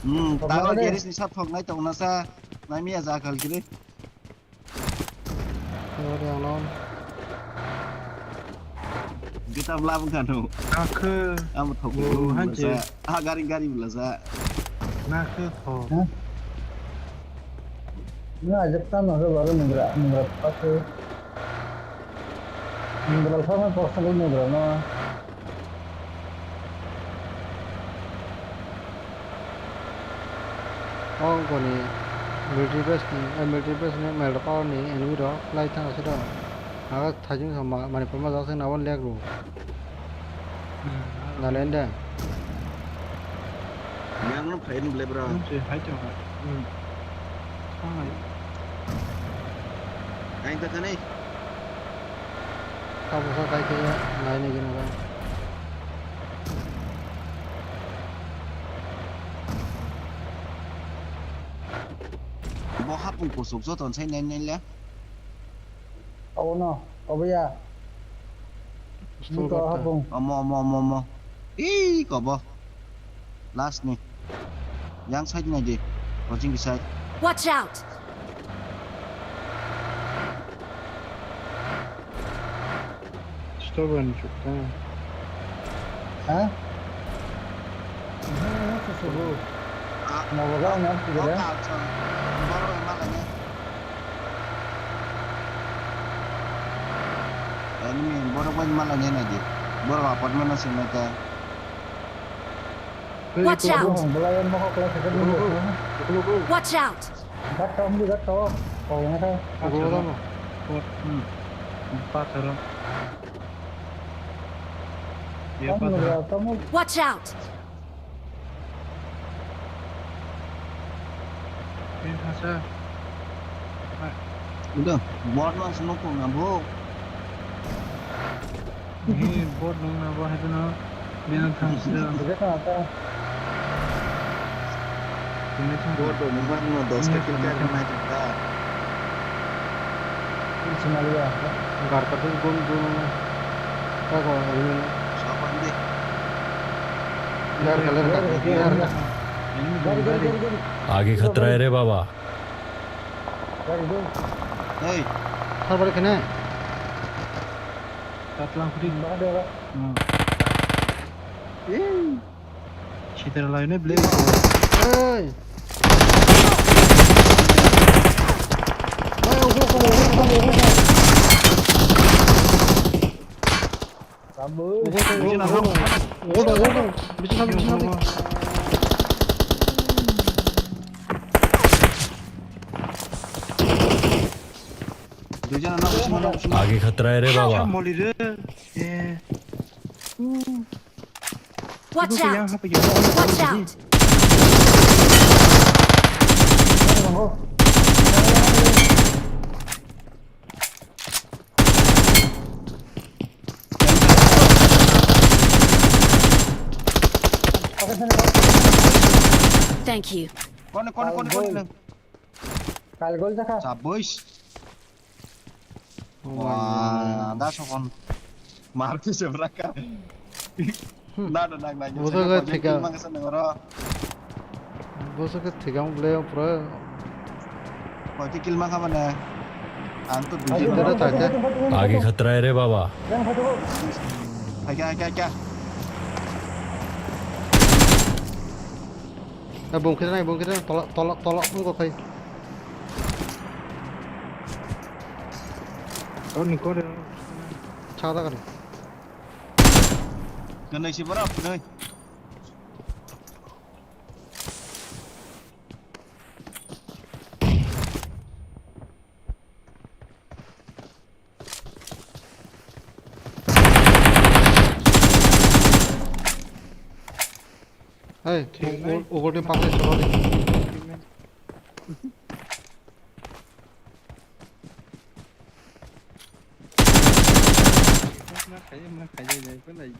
Hmm, talo geris ni sa thok nai tong na sa. Nai mi ya ja kal kiri. Ori ang non. Kita belakang kan tu. Aku. Kamu tahu. Oh, hancur. Ah, garing garing belasa. Aku kok. Hah? Ini ajak kan masuk baru nunggu nunggu apa tu? Nunggu apa mah kosong nunggu no. O wngkoni military base ni, eh, military base ni mel rok ni enemy rok lai thang aswk rok. Aga thajin kha ma-, manipur ma jak se nabo leg rw. Hmm. Nalende. Yang no phain ble bro. Hmm, se hai to ha. Hmm. Hai. Ain ta kane. Tabukha kai khe nai nai gini ba. Bo hapung kusuk joto sai nai nai le. Abono, oboya. Pistol Nito kata. Hapung. Omo, omo, omo, omo. Ih, kobo. Last ni. Yang side nai di. Watching the side. Watch out! Stop and shoot, ha? Ha? Ini susu. Ah, mau berapa, oh, nggak, gitu, oh, ya? Kacang. Baru yang mana, ya? Enemy, borok bai malai nai di. Borok apartment o swngnai ta. Watch out! Belai ang mokol kelai khe Go, go, go. Go, go, go. Watch out! Gatto, muli gatto. Pathoro. Pathoro. Hmm. Pathoro. Watch out! Udah, buat mas nukung nabo. Ini bot nung na bo hai no. Bina thang sida. Bot do nung ban no dos ka kill ka nai ta. Gar ka tu gun gun. Ka ko ini. Sapan di. Gar ka le gar. Ini gun gari. आगे खतरा है रे बाबा। Hey. Sabar kene. Tatlang kudi. Hmm. Sitara lai ne black. Hey. Hey, ogo, ogo, ogo, ogo, ogo. Ogo, ogo, ogo, ogo. Ogo, ogo, ogo. Bichi sabi, bichi sabi. Duijon anak usung, anak usung. आगे खतरा है रे बाबा। Moli re. Eh. Watch out! Watch out! Thank you. Kone, kone, kone, kone. Kalgol jakha. Sabais. Oh my God. Wah, da sokon. Mar ki se braka. Hmm. Na da nang nang. Boso ke thika. Mang sa nang ro. Boso ke thika mo ble pro. Koi ki kill ma kha mane. Ang to dui. Ayo, jin. Ayo, ayo, ayo. आगे खतरा है रे बाबा। Yang satu. Hai kya, hai kya, hai kya. Eh, bung kita nai, bung kita nai. Tolak, tolak, tolak pun kok kai. Oh, ni kau dah. Chada kali. Ganai si berap, ganai. Hey, thik u-, nai. U-, ugurni pakri soro di. Thik nai. Ma khaye, ma khaye, jai ko lai.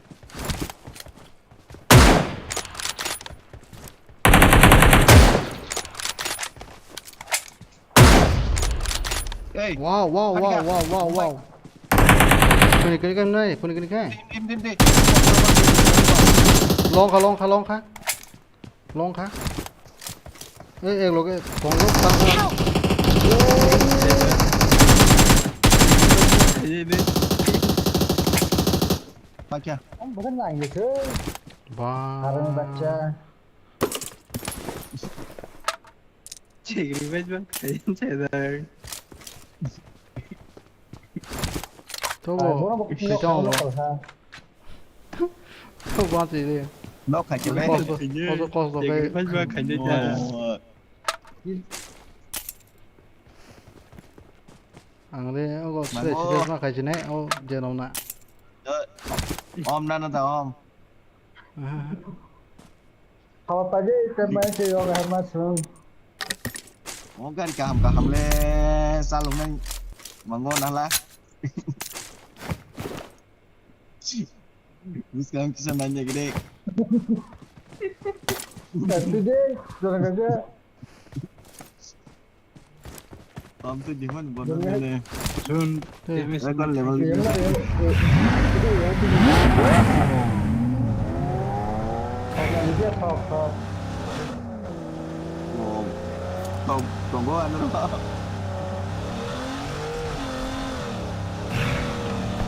Ei, wow, wow, wow, wow, wow, wow. Kuni kuni kan nai, kuni kuni kan. Dim, dim, dim, dim. Long kha, long kha, long kha. Long kha. Ei, ek loge, tong lo, tang lo. Ei, ei. Pakya. Om bukan nangis, eh. Ba. Haram baca. Chigri bej bang khain chedar. Tobo, ah, bono bo khaito khaito bo. Tobo ati de. No khaito. Kosto, kosto, kosto. Chigri bej bang khain chedar. Ang de ogo sile sile ma khaijine o jenom na. Om nana da om. Aha. Haba paje te mai se yoga hama sung. O gari kaham kaham le salung nai mango nala. Buskang kisa nanya gede. Tapi deh, jangan aja. Pam tu jiman bono nene. Sun, eh, level. Top, top, top. Wow. Top, top, gua anu.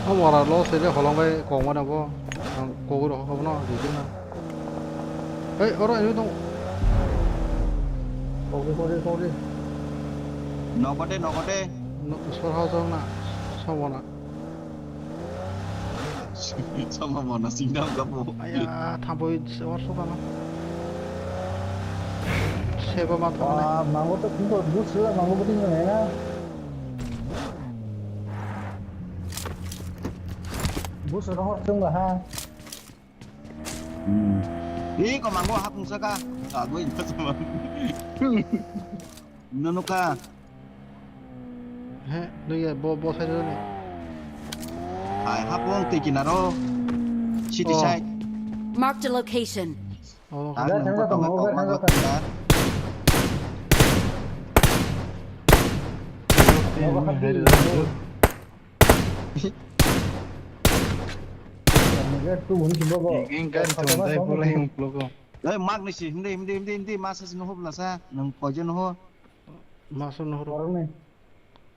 Amora lo sele holong bai kong mana bo. Ang kogui rok hono di na. Hei, oro ini dong. Kogui, kogui, kogui. Nokote, nokote. No, sor hao jong na, sabo na. Sama mana sing dam kapo. Aya, thampoi sor so kana. Seba ma thangna. Wah, mango to kung ko dus la mango budi ngai na. Busu rohor chwng ba ha. Hmm. Ih, ko mango hapung saka. Agoi. Nono ka. He, nui ya, bo, bo side ni. Hai, hapung twi kinaro. City Oh. side. Marked a location. Oh, Ang hapung nungkha tongo, tongo, tongo, tongo. Ini kan tuh, ini coba kok. Ini kan tuh, saya mulai yang peluk. Eh, magni si, hindi, hindi, hindi, hindi, masa sih nuhuk lah sa, nang kau aja nuhuk. Masa nuhuk. Orang nih.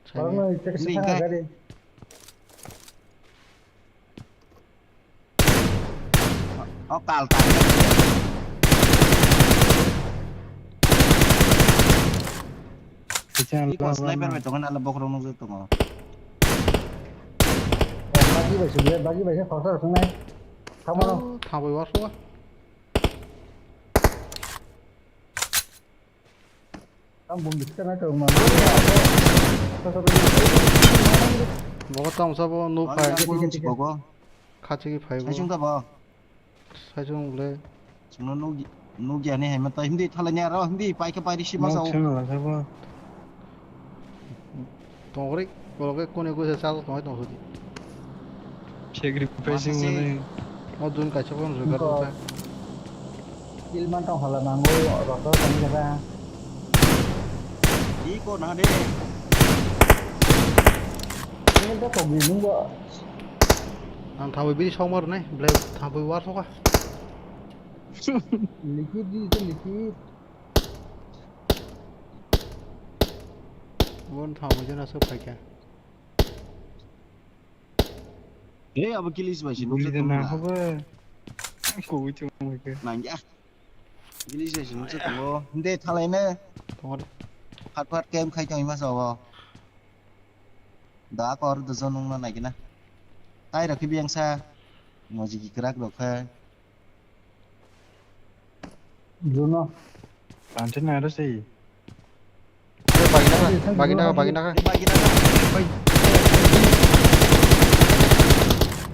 Saya Orang nih. nih, cek Hindi, sana enggak. Gari. Oh, kal, kal. Iko sniper bai tongo, nala bokhorok nukjak tongo. Bagi bai sumle, bagi bai khe khoroksa rok tongnai. Tamo. Oh, thabai warsua. Ang bung biskang ai tong ma. Bogo tong sabo nuk phai. Ang bung biskang. Khachigwi phaibo. Saisung ta bo. Saisung le. Chwngno nuk, nuk ya ni hai ma ta hindi thala ni aro hindi pai khe pai risi ma sao. Tongri, koloke kone kose chal tongwi tong sudi. Sacrifice mane. O dun kaisa phone record wngkha. Kill man tong hala nango, rotor tong jaga. Iko na de. Ini ta tong ni nungbo. Ang thawi bini song mar nai, blai thawi war soka. Likit di, itu likit. Bon thawi jana so phaikha. Hey, abo kilis bai si nukjak tongmani. Guli na hobo. Kowai tongmani ke. Nangya. Kilis bai si nukjak tongo. Hinde thalai ne. Tongo de. Phat phat kem khai tongwi masa obo. Da kor dojo nungna naikhe na. Tai rokhe biyangsa. Mojigi kwrak rokhe. Juno. Panche na ro sei. Bagina ka, bagina ka, bagina ka. Bagina ka.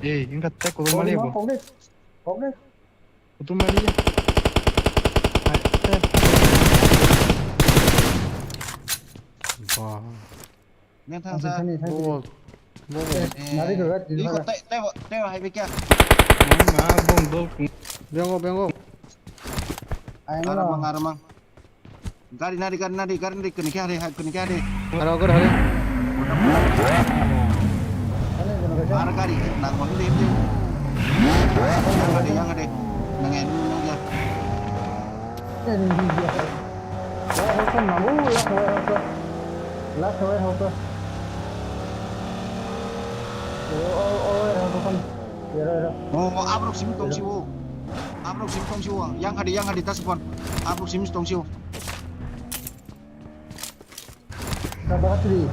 Eh, ingat tek ko mali bo. Kok deh. Kok deh. Kutu mali ya. Wah. Neng thang sa. Thang sa, thang sa. Bo, bo, bo. Eh, nari ko rat, iko nari. Tei, tei, tei hai be kya? Ma, ma, bong, bong. Bengo, bengo. Ai, ngarang no. Mang, ngarang mang. Gari nari, gari nari, gari nari, kani kya re, kani kya re. Haro, haro, haro. Ar gari, nang mo hindi, hindi. Yang ada, yang ada. Nang ya, nang ya. Warehouse-o nango, last warehouse-o. Last warehouse-o. O, o, o warehouse-o khan. Ero, ero. O, o, aborok simi tongsi o. Aborok simi tongsi o. Yang hadi, yang hadi, tasupon. Aborok simi tongsi o. Kabahatri.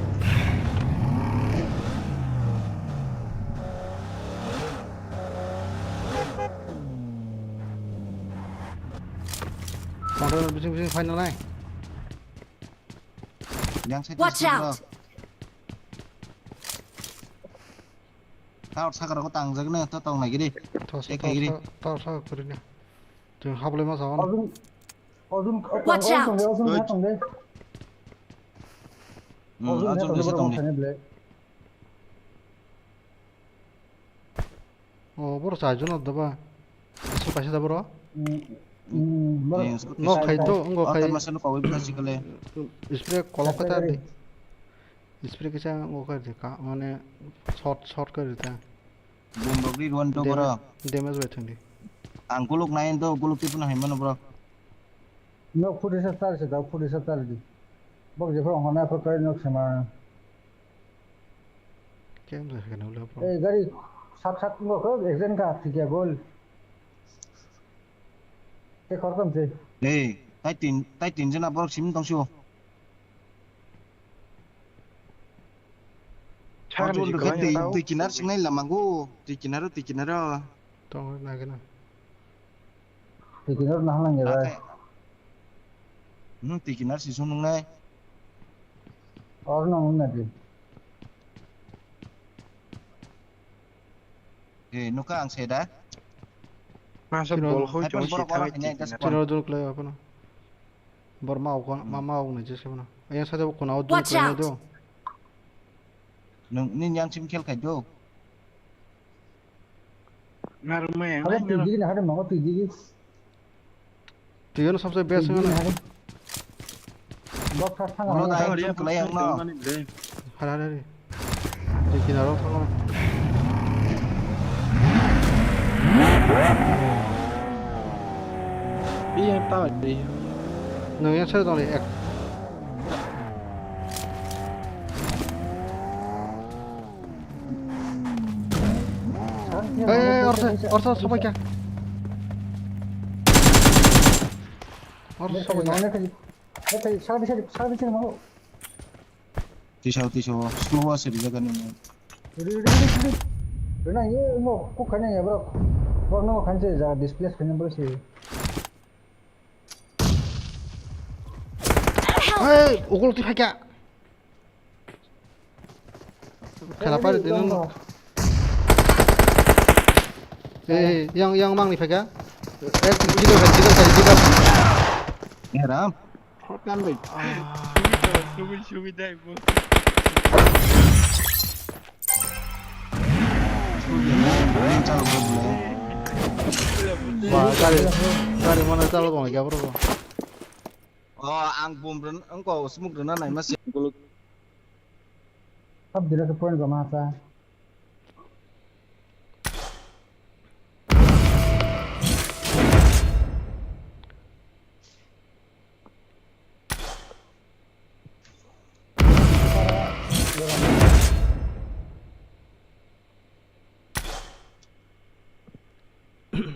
Motor bising bising final nai. Yang side Watch out! Tower sakar ko tang jak na to tong nai gidi. Tower sakar ko ri na. Tong hablai ma sa. Watch out! Watch out! Hmm, Ozone Ozone ni tong, Ozone tong ni. O, boro chaijon da ba. Su kaisa da boro. Hmm, hmm, boro. Nok khai to, ngo khai. Masa no kawi bina sikale. Spray kolok kata di. Spray kisa ngo khai di ka, mane short, short khai di ta. Bom rok ri rwan to boro. Damage bai thangdi. Ang guluk nai to, guluk tipuna hai mano bro. No, footage of tar se da, footage of tar di. Bok je phone hona phone kai nok sama. Kem da kana ula phone. Eh, gari sat sat ngo ko accident ka thik ya gol. Te khortam se. Eh, tai tin, tai tin jana borok sim tong sio. Chakri Arjun ji rwkhe kwlai twi, twi kinar singnai lama go, twi kinaro, twi kinaro. Tong nai gana. Twi kinaro nahlang ya bai. Hmm, twi kinar si sung nungnai. Or nang nung nadi. Eh, nukha ang se da. Masa Chino bol hoi Hai chong pon si borok thawi oro hanya twi gas kina. Chino dun klai apano. Bor ma ok ma ma ok nai jese bono. Yang sa jabo kuna dun Watch klai out! Do. Nung ni yang sim khel khai do. Narumai yang Hare nai twi naro. Digi na hare mago twi digi. Twi no sabse best Twi digi na hare. Bok thak thang Ono ang dai thang. Chum klai ang no. Mani ble. Hare hare hare. Twi kinaro thang. Iya ta di. Nung yang sa dong ek. Ei, ei, orsa, orsa, orsa, pai kha. Orsa, pai kha. Tisao, tisao, slow ase rijak ani. Rina, ye, no, kuk khani ya, bro. Bro, no, khanse ja, displace khani, bro, si. Hey, ukul ti phakya. Khela pari tini. Eh, yang, yang mang ni phaka. Eh, jidar khai, jidar khai, jidar. Eh, Ram. Kan bai. Sugui, sugui, sugui dai, bro. Ba, gari, gari mana chalo tong ya, bro. Oh, ang bom ren, engko smoke rena nai mas. Sab dira ke point ko masa.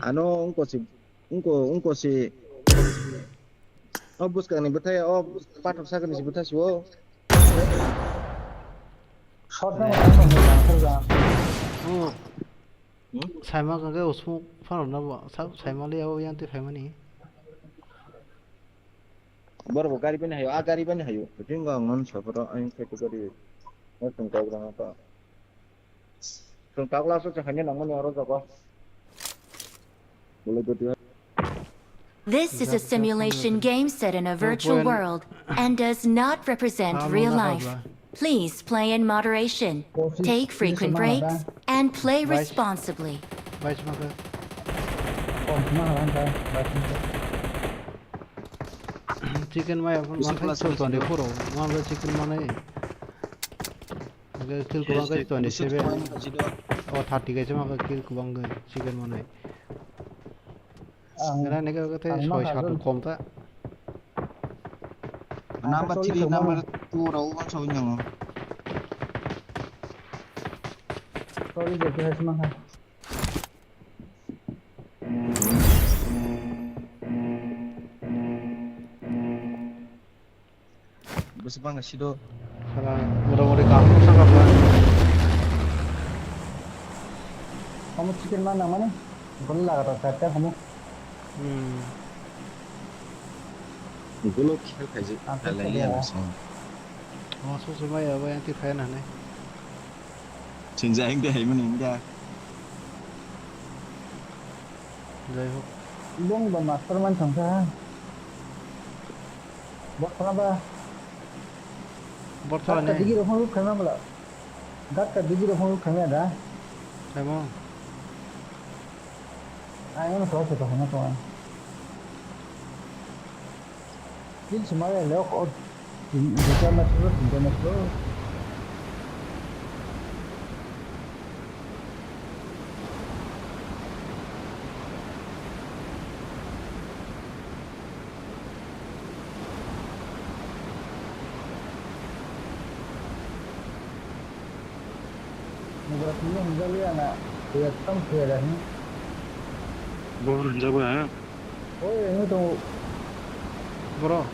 Ano wngko si, wngko, wngko si. O bwskangni bwthai, o pathor sakni si bwthai si o. Short no. Hmm? Saima khe usmuk phano na bo, sa-, saima le o yang te phaimani. Borok bo gari bini hayo, a gari bini hayo. Jing ang non soporo ang khe gari. Mo sung kok rang ta. Chwng tak last o chwng khaina nangmani oro jago. Bolai gotwi. This is a simulation game set in a virtual world and does not represent real life. Please play in moderation, take frequent breaks, and play responsibly. Bai sima khe. Chicken mai one thousand twenty-four o, one chicken manai. Hingke kill kwbang khe twenty seven. O thirty kaisa ma kill kwbang khe chicken manwi. Ang, era neke khe ang soi ma sat kha kom ta. Number three, number two rok uansuk wngkha. Sorry, je khe sima kha. Bwswk bangkha sido. Sala motamoti kaham wngkha ba. Omo chicken ma nangmani. Gol laga to chatta homo. Hmm. Golo khel khaijak. Ang khe khalai khe ya ya. Nang song. Omo sose ma ya ba yang ti phai na ne. Sinja hingde hai mani hingda. Jai hok. Bong ba master man thangkha. Borthana ba. Borthana. Gatka digi rok phone ruk khaima bwla. Gatka digi rok phone ruk khaima da. Khaimo. Ai ano to to to hana to. Kill sumare lok o tin, duita match lo, tinta match lo. Mubra tini hwnjaliya na, ekdom khuya da hwn. Bo hwnjaba, ha? Oi, ini tuh. Bro.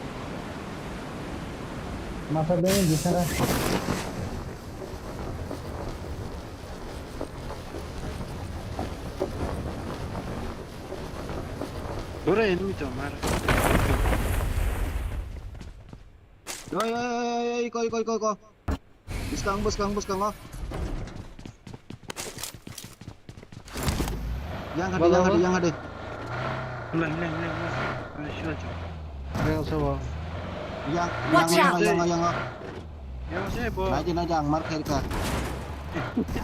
Masa bini bicara. Bro, ini tuh, mar. Oi, oi, oi, oi, iko, iko, iko, iko. Bwskang, bwskang, bwskango. Yang hadi, yang hadi, yang hadi. Hila, hila, hila, hila. Hila, hila, hila. Yang sabo. Yang, yang, yang, yang, yang. Yang sabo. Naidi, naidi, ang mar khairka.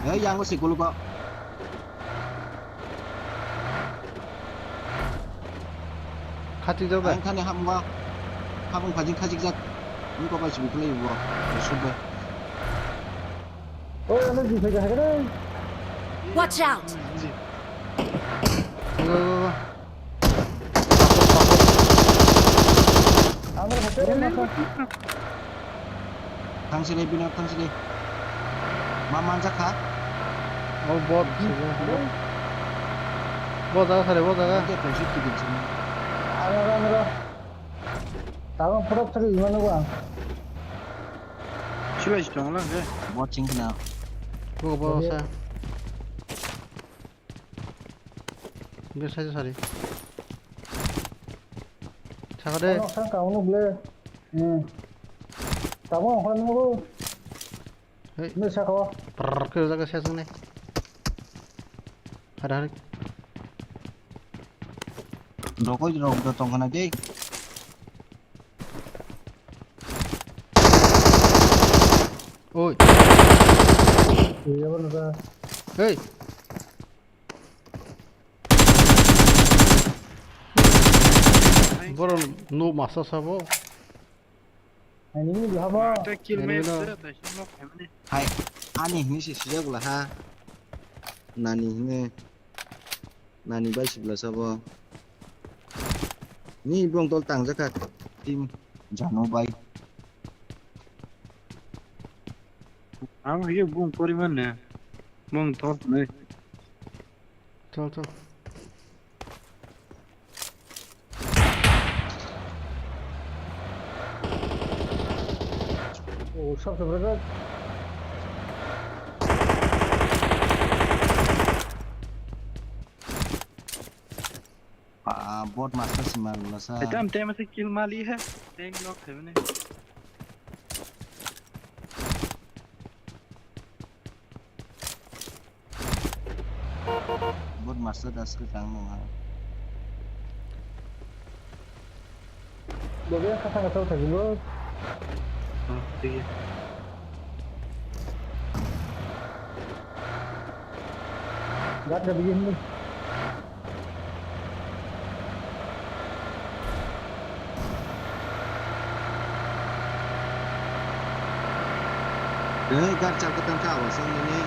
Eh, yang si guluko. Khati jok. Ang khani hamgo. Habung khajing khajik jak. Ang ko bai sibuk lai bo. Sud bai. Oh, ano di sa kagre. Watch out! Go, go, go. Thang sini, Bino, thang sini. Ma manjak kha? Oh, bot. Bot jaga sari, bot jaga. Aro, aro, aro. Tabang purok thari imano ba. Silai si tong lang de. Bot ching kena. Buka bot sa. Biar saja sari. Saka de. Ono sang ka ono ble. Hmm. Tamo ono ko. Hei. Ne saka. Prrr, kira jaga siya sung ne. Hari hari. Rokoi rok do tong kana de. Oi. Iya, bener, Bang. Hei. Boro no masa sabo. Ani ni haba. Ata kill me. Ani no. Hai, ani hini si sijak bula ha. Nani hini. Nani bai sibla sabo. Ni bong tol tang jaka. Team jano bai. Ang hiyo bong poriman ne. Bong tol ne. Chal, chal. Oh, sab sab raga. Ah, bot master si mar gula sa. Etam tem se kill mali hai. Tank knock hai ne. Bot master das ke tang nung ha. Bobe kata kata utai dulu. Oh, iya. Gat ka bigin ni. Eh, gar chak tang kha, awasong nini.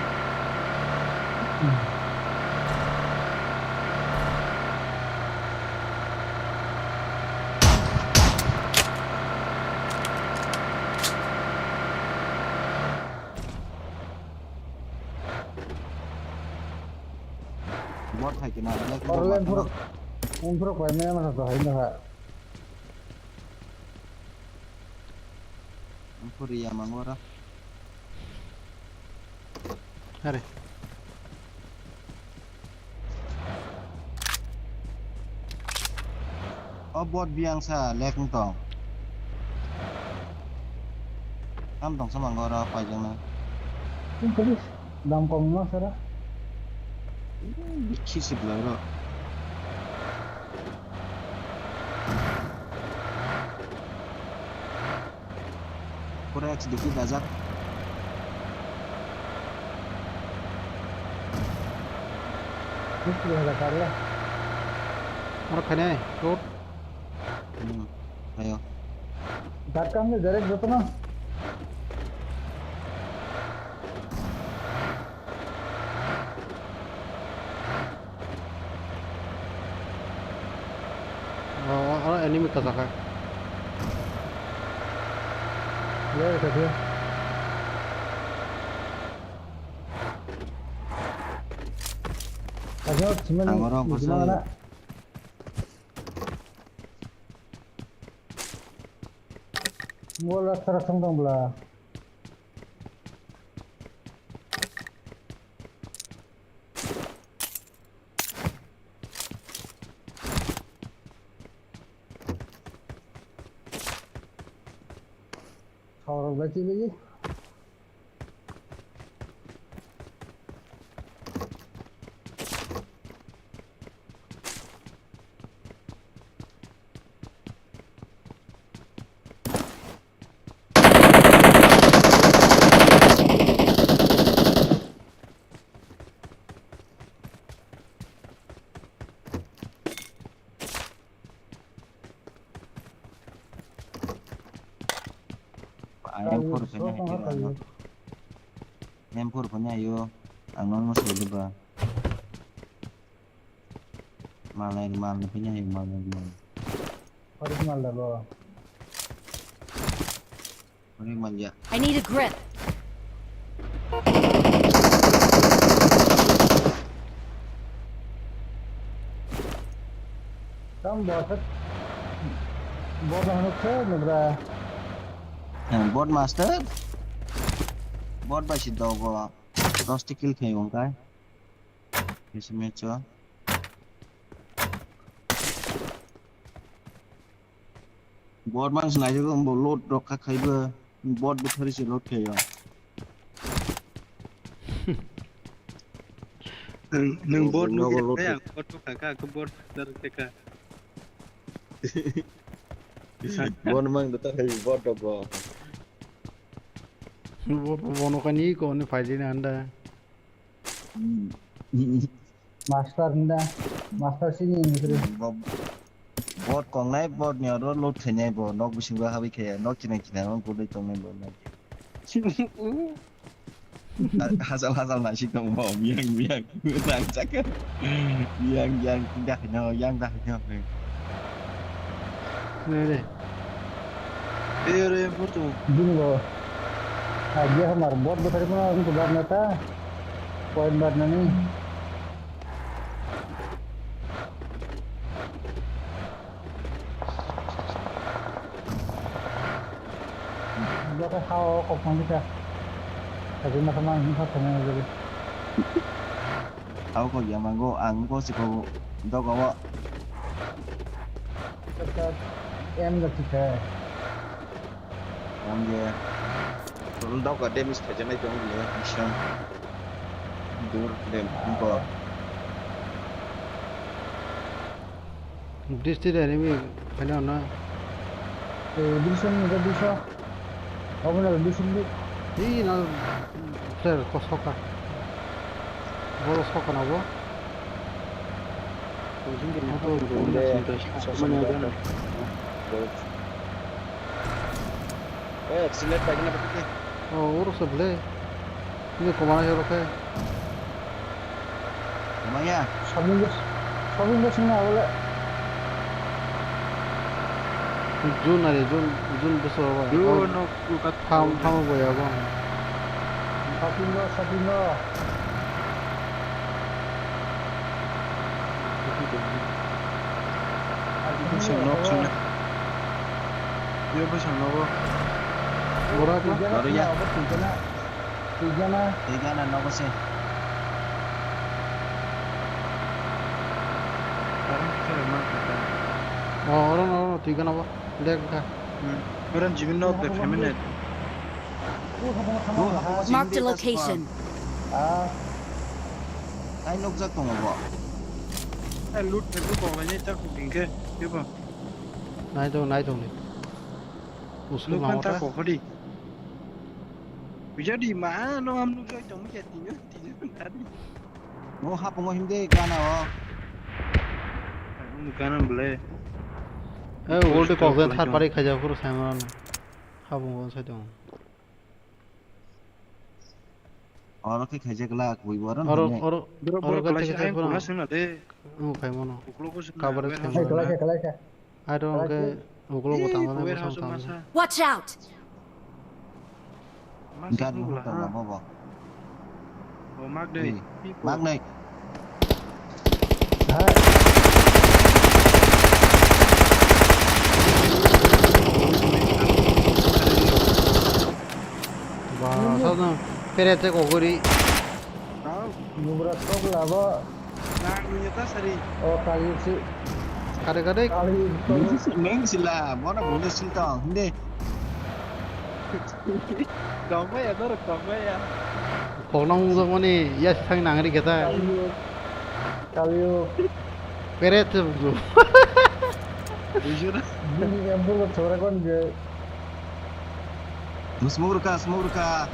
Bot hai kena, black. Orlen pura, pura paimaya mana to hai na. Ang puri ya mangora. Are. O bot biang sa lek wng tong. Tam tong sa mangora paijak na. Police dam kom no sara. Bikhi si belai ro. Pura X D P dajak. Fifty hajar kar le. Aro khainai, tot. Hmm, ayo. Dak kam ni direct joto na. Oh, oh, oh, enemy kachak hai. Iya, iya, iya. Ajo, cement. Ang orang di mana? Kosong. Wala sarasang dong bla. Saurok bai chini. M four phai na hai khe ano. M four phai na hai o. Ang no mo sai de ba. Malai mal ni phai na hai mal mal. Original da bo. Original ya. I need a grip. Tam bosat bot hanuk se nubra. Bot master. Bot bai si dogo. Dos ti kill khai wng kai. Isi match o. Bot mang se naijak bo load rok kha khaibo. Bot buthari se load khaio. Nwng bot nugwi rwkhe ang bot bwkha kha, khe bot dar khe kha. Bot mang da ta khai bot rok bo. Bot bo bono kani ko ni phaidi na handa. Master hinda, master sini ni kiri. Bot kongnai, bot ni oro load khainai bo, nok bisingo habwi khaya, nok chinai chinai o gulwi tongnai bo. Hajal hajal naisik tong bo, miyang miyang, nang chakha. Yang yang, yang dah no, yang dah no. Nere. Ere, foto. Bingo. Agia hamar bot bwthari phano wngkha barna ta. Point barnani. Bwkha hao kok mangkha. Kaji masa mang himkha thangna jodi. Hao kok ya mango ang ko siko dogo. Em da chikha. Ang je. Doka damage khaijak nai tongo le mission. Dur dem ko. Distri dari mi khaina na. Eh, dushan ni dushan. Obo na dushan ni. Ni na player ko soka. Boro soka na bo. Tongo, tongo, tongo. Eh, accident paikhe na paikhe. Oh, oro se bwle. Ini komana se rokhe. Komanya? Sabun bus, sabun bus na bole. June ari, June, June bus ba. June no. Tham, tham bo ya bo. Shopping no, shopping no. Bwswk nok swngnai. Yo bwswk nogo. Bora ko. Twijana, twijana. Twijana nogo se. Oh, oro no, oro no, twijana bo. Lek ka. Hmm. Oro jibin no be family. Marked a location. Ah. Ai nukjak tongo bo. Ai loot phaibo kok lainai ta kok hingke, kebo. Nai tongo, nai tongo ni. Usuk nukhan ta kok hodi. Bijadi ma no am nukjak tongmi ya tini, tini tadi. No hapungo himde gana o. Gana bole. Eh, ulti kok thar pari khaja phuru saimano. Hapungo sai tongo. Oro khe khaijak la, kwi bo oro oro, oro, oro khe khaijak phuru. Ang khaimano. Coverage khaimano. Kalaikha, kalaikha. Aro hwnkhe ukulok bo tangmani bwsang tangmani. Watch out! Gari hwnka lama bo. O, mak dei. Mak dei. Ba, sa na, pere te kogori. Nubra sok labo. Nang ni ta sari. O kali si. Kade kade. Kali. Neng sila, bona bunda sil tong, hindi. Kongmaya dor kongmaya. Kokno mung jok mani ya sang nang ri keta. Kali. Kali. Peret se bung. Bujura. Bini yang bulu chora kon je. Smoke rwkha, smoke rwkha.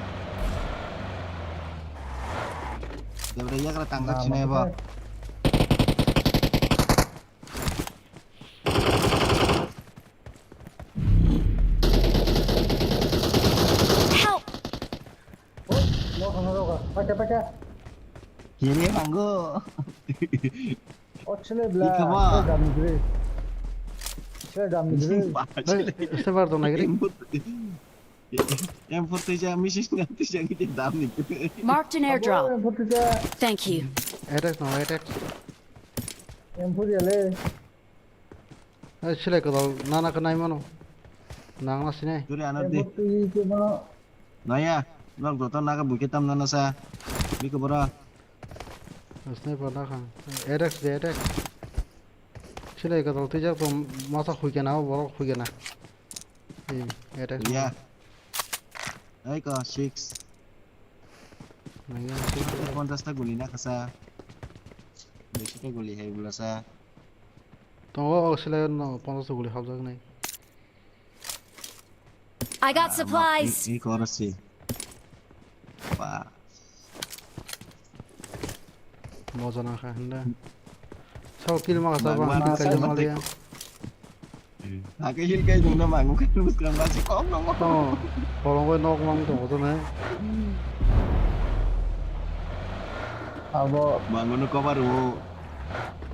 Debra yagra tangjak sinai bo. Pacha, pacha. Kiri mango. O chile bla. Ika ba. Chile dam ni gre. Chile dam ni gre. Ba, chile. Hey, sniper tong nai gre. M four, M four tei ja, machine gun tei ja, kiri dam ni gre. Marked an airdrop. Abo M four tei ja. Thank you. Attack no, attack. M four ya le. Hai, silai kwtal nana khe nai mano. Nangna sinai. Duri ano di. Naya, nok joto naga buikhe tam nana sa. Biko bora. Sniper nakha. Attack de, attack. Silai kwtal twijak to masa huikena, borok huikena. Ei, attack. Ya. Ai ko, six. Nangya. Ponchas ta guli na kasa. Duiso ta guli hai bula sa. Tongo, o, sele no, ponchas guli hapjak nai. I got supplies. I, i kora si. Ba. Moja nang kha hwnda. Sao kill ma kasa ba, kill kai ma liya. Ake heal kai dungna mangu kan buskang ba si kok nongo. Oh, kolong bai nok mang tongo to ne. Abo mangu no cover o.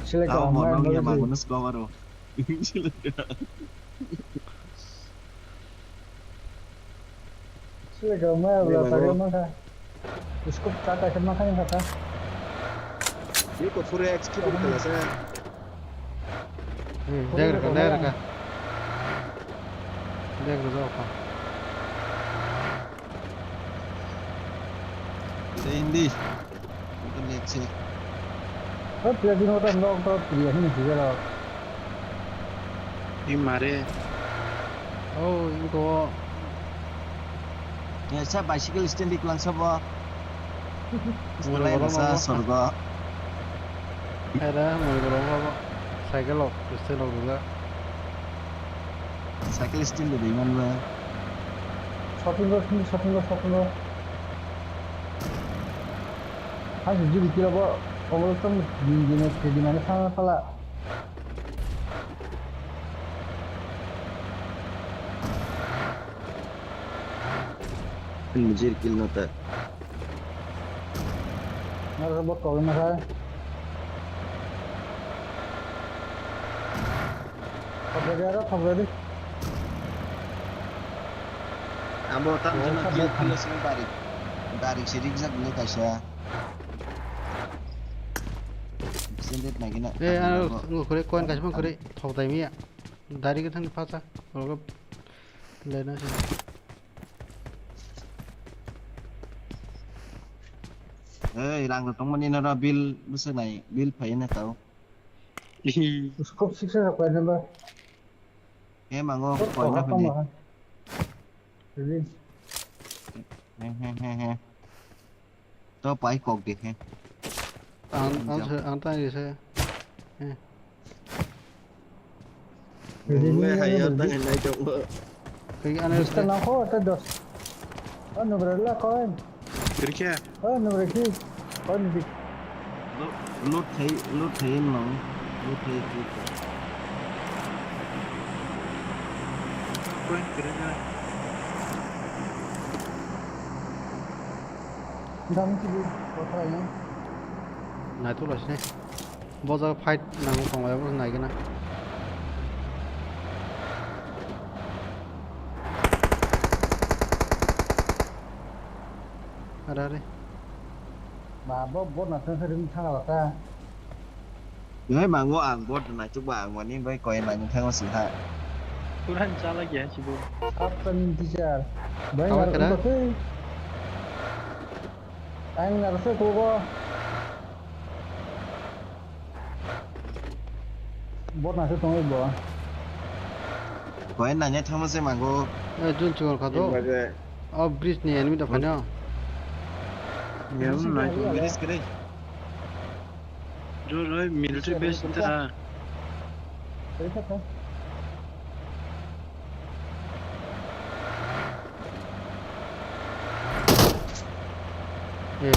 Select abo mo nong ya mangu no cover o. Select abo mo ya bla tagwi mangkha. Scope ta kaisa ma khaini kha ta. Ni ko pura execute kala sa. Hmm, dek raka, dek raka. Dek raka. Hindi. Ko nek se. Ko pura dino ta nok to pura hini sijalo. Hi mare. Oh, ingo. Ya, sa bicycle stand di kelang sabo. Mulai bolong sa sorgo. Era, mulai bolong sabo. Cycle lo, stand lo juga. Cycle stand di man ba. Shopping lo, shopping lo, shopping lo. Hai, juri kira bo, obo tong di di na, di mana sana pala. Mujir kill no ta. Nara bot kau na khai. Thok ready, aro thok ready. Abo tam jeno kill kill sing bari. Bari sirik jak le kaisa. Extended nagina. Eh, ano, ngo kore, coin kaisa mang kore, thok dai miya. Dari ke thang pasa. Rogo. Lena se. Eh, rang tong mani na bill bwswk nai, bill phai na tao. Scope six rok painai ba. He mango, kok kok kok kok. He he he he. To pai kok de he. Ang ang se ang tang se. He. Nungwe hai ya tang nai jok. Kaya ano. Bista nangkho ta dos. Oh, nugra la koin. Kiri khe? Oh, nugra ki? Koin di. Loot khai, loot khai no. Loot khai ki. Koin kiri khe? Dam ki di, kotha ya. Nai tu las ne. Bo jaga fight nango tonglaio, bo naigwna. Are, are. Ba, bo, bo na thang thang ring thang la ta. Ngai mango ang bo na chuk ba ang mani bai koi na ni thang si ha. Kuran chala gya si bo. Afternoon teacher. Bai ngar ko. Ang ngar se ko bo. Bot na se tong bo. Koi na ne thamo se mango. Eh, jun chukor kha do. Bage. Oh, bridge ni enemy da phano. Yam na. Bridge kre. Jo roi military base ta. Kre kha ta. Eh.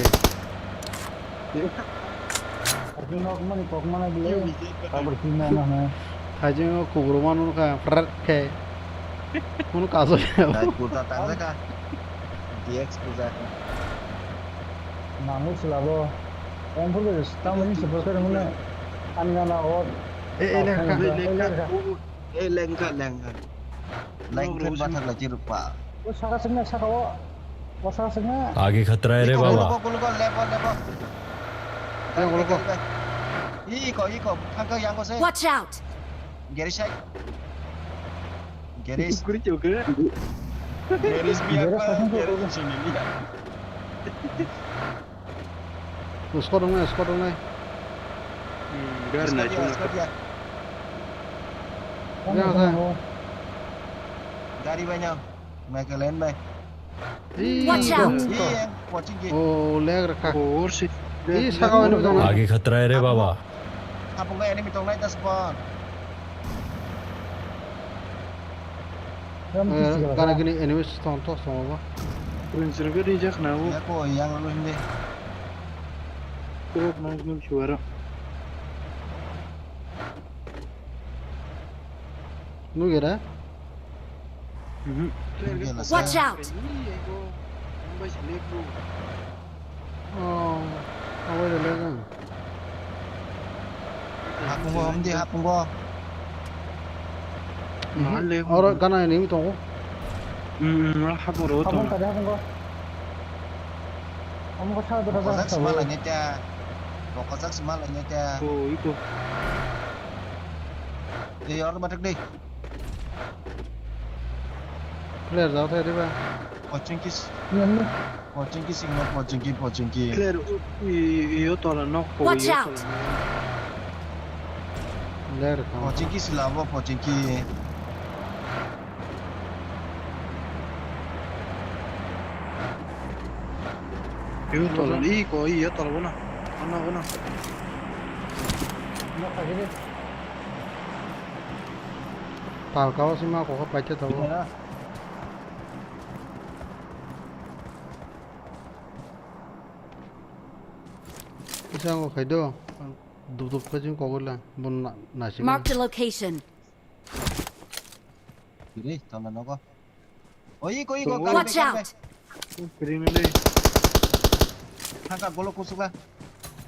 Thajing nok mani kok mana bile. Kabur kina na ha. Thajing nok kubur manu ka prat khe. Munu kaso ya. Dai puta tang ka. D X puta. Nangwi sila bo. Yang purbo tamoni support kare mune. Ani gana o. Eh, eh, lengkha. Lengkha. Eh, lengkha, lengkha. Lengkha bathak lai chiruk pa. O saka sengna saka o. O saka sengna. आगे खतरा है रे बाबा। Gulugo, gulugo, lebo, lebo. Yang gulugo. Iko, iko. Thangka yang ko se. Watch out. Garage side. Garage. Kuri choke. Garage biya pa. Garage sini biya. Squad wngnai, squad wngnai. Hmm, gari nai chwngno. Squad ya. Yang sa. Gari bai nang. Michael en bai. Watch out. Ih, yang watching ki. Oh, lag rakha. Oh, shit. Ih, saka wano jana. आगे खतरा है रे बाबा। Hapung bai enemy tongnai ta spawn. Ram kisi kala. Gana gini enemies tong tok tong ba. Rin sir gari jak na wo. Ya ko yang lo hindi. Ko na gini suara. Nugera? Mhm. Watch out. Oh, awai le le. Hapungo, hamdi hapungo. Oro gana ini mi tongo. Hmm, oro hapung ro tongo. Hapung kade hapungo. Hapung ko sa do. Bokojak sima lai neta. Bokojak sima lai neta. Ko iko. Ei, oro batak dei. Player jao thai diba. Pochinki. Pochinki singno, pochinki, pochinki. Player, i, i, iyo tola nok po, iyo tola nok. Player kha. Pochinki silabo, pochinki. Iyo tola, i ko, iyo tola bona. Bona, bona. Nok kha gini. Talka o sima kok paite tongo. Kisa ngo khai do. Dup dup khai jing kok la. Bun na, na sima. Marked a location. Kiri, tala nogo. Oi, iko, iko, tongo. Watch out! Kiri nile. Thangka, golo kusukla.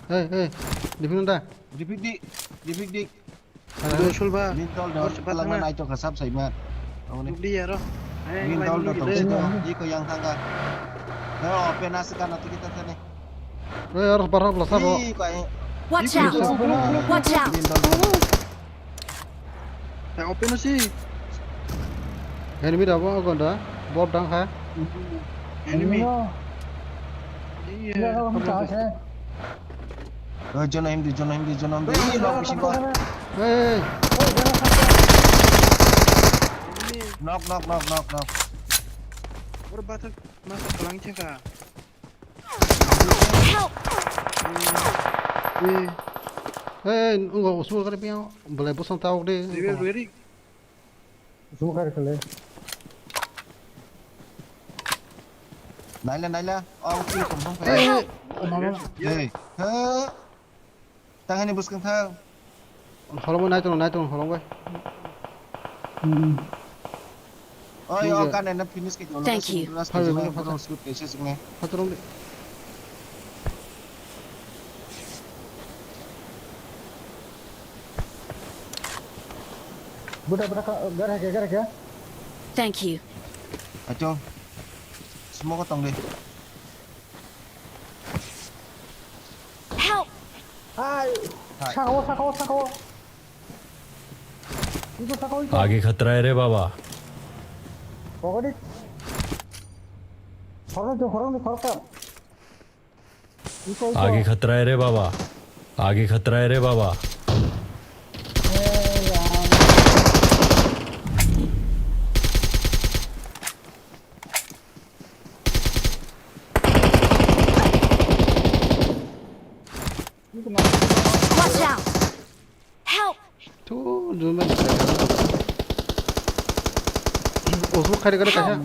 Hey, hey, dipin da. Dipik di, dipik di. Hello, Sulba. Min tol dor, tala na naito ka sab sai ma. Dubli yaro. Min tol dor tong sito, iko yang thangka. Yo, open as kana tikita tane. Hey, aro barang bela sabo. Iko, eh. Watch out! Watch out! Min tol dor. Hai, open si. Enemy da bo gonda. Bob dang kha. Enemy. Iya. Iya, kamu tahu saya. Oh, jono hindi, jono hindi, jono hindi. Ih, nok bisi ko. Hey. Nok, nok, nok, nok, nok. Oro bathak masa kalang cheka. Help! Eh. Eh, ngo usul kare piang, belai bosong tawk de. River very. Usul kare kale. Naila, naila. Oh, usul kom kom. Eh, eh, eh. Tang hani bwskang thang. Holong bai nai tong, nai tong, holong bai. Hmm. Oi, oh, kan ena finish ke jolo. Thank you. Phai bai, phai bai. Shoot ke ses nge. Phatorong de. Buta, buta, gar hai kya, gar hai kya? Thank you. Acho. Smoke tong de. Help! Hai. Hai. Sakao, sakao, sakao. Iko sakao, iko. आगे खतरा है रे बाबा। Pokoknya. Khorok tu, khorok tu, khorok tu. Iko, iko. आगे खतरा है रे बाबा। आगे खतरा है रे बाबा। Eh, ya. Watch out! Help! Tu, zoom in. Usul khai kare kaisa.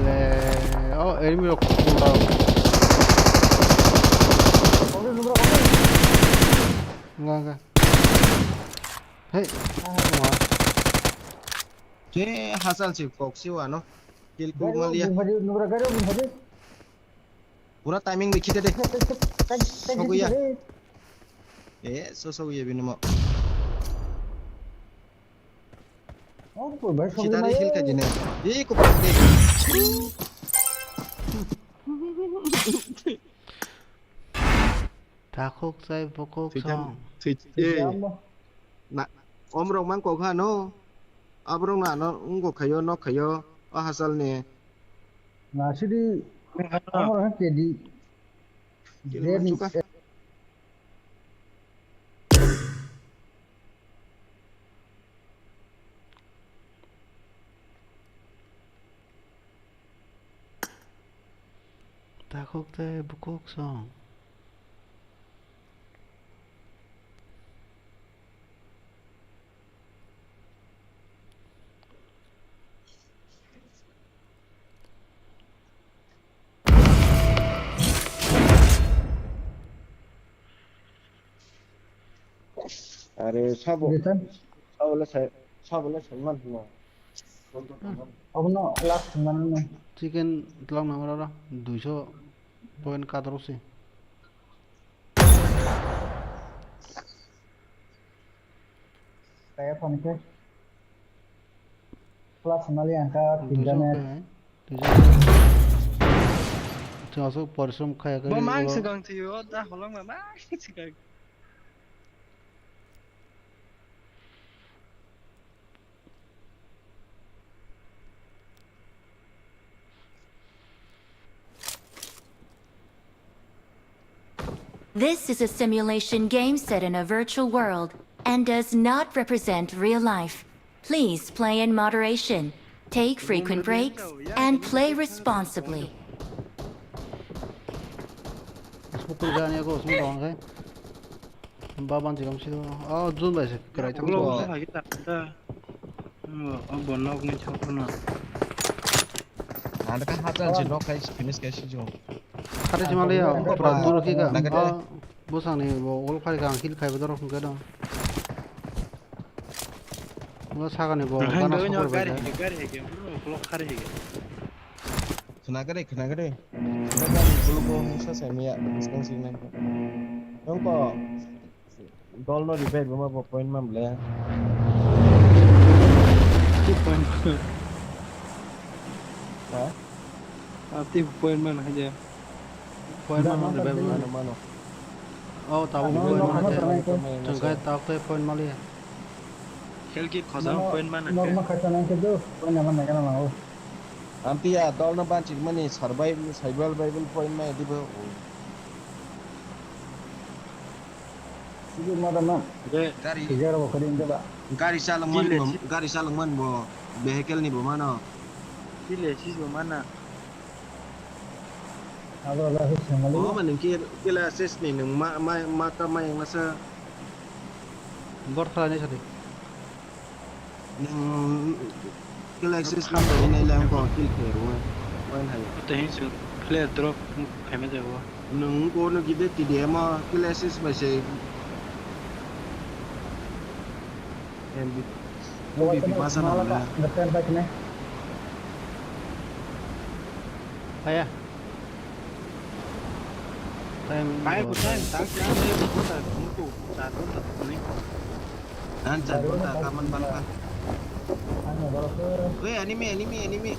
Le, oh, enemy rok kula. Nga, nga. Hey. Che hasal si kok si wano. Kill ku maliya. Pura timing bai khita de. Soguya. Eh, so soguya bini mo. Sita de heal khaji ne. Eh, ko pa de. Takhuk chai bukhuk song. Na, omrok mang kok ha no. Aborok na no, wngkok khayo, nok khayo, o hachal ni. Na sidi, omrok ha kedi. Kedi Zeni. Takhuk tei bukhuk song. Are sabo, sabo le sai, sabo le sai man hino. Abono last man no. Chicken tlok na mara duiso point kadro si. Kaya phone ke. Plus mali angka tinta ne. Chwng aswk porishrom khaya khe. Bo mang swkang thwiyo, da holong ma mang swkang. This is a simulation game set in a virtual world and does not represent real life. Please play in moderation, take frequent breaks, and play responsibly. Smoke kuri jani ako, smoke down khe. Ba ban jigam sido. Oh, zone bai se krai tang. Ulo ko. Ulo ko lagi tak ta. Ulo, oh, bo nok ni chok na. Nanda ka hajar je nok kai finish kai si jo. Kata cuma liya, pura duro ki ka. Nagade. Ah, bosang ni bo ol khai ka, kill khai bo doro hingke dong. Bo saga ni bo, gana doi no support bai gari ka. Hege, gari hege, bro, block khari hege. Khna gade, khna gade. Bulu ko musa sai miya, skang sing nang. Nong ko. Dol no revive ma bo point ma ble. Ki point? Ha? Ati point man haja. Point man revive mano, mano. Oh, tabo point man haja. Tengkai tabo point mali. Hel ki khosa point man. Nok ma khacha nang ke do, point man na kana mango. Amtiya dol no banchik mani survive, survival, survival point ma dibo. Sigi mada man. Gari. Sigi aro bokari inda ba. Gari salong man bo, gari salong man bo, vehicle ni bo mano. Kile sis bo mana. Abo ba his samali. Oh, maning kila sis ni nung ma, ma, mata ma yang masa. Bor khala ni sadi. Nung kill assist nang tong nai lang ko kill khe rw. Point hai. Te hin su player drop khai ma jago. Nung ko no gide T D M kill assist bai se. M V P. M V P masa na la. Ngetan bai kene. Aya. Time. Bai ko time tak tak bai ko tak mutu tak tak ni. An jan ko tak kaman ban ka. Oi, enemy, enemy, enemy.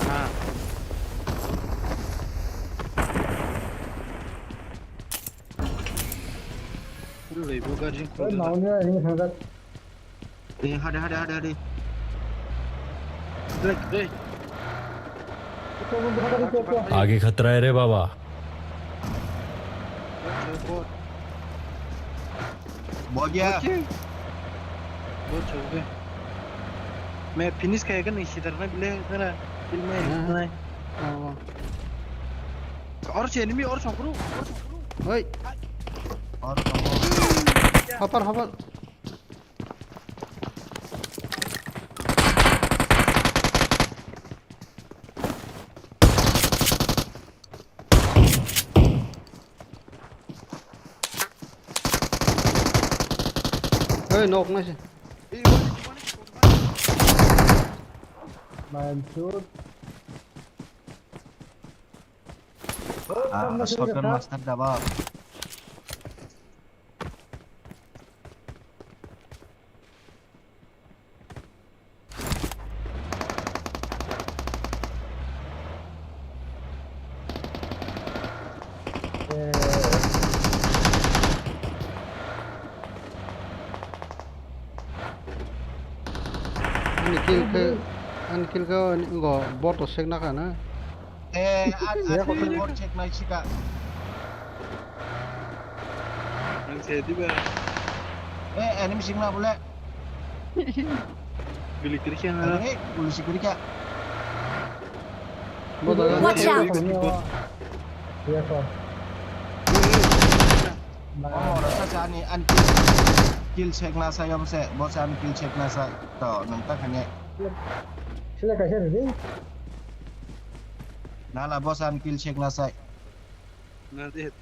Ha. Lu lei bo garjin ko. Oi, mauni enemy thang. ए, हट, हट, हट, हट। देख, देख। आगे खतरा है रे बाबा। बहुत, बहुत। बहुत गया। बहुत हो गया। मैं finish करेगा नहीं, सीधा ना बिले, जरा दिल में हाँ। इतना है। हाँ, हाँ। और से enemy, और संकरू, और संकरू। ओए। और संकरू। हपर, हपर। Hey, knock na siya. Main shoot. Ah, shotgun master da ba. Ani kill khe, ani kill khe ani go bot to sek na kha na. Eh, ani, ani bot sek nai sika. Ang se diba. Eh, enemy sing na bole. Guli kiri khe na. Eh, guli si kiri khe. Watch out! Oh, rasa sa ani, ani kill, kill check na sa yom se, bo sa ani kill check na sa. To, nang ta khane. Sila kaisa ridi. Nala bo sa ani kill check na sa. Na de.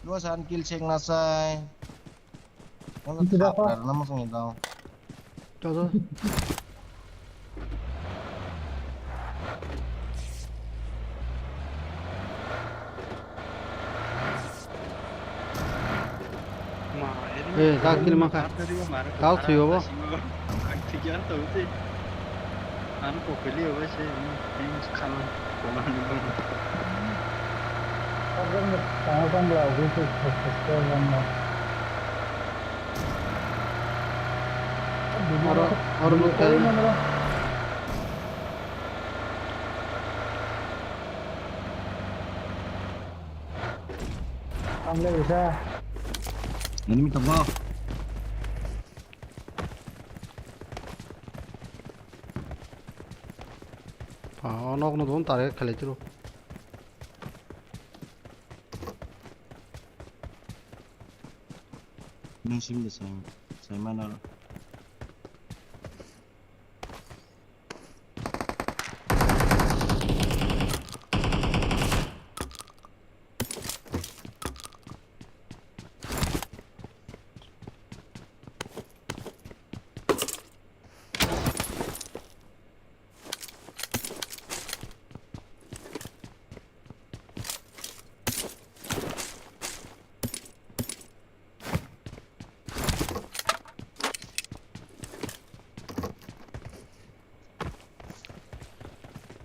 Bo sa ani kill check na sa. Ano thapra na mo song daw. Todo. Eh, ta kill ma kha. Kau thwi obo. Thik ya to te. Ano kokoli obo se. Khaman. Koman ni koman. Oro, oro loot khayo. Enemy tongo. Ah, o nok no don tare khalai tiro. Nang sim de sai, sai mana.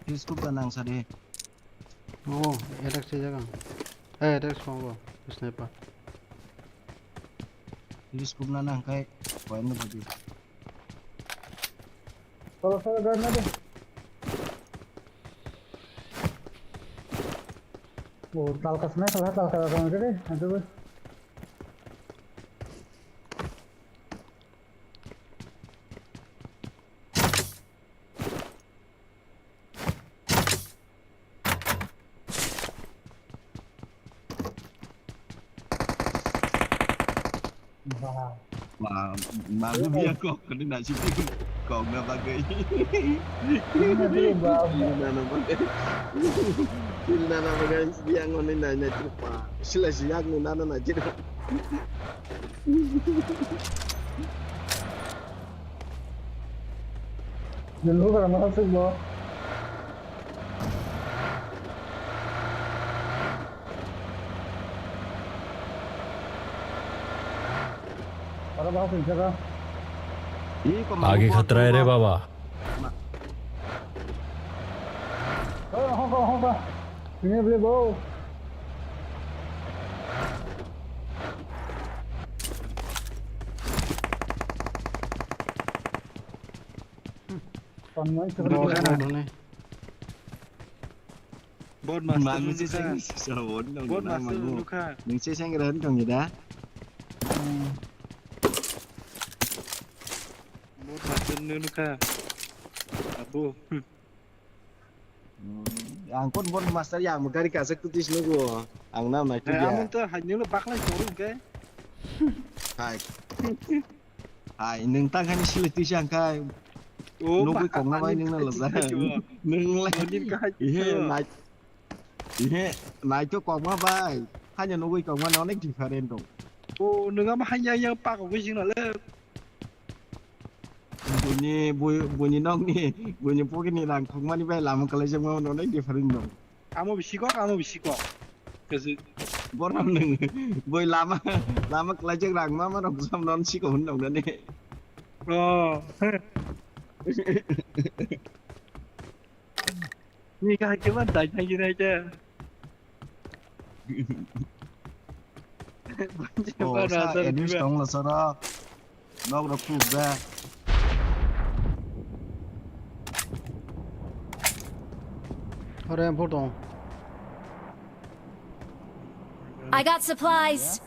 Telescope da nang sadi. Oh, attack se jaga. Eh, attack se jaga. Sniper. Telescope na nang kai. Point no bagi. Solo, solo, guard na de. Oh, talkas na, talkas, talkas, talkas, talkas, talkas. Ba. Ba, malu biya kok kani na sih kok na bagai. Ini nanti, Ba. Ini nana bagai. Ini nana bagai biya ngoni na na cepa. Sila siyak ni nana na cepa. Dulu kalau masuk, Bo. Aro ba hokoi jaga. Iko ma आगे hokor खतरा है रे ko. बाबा। Oh, hokor, hokor. Ini beli bau. Tongmani Bro, sugri. Bot master Mami nung se nukha. Sang sa won nang Bot na master mangu. Nukha. Nung se sang ran tong ida. Hmm. Bot master nung nukha. Abu. Hmm. Ang kon bot master ya, ang gari kasak tutis nugo. Ang nam nai tu ya. Ang to hanyolo baklai koru ke. Hai. Hai, nung tang hani sile tisa ang kai. Oh, nugui kok na bai nung na lo ja. Nung le. Nung kahai. Ihe, nai. Ihe, nai to kok ma bai. Hanya nugui kok ma onek different dong. Oh, nung ama hanya yang pak ko sing na le. Nugui Ni bui, buini nokni, buini pocket ni rang thokmani bai lama kwlaijakma no nai different no. Amo bisi kok, amo bisi kok. Kasi. Borom nung, bui lama, lama kwlaijak rang ma ma rok sam non si ko hun nong nani. Oh. Ni ka ke ban dai thang nai ke. Oh, sa admit tong lo sara. Nok rok khuk da. Ore, photo. I got supplies.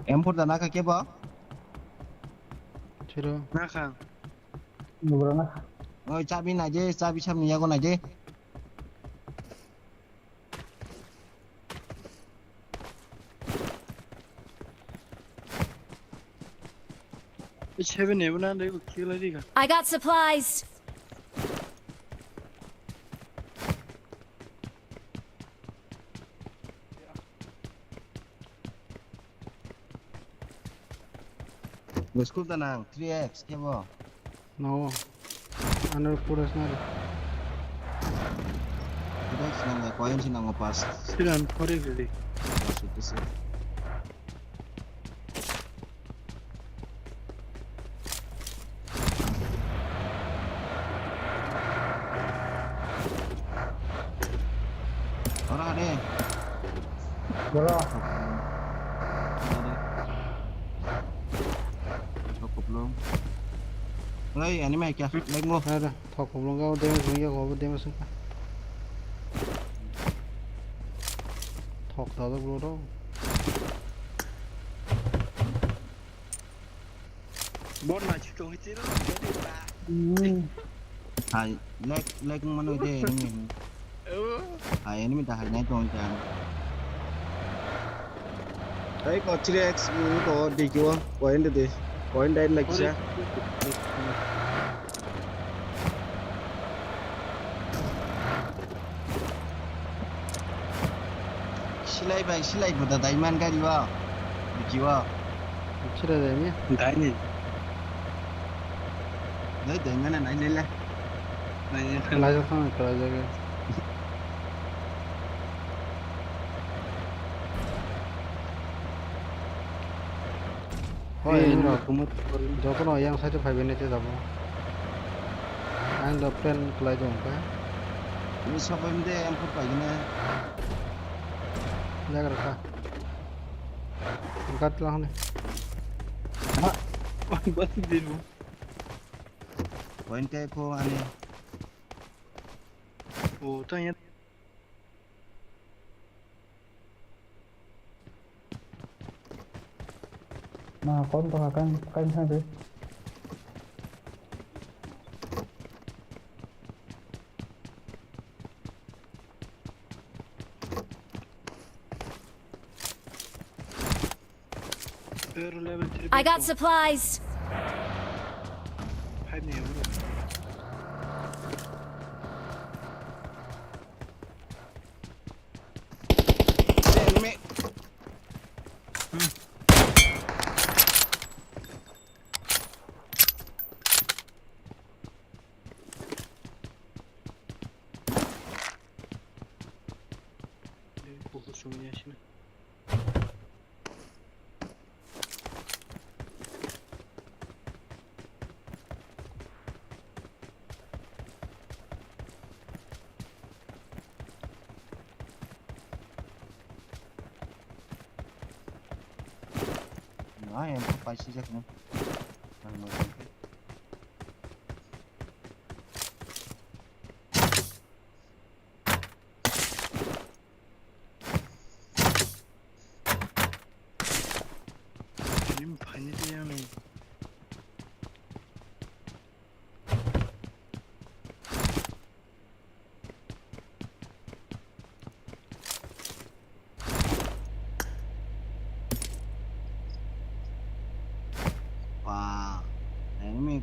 M four da naka kebo? Chiro. Naka. Nubra naka. Oi, chabi naide, chabi samni yago naide. Seven ebo na dai kill ai diga. I got supplies. Bwswk da nang three X kebo? No. Ano pura sna. Three X nang ya, coin si nang pas. Siran kore gari. Pas itu sih. Ora de. Bora. Oi, ani mai kya? Lek mo. Ada. Thok kuplung kau damage wngya, kau damage wngkha. Thok dajak bro rok. Bon na chitong hitiro. Hai, lag, lag mano de enemy. Hai, enemy ta hai nai tong chan. Hai, ko three X, ko D Q, point de, point de lagi sa. Silai bai, silai buda daiman gari o. Biki o. Sira dai ni? Dai ni. Dai dai mana nai lele. Nai ni. Kelai jak thang, kelai jak. Hoi, eh, no. Jotono yang side phaibai nai te jabo. Ang do plan kelai jong kha. Ni sabai mde M four paigina. Jaga rakha. Gat lang ne. Ha. Bas din. Point kai ko ani. O, ta ya. Ma, kon to kan, kan sa de. I got supplies. Nai, ang paisijak no. Ang no. Ini banyak yang nih.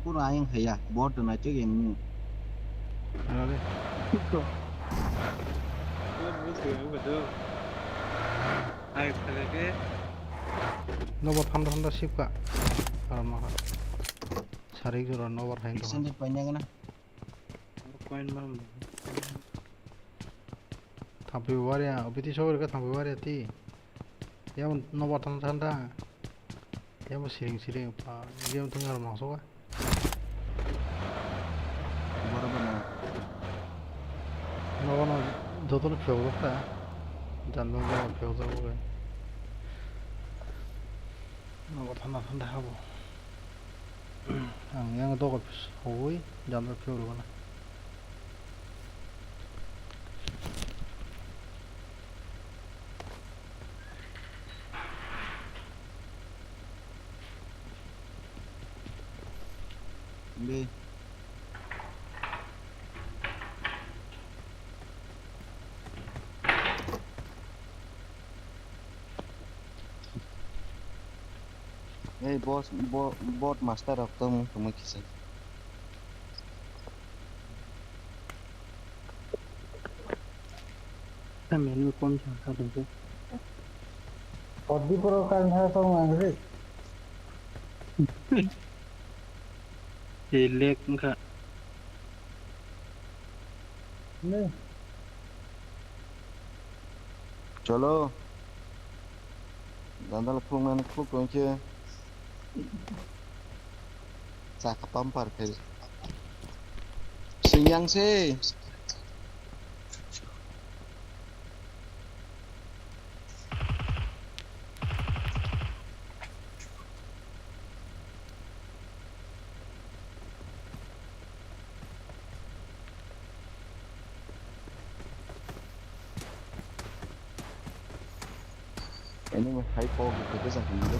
Pura ayang haya, bot na chek yang ni. Ano de. Nobar thanda thanda sip ka. Aram nokha. Sarik jora nobar hain to. Extended paina gana. Coin ma. Thampui waria, obiti sogor ka thampui waria ti. Yamo nobar thanda thanda. Yamo siring siring pa. Game thung ar mangso ka. Boro bana. Nogo no joto no phiyok rok ta. Jandal jama phiyok rok bai. Nogo thanda thanda habo. Ang yang dogo sogwi jandal phiyok rok na. Be. Ei boss, bo-, bot master rok tong tongma kisa. Menu kom sa sa dong. Podi pro kan sa tong ang re. Elek engkha. Ne. Cholo. Dandal khuluknani khuluk tong khe. Chakha pampar khe. Singyang se. Enemy hai kok khe khe jang hinwi.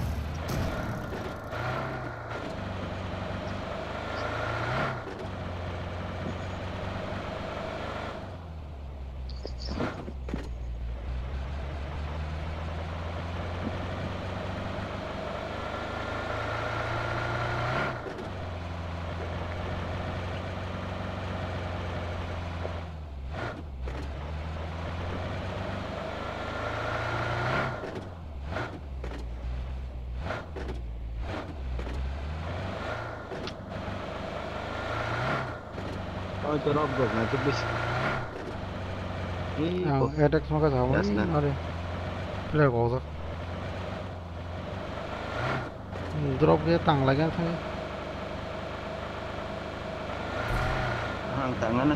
Oi, to rok rok na to bis. Ang attack smoke jabo ni are. Player go jak. Drop ge tang lagi ang thani. Ang tang ana.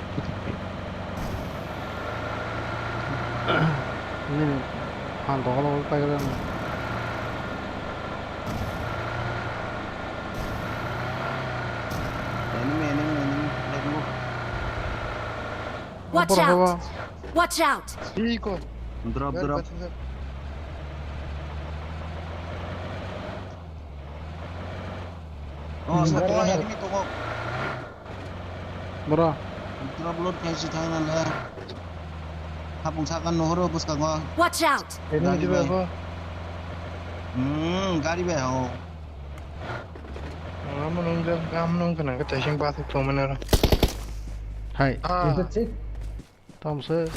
Nini phan tong kolo pai kolo. Enemy, enemy, enemy. Watch out! Watch out! Iko. Drop, drop. Oh, sa tongo, enemy tongo. Bro. Drop load khai si thang na le. Hapung sakan nohoro bwskango. Watch out! Enemy diba ko? Hmm, gari bai ho. Amo nung jang, amo nung kana ka taising bathik tong mana ra. Hai. Ah. Tamse.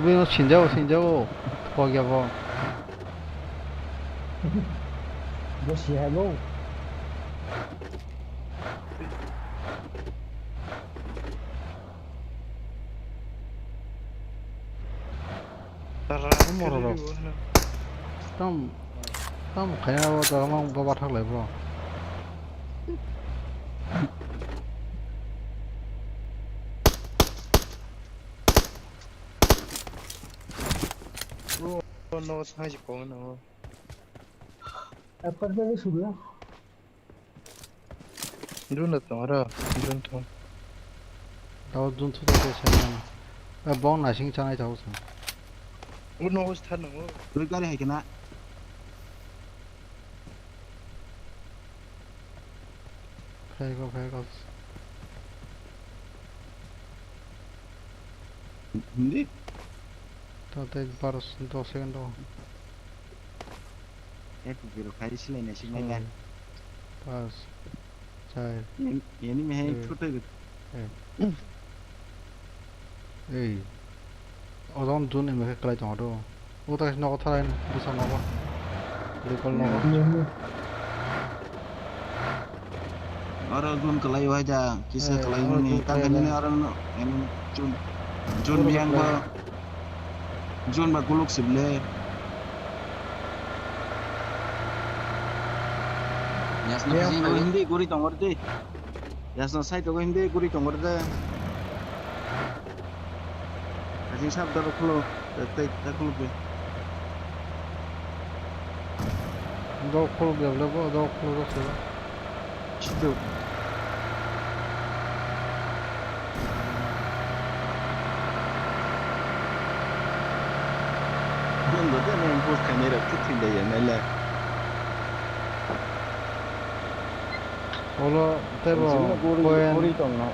Bini sinjao, sinjao. Pogya bo. Bo si hai bo. Tam, tam khaina bo to mang baba thak lai bro. Bro, no thang ji ko no. Apa jadi sudah? Drone da tongo ro, drone tongo. Tao drone thu tao se na. Ba bong na sing chanai tao sa. Uno us thar nango. Roi gari hai kena. Phai go, phai go. Hindi? Tao te baro dos second do. F P P rok khai silai nai sik nai le. Pas, char, Yen-, yen mi hai eh, thutwi rw-, eh. Ei. Ozon jun M K kwlai tongo do. O ta nogo thalai ni, bwsa nogo. Likol nogo. Oro jun kwlai wai da, kisa eh, kwlai oro mani, jun tang kwlai kani da. Oro no, em, jun, jun oro biyang kwlai. Ba. Jun ba kuluk sible. Yasna, ya, phajing phai. Hindi guri tongor de. Yasna side rogo hindi guri tongor de. Phajing sab daro khulo. Tei, tei, tei khulo de. Dok khuluk ya bole bo, dok khuluk dok sebo. Chitu. Bumbo de nang post khainai rok khe thwi lai ya nai le. Olo tei bo. Jimno guri, point guri tongno.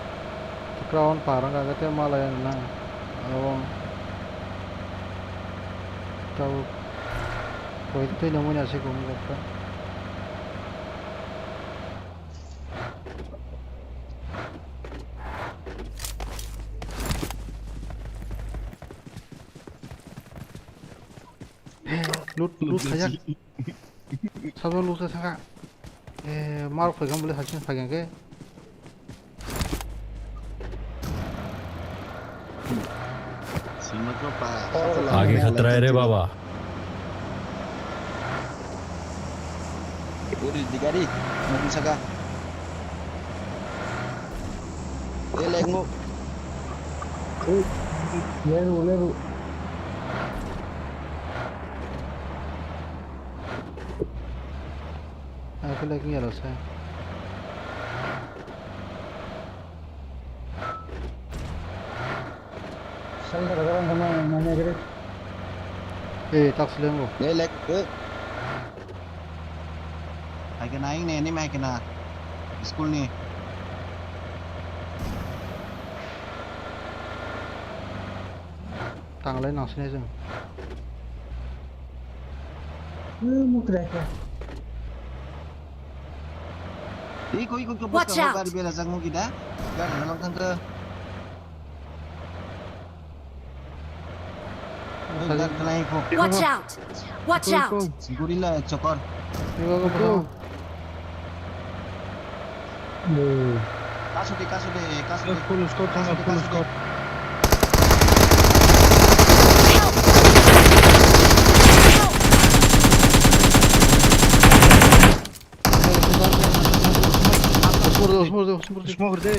Tikra on parang ka te malai na. Abo. Tau. Koi tei nang manya se gum gokta. Loot, loot khaijak. Sabo loot khe saka. Eh, mar khoi gam bole hasin phai gam khe. आगे खतरा है रे बाबा। Uri di gari, nang saka. Eh, lengmo. Eh, leru, leru. Aku lagi ya, Rosa. Sal daga daga mana mana gere. Eh, tak seleng lo. Eh, lek, eh. Hai kena ini, ini mai kena. School ni. Tanglai nang sini jeng. Eh, mukra kya? Iko, iko, iko, watch out! Gari bela jang mo kita. Gari dalam tangke. Watch out! Watch out! Gorilla chokor. Kasu de, kasu de, kasu de. Full squad thang, full squad. Smoke de, smoke de, smoke de. Smoke de.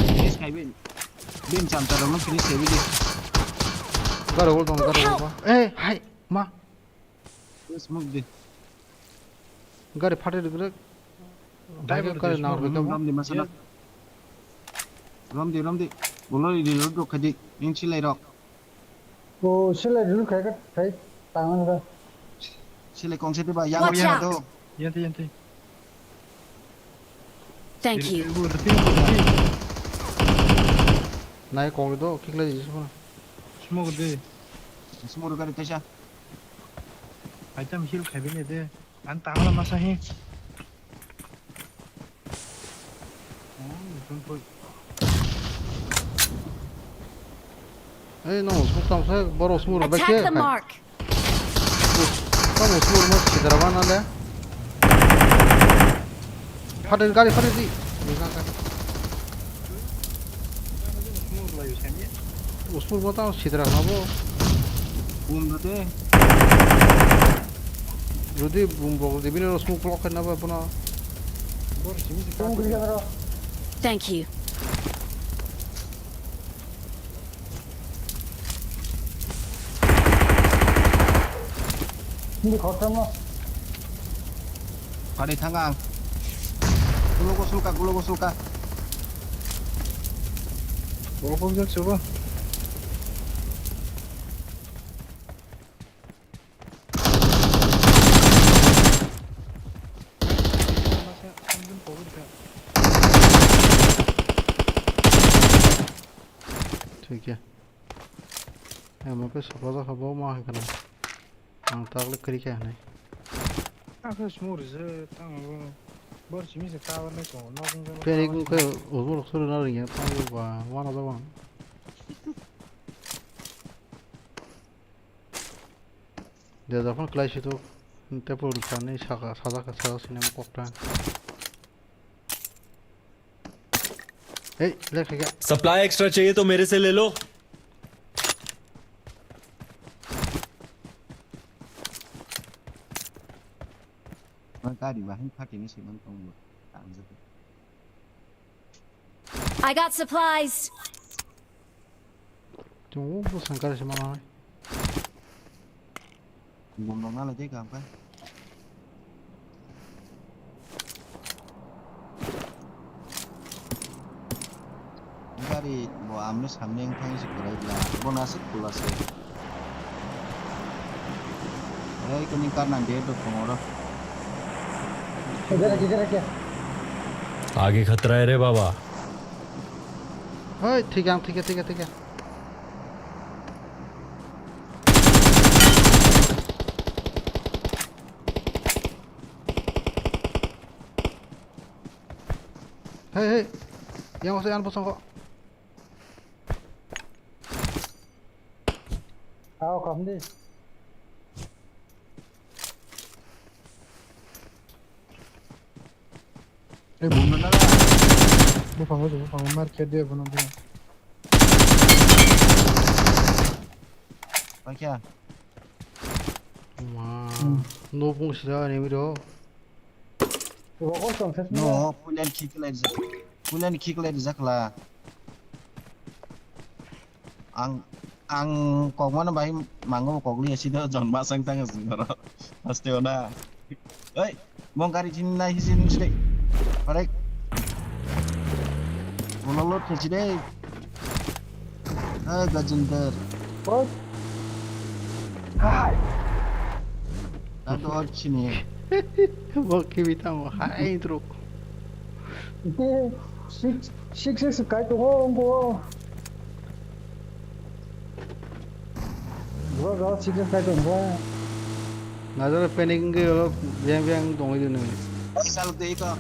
Finish khai bin. Bin cham ta rong finish khai bin. Gari wall dong, gari wall ba. Eh, hai, ma. Smoke di. Gari phate ri gre. Driver gari nang ri. Rom di masana. Rom di, rom di. Bolo di, di, rok khai di. Ning chilai rok. O, silai dulu khai ka khai tangan ka. Silai kong sete ba yang. Watch out! Yanti, yanti. Thank you. Nai kong do kikla di suma. Smoke de. Smoke ka de tesha. Item heal khai bini de. An tangla masa he. Ei, no, smoke tam sa, boro smoke rok bai khe. Attack the mark. Tamo smoke mo sidra bana le. Phate gari phate di. Ni ka ka. Smoke mo tamo sidra na bo. Bum de. Jodi bum bok de bini smoke block khai na ba bono. Thank you. Hindi khoroksa mo. Pari thang ang. Gulo go sulka, gulo go sulka. Gulo go sulka. Thik ya. Amo khe soklojak kha bo ma hai khna. Ang tak le kwrwi khe hinwi. Ang khe sumui rwjak, ang bo, bo simi se tower nai tongo, nok wngkhe. Panic wngkhe ubo rok suru na ringya, tamo ba, wana jabo ang. Dejak phano klai si tok, tei pul rwkha hinwi saka, sajak, sajak sini kokta. Hey, left khaikha. Supply extra चाहिए तो मेरे से ले लो। Gari bahai phatini se man tongo. Tangjak. I got supplies. Tongo, bwsang gari se mana hai. Bom rok nalai tei kaham khe. Gari bo amni samni wngthang se kwrai bla. Bo na se khula se. Ei kini karna de do tongo ro. Kidhar hai, kidhar hai kya? आगे खतरा है रे बाबा। Hoi, thik ang, thik, thik, thik. Hei, hei. Yang masuk yang bosong kok. Aw, kam di. Eh, bumno na. Buphango, buphango, mar khe de bono de. Pakya. Ma, hmm. No pung sira ni miro. Rogo song ses. No, pulen kick lai rijak. Pulen kick lai rijak la. Ang, ang kok mano bai mango kok liya sida jon ba sang tang sing ro. Aste ona. Oi, mong kari chin nai hisin side. Parek. Mono lot khe side. Hai Gajinder. Bro. Hai. Tado chini. Bo kibi tamo hai intro. Six, six, six kai tongo ngo. Bro, bro, six, six kai tongo. Nazar panic ngi olo biang biang tongwi dino. Sal de ito.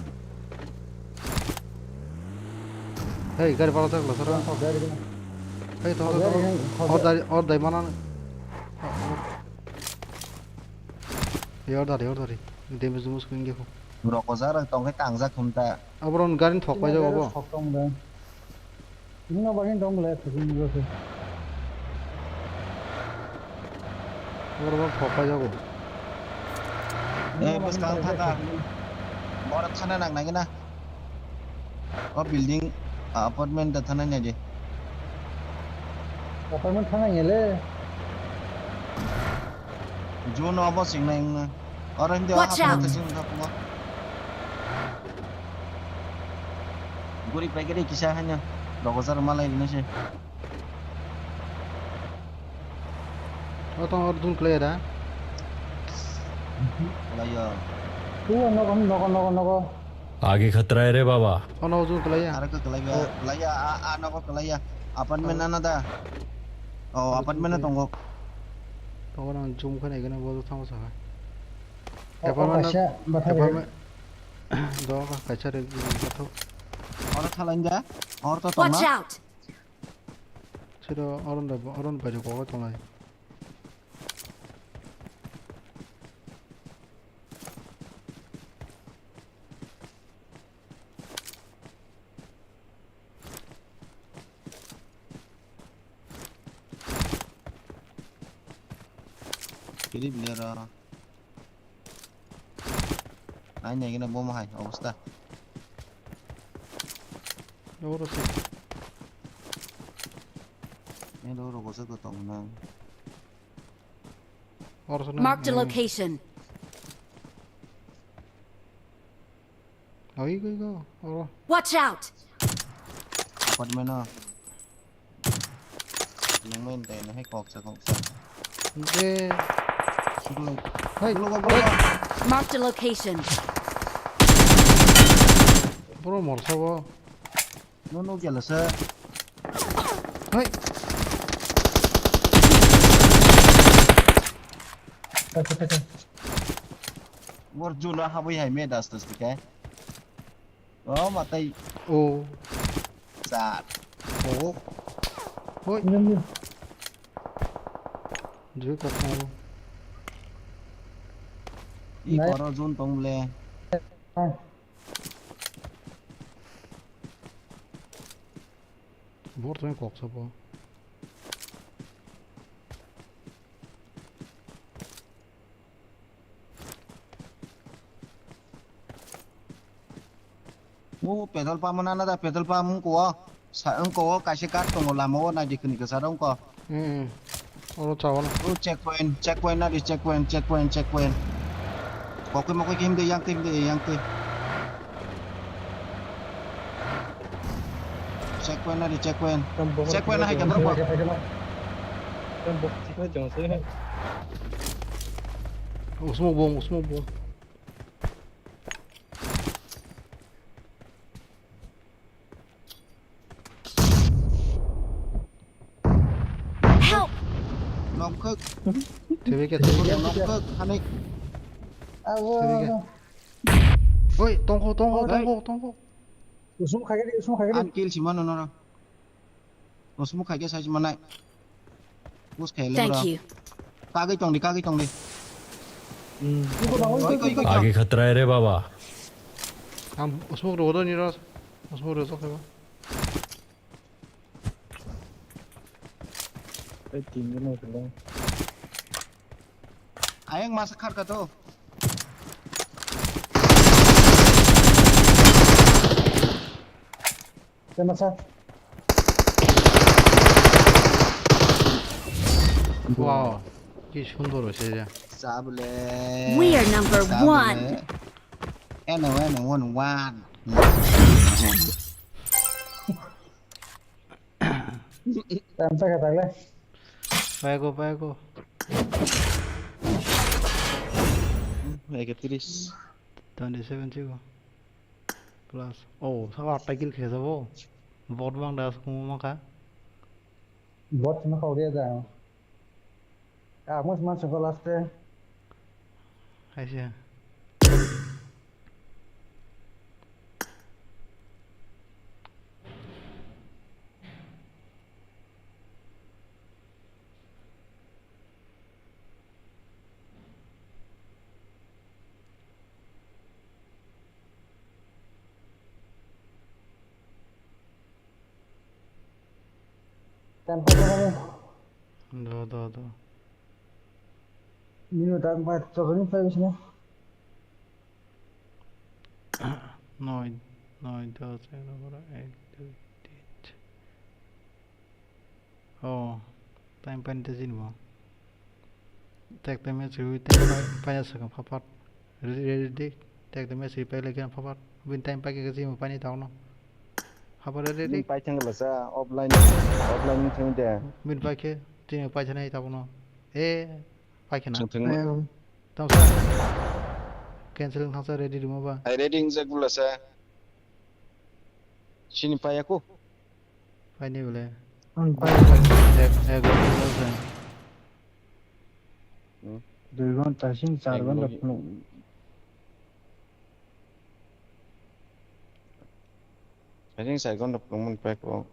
Hei, gari pala tak lasara. Hei, to, to, to. Or dari, or dari mana? Yor dari, yor dari. Damage mus kung ge. Roko jara tong khe tangjak khum ta. Aboron gari thok pai jago bo. Thok tong da. Ino bagin dong le thok ni go se. Aboron thok pai jago. Eh, bwskang thaka. Bor thana nang nang na. O building, apartment da thana nai de. Apartment thana nai le. Jun obo singnai wngna. Oro hindi watch out. Guri paikari kisa haino. Dogo jar malai rina se. O tong or dun klai da. Klai ya. Tuwa nogo, nogo, nogo, nogo. आगे खतरा है रे बाबा। Ono ujung kelai ya. Aro ke kelai ya, kelai ya, a, a, nogo kelai ya. Apartment ana da. Oh, apartment na tongo. Tongo nang zoom khe nai gana bo thango sa. Apartment na, apartment. Do ka kaisa re bathok. Oro thalai da. Or to tongo. Watch out. Siro oron da, oron bai ko tonglai. Kiri bile ra. Nai nai gina bom hai obosta. Oro se. Ni ro ro ko se ko tong na. Oro se na. Marked a location. Oi, go, go. Oro. Watch out! Apartment o. Nang main tai na hai kok sa kok sa. Ge. Siklo. Hai. Siklo, siklo, siklo. Marked a location. Bro, morsa bo. No, no, gela sa. Hai. Bor juno habwi hai me das das tikai. Oh, matai. Oh. Sat. Oh. Hoi. Ini, ini. Jui kok mau. I Nai. Koro jun tong le. Ah. Bor tong kok sabo. O petrol pump o nana da, petrol pump wngkho o. Sa wngkho o kaisa car tongo lama o naidi khwni kwcharo wngkho. Hmm. Oro chao na. O checkpoint, checkpoint nadi, checkpoint, checkpoint, checkpoint. Kokoi mokoi khe himdi, yang twi himdi, yang twi. Checkpoint nadi, checkpoint. Checkpoint hai kamra ko. Smoke bomb, smoke bomb. Help! Nokkhwk. Tebeke, tebeke. Nokkhwk, hanik. Abo. Tebeke. Oi, tongkho, tongkho, oi, tongkho, tongkho. Usum khaikhe di, usum khaikhe di. An kill sima nono. Usum khaikhe sai sima nai. Push khaile. Thank bro. You. Kagwi tongdi, kagwi tongdi. Hmm. Oi, oi, oi, oi. आगे खतरा है रे बाबा। Am, usmuk rodo ni ros. Usmuk rodo khaiba. Ayang masa khar ka to. Te masa. Wow, ki sundor hoise je. Sabule. We are number one. Eno, eno, one, one. Tam sa kata le. Paiko, paiko. Ekatris. Twenty seven chigo. Plus. Oh, sabo atta kill khe sabo. Bot bang das kumo maka. Bot ma kau dia da. Ah, mus man sabo last e. Hai sia. Tempo kami. Do, do, do. Minut ang pa, chokoni pa bisna. Noi, noi, dos, egaroh, ek, dui, tin, char. Oh, time painai ta chini bo. Tek ta match riwi time pai, paina sakang phapat. Ready, ready, ready. Tek ta match riwi pailai khe phapat. Bini time paikhe chini bo painai ta ono. Phapat ready, ready. Bini paithang la sa offline, offline thang de. Bini paikhe chini bo paithanai ta ono. E, paikhe na. Thang thang ma. Tamo sa. Cancel thang sa ready rimo ba. Ai ready jak bula sa. Chini paiya ko. Paini bole. Ang pai. Ek, ek ghonta se. Hmm. Dui ghonta sing char ghonta phunuk. I think char ghonta phunuk man pai ko.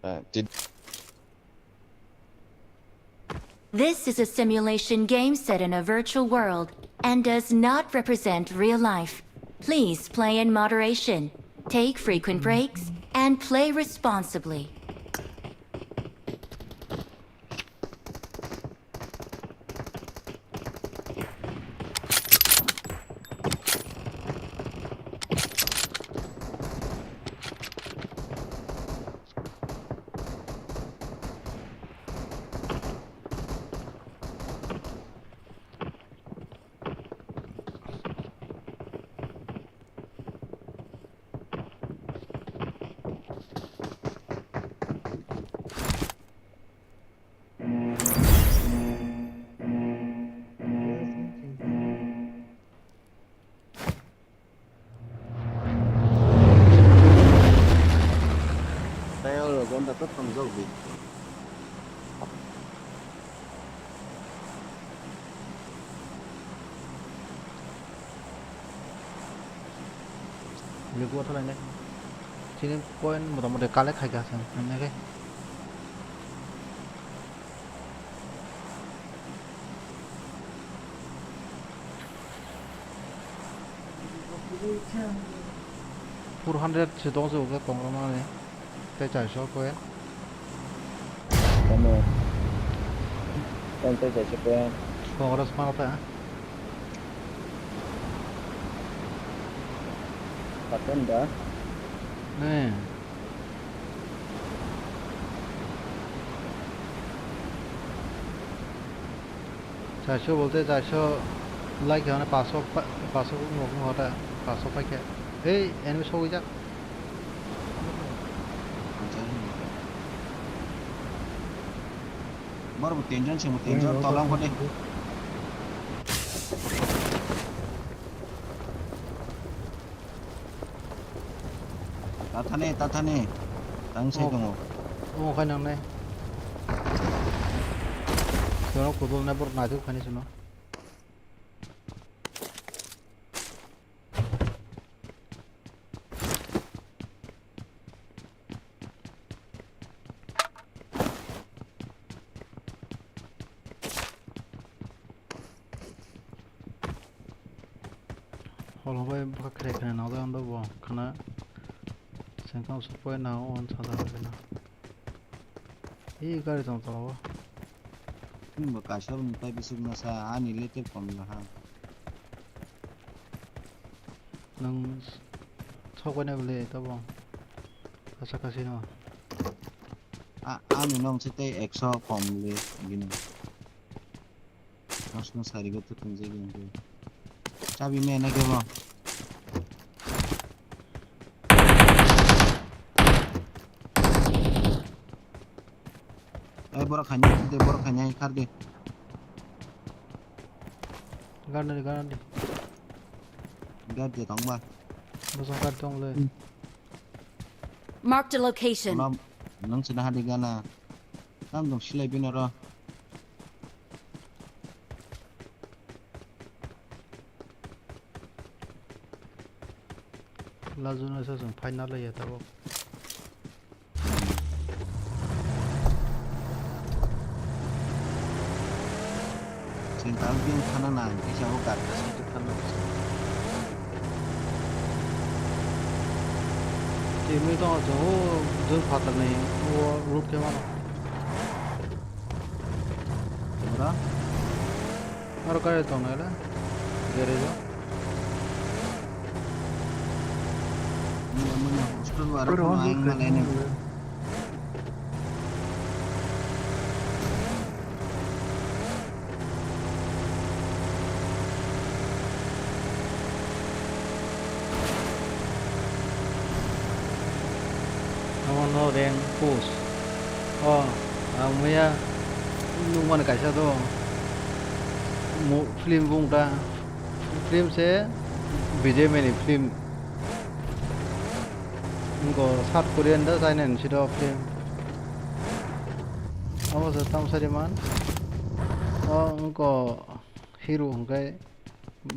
Ah, ti- This is a simulation game set in a virtual world and does not represent real life. Please play in moderation, take frequent breaks, and play responsibly. Liquor thalai nai. Chini point motamoti collect khai kha chwng, nai khe. Four hundred se tong se uke tongrok mani. Tei chairso point. Tamo. Tamo tei chairso point. Congress mano ta. Paten da. Ne. Chairso bolte chairso like hone paso pa-, paso wngkha ta, paso paikha. Ei, enemy sogwi jak. Borok bo tenjon se mo, tenjon tola wngkha de. Tathani, tathani. Tang sai tongo. Omo khai nangnai. Sono kudul nai borok naitok khaini sono. Holo bai bwkha khrek khrek nokjagwi bo khwna. Sengkang sukpoi na o on sajak khwna. Ee gari tong tola o. Nwng bo kaisa bo nwng tai bisik masa ani letter kom ya ha. Nwng sokbaina bwle tabok kasa kasino. A, ani nwng se tei ekso kom le bini. Asno sarigo to tunjai gini. Chabi me na kebo. Ai borok khainai, de borok khainai khar de. Garnadi, garnadi. Gar de tongba. Bosong gar tong le. Hmm. Marked a location. Ola, nwng sina hadi gana. Tam dong silai bini oro. Lajuna sa song final ya tabok. Sing tang biang thana na, kisa o gat. Timi tong o, jor phatar ni o road khe mano. Ora? Aro kare tong nai le? Garage o. Mula mula hostel wara phano ang malai nai. Amo no rank push. O, ang muya nukmani kaisa do. Mo-, film bung ta. Film se Vijay Mani film. Wngkho South Korean da China ni siro film. Abo se tamsari man. O wngkho hero hwnkhe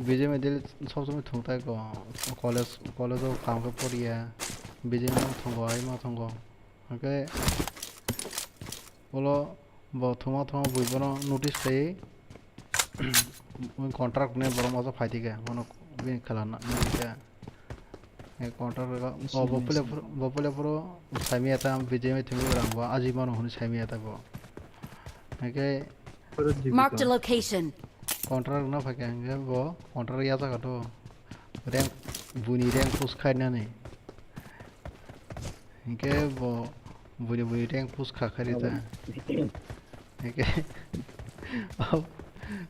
Vijay Mani daily sob somoi thwng tai ko college, college o kaham khe poriya. Vijay Mani thwngo, ai ma thwngo. Hwnkhe ulo bo thwngma thwngma bui bono notice khaiwi contract ni borok masa phai tike bono bini khela na nugwi kha. Contract o bo pele phuru, bo pele phuru saimaya ta Vijay Mani thwngwi rang bo aji mano hwnwi saimaya ta bo. Hwnkhe Marked a location. Contract no phaikha hwnkhe bo contract yachago to. Rank, buini rank push khainani. Hinkhe bo buini buini rank push kha khairi ta. Hinkhe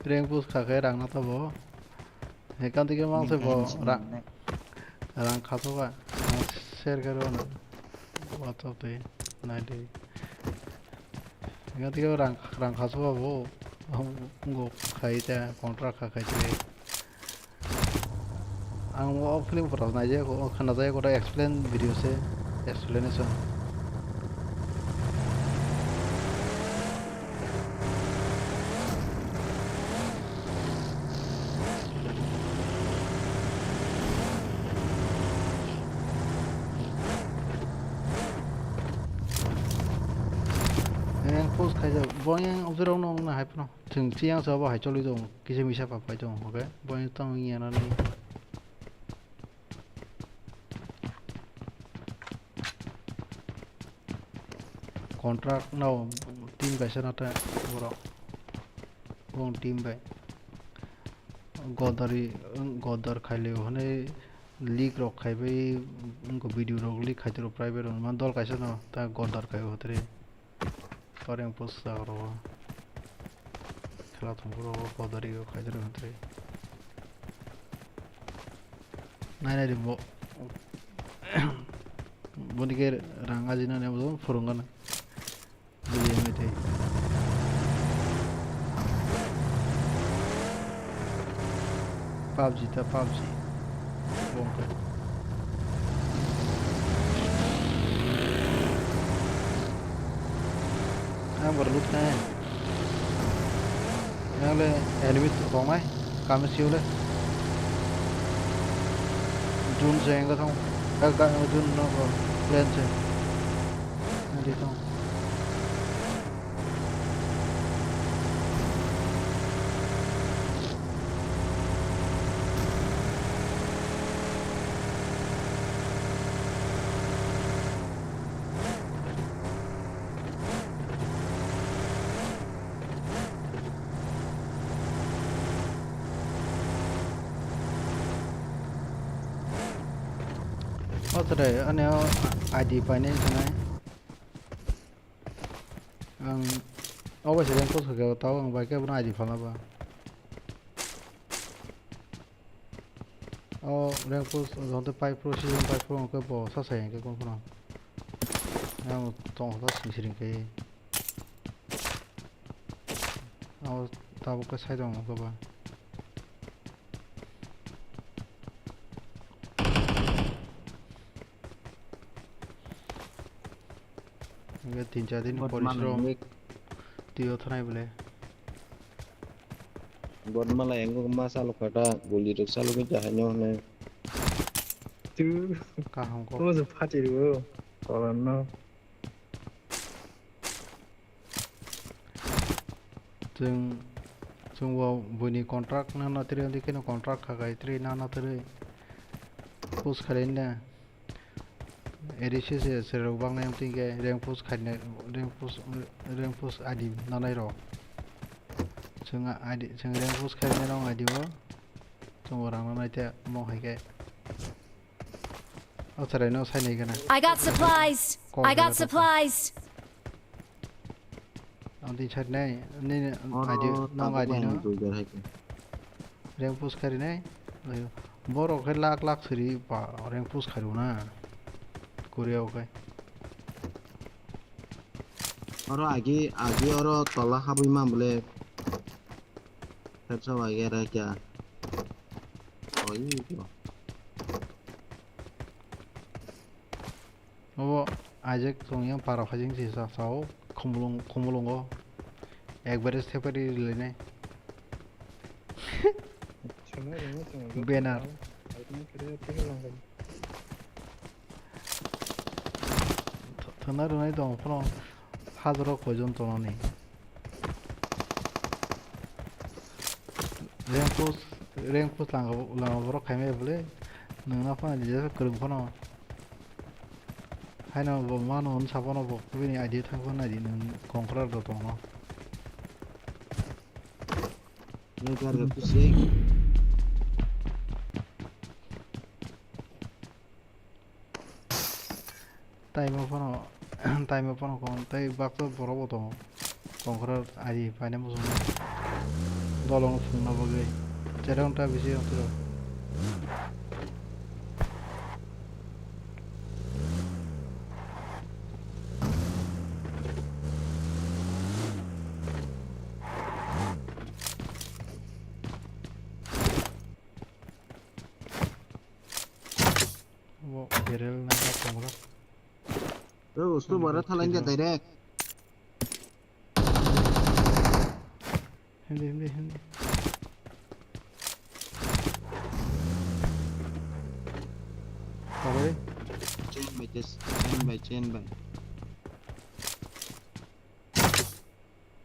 rank push kha khai rang no to bo. Hinkhe tei mang se bo rang, rang khasoka. Share khe rw no. WhatsApp tei nai di. Hinkhe tei rang, rang khasoka bo. Bo khai ta contract kha khai tei. Ang o film photo naijak, o khwnajak, o explain video se, explanation. Bo yang observe no na hai phano. Chwng chiyang sa bo hai choli dong. Kisa misa pa pai dong. Okay. Bo yang tong yang na ni. Contract no team kaisa na ta borok. Bong team bai. Godari, godar khailio hwnwi leak rok khaibai, wngkha video rok leak khaitoro private rok man dol kaisa no ta godar khaio hwtri. Pareng post rok khela thongkuro godari rok khaitoro hwtri. Nai nai rimbo. Boni ke rang ajina ne bo phurungana. Bili yang itu. PUBG ta PUBG. Bongke. Ah, berlut na. Yang le enemy tu kong ai. Kami siu le. Jun se yang ka thong. Eh, ka, Jun no, plane se. Yang di thong. O tore, ani o I D painai sanai. Ang o bai se rank post khe tao ang bai khe bono I D phalna ba. O rank post jonte pai pro season pai pro hwnkhe bo sa sai hwnkhe kono kono. Ang tong sa sing siring khe. O tabuk khe sai tong hwnkhe ba. Hingke tin char din ni Bot pori mano srom hingke twi o thanai bole. Bot mala yango ma chalo kata guli rok chalo khe jahai no hwnwi. Tu. Kaham kok. Omo se phati rwo. Koran no. Chwng, chwng bo buini contract nana tiri, andi keno contract khakai tiri nana tiri. Push khailai na. A D C se serok bangnai wngtwi khe rank push khaina, rank push, rank push I D nanai rok. Chwng I D, chwng rank push khaina rok I D o. Chwng bo rang nanai te mo hai khe. O chwrai no sai nai gana. I got supplies. Kok I got gana supplies. Ang tin sai nai, nini Oro I D, nong tabuk I D bai no. Ang duijar hai khe. Rank push kari nai. Borok khe lak lak siri pa rank push kari na. Korea o khe. Oro agi, agi oro tola habwi ma bole. Khersa bai gera kya? Oi ko. Obo Isaac tong yang para phajing si sa sao khumulung, khumulungo. Ekbare step kari rilene. Banner. Thana rwnai tong phano hajaro koijon tongnani. Rank push, rank push lama, lama borok khaimai bole. Nwngno phano rijak kwrwng phano. Haino bo mano hwn saphano bo kubini idea thang phano naidi nwng kongkrar do tongno. Nwng kar ga kusing. Taima phano, taima phano kon, tei baksa borok bo tongo. Kongkra ari paina muchungma. Dolong phungna bagwi. Cherang ta bisi yong tiro. Bo barrel na ba tongo. Bro, ustu bara thalang ja direct. Hindi, hindi, hindi. Sorry. Chain by chain, chain by chain by.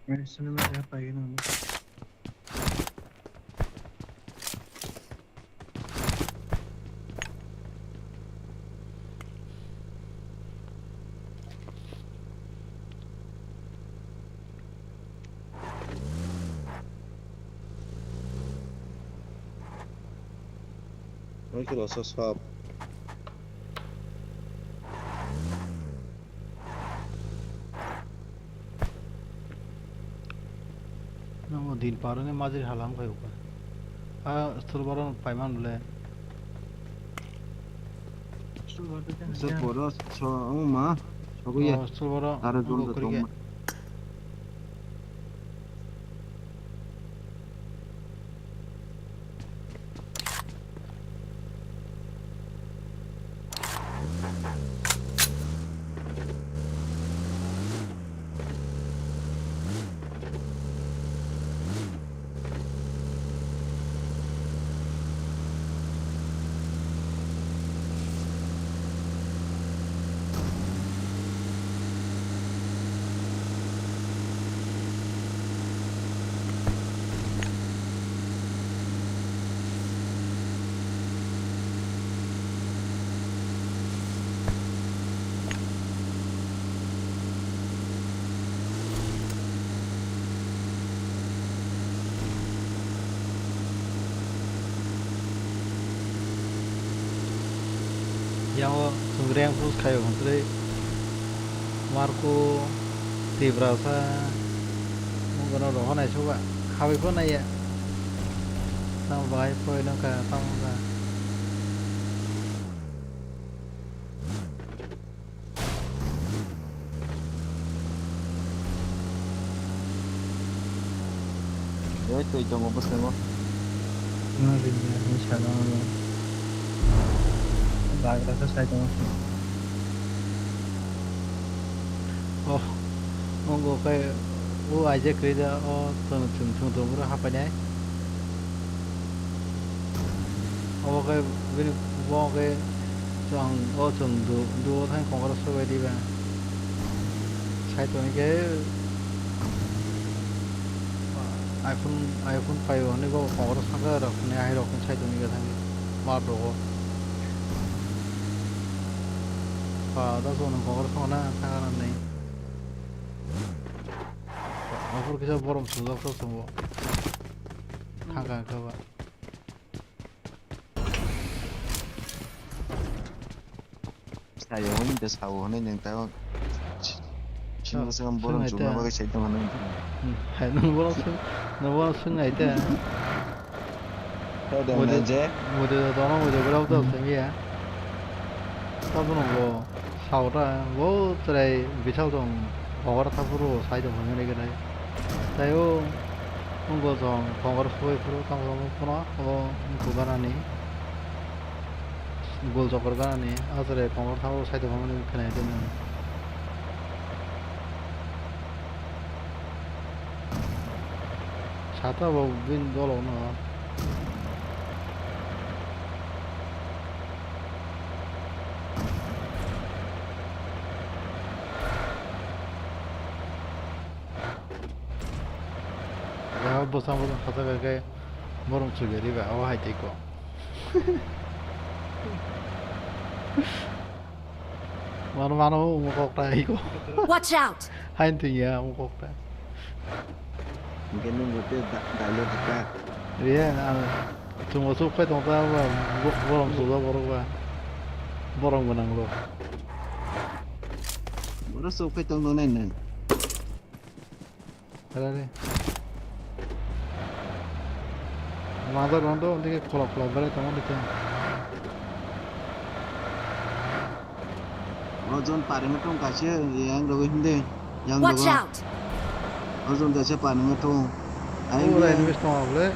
Ay, sino na kaya pagi na. Oke, rasa sap. Nang din parone majir halam khai uka. A stol boro paiman le. Stol boro so ma. Sogo ye. Oh, stol boro. Taro jon to ma. Yang o chwng rank push khaio hwnkhwlwi Marko Tiprasa wngkha no rohor naisukha khabai pho naiya. Tamo bahai poi nangkha tamo wngkha. Oi, twi tongo bwskango. Bagra khe sai tongo. Oh, wngo khe o aijak kwrwi da, o chwng, chwng, chwng tongo bwrwi hapainai. Obo khe bini bo khe chwng, o chwng du, duo thang kongoro sobai diba. Sai toni khe iPhone, iPhone paio hwnwi bo kongoro saka rok hwnwi ahai rok sai toni khe thang mar rogo. Pa da jono kongoro songna thang nani. Afur kisa borom sujak so chwngbo. Thang kha khe ba. Sayo hwnwi de sao hwnwi nwng tao. Chini Oh, swngam borom swng chukna hai ta. Bagwi sai tong hwnwi. Hmm, hai nwng borom swng, nwng borom swng hai ta. Hai da Mode, na je. Mode da dono mode bra da Hmm. Swng ya. Tabuk nwng Saura bo chwrai bisal tong kongor thaphuru sai tong hwnwi nai gwnai. Tei o wngbo tong kongor subai phuru tong tong phano o wngkuk ganani gol chokor ganani o chwrai kongor thaphuru sai tong hwnwi khwnai tongmani. Sata bo bini dolok no. Bwsang bwsang khacha khe borok chugari ba o hai tei ko. Mano mano omo kok ta iko. Watch out! Hain twi ya omo kok ta. Hingke nung bo te da-, dailo kaka. Riya, ang chungo chuk phai tong ta ba, bo-, borom suja borok ba. Borom gwnang lo. Borom chuk phai tong nai nang. Hello re. Mother rondo ondike khulok khulok berai tongo dite. O jon paringo tong kaisa yang rogo hinde yang rogo. Watch out! O jon kaisa paringo tong. Ai ura be. Enemies tongo bole.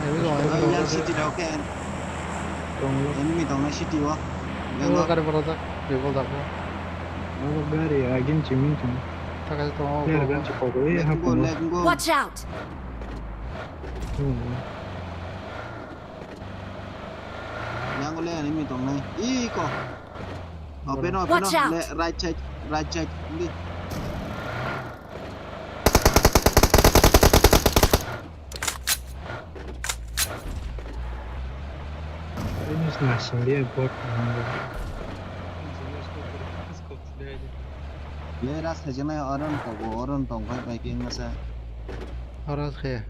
Enemies tongo, enemies tongo. Yang city rok ke. Tongo. Enemy tongnai city o. Ura gari borok jak, bebol jak bo. Abo gari agin chiming tong. Thaka se tongo. Gari gan chikok oi hapung. Watch out! Yang le ani mi tong nai. Iko. Open, open. Watch out! Le, right side, right side. Hindi. Asing dia bot nanggo. Le ras khajaknai oron togo, oron tongkhai bai khe masa. Oro se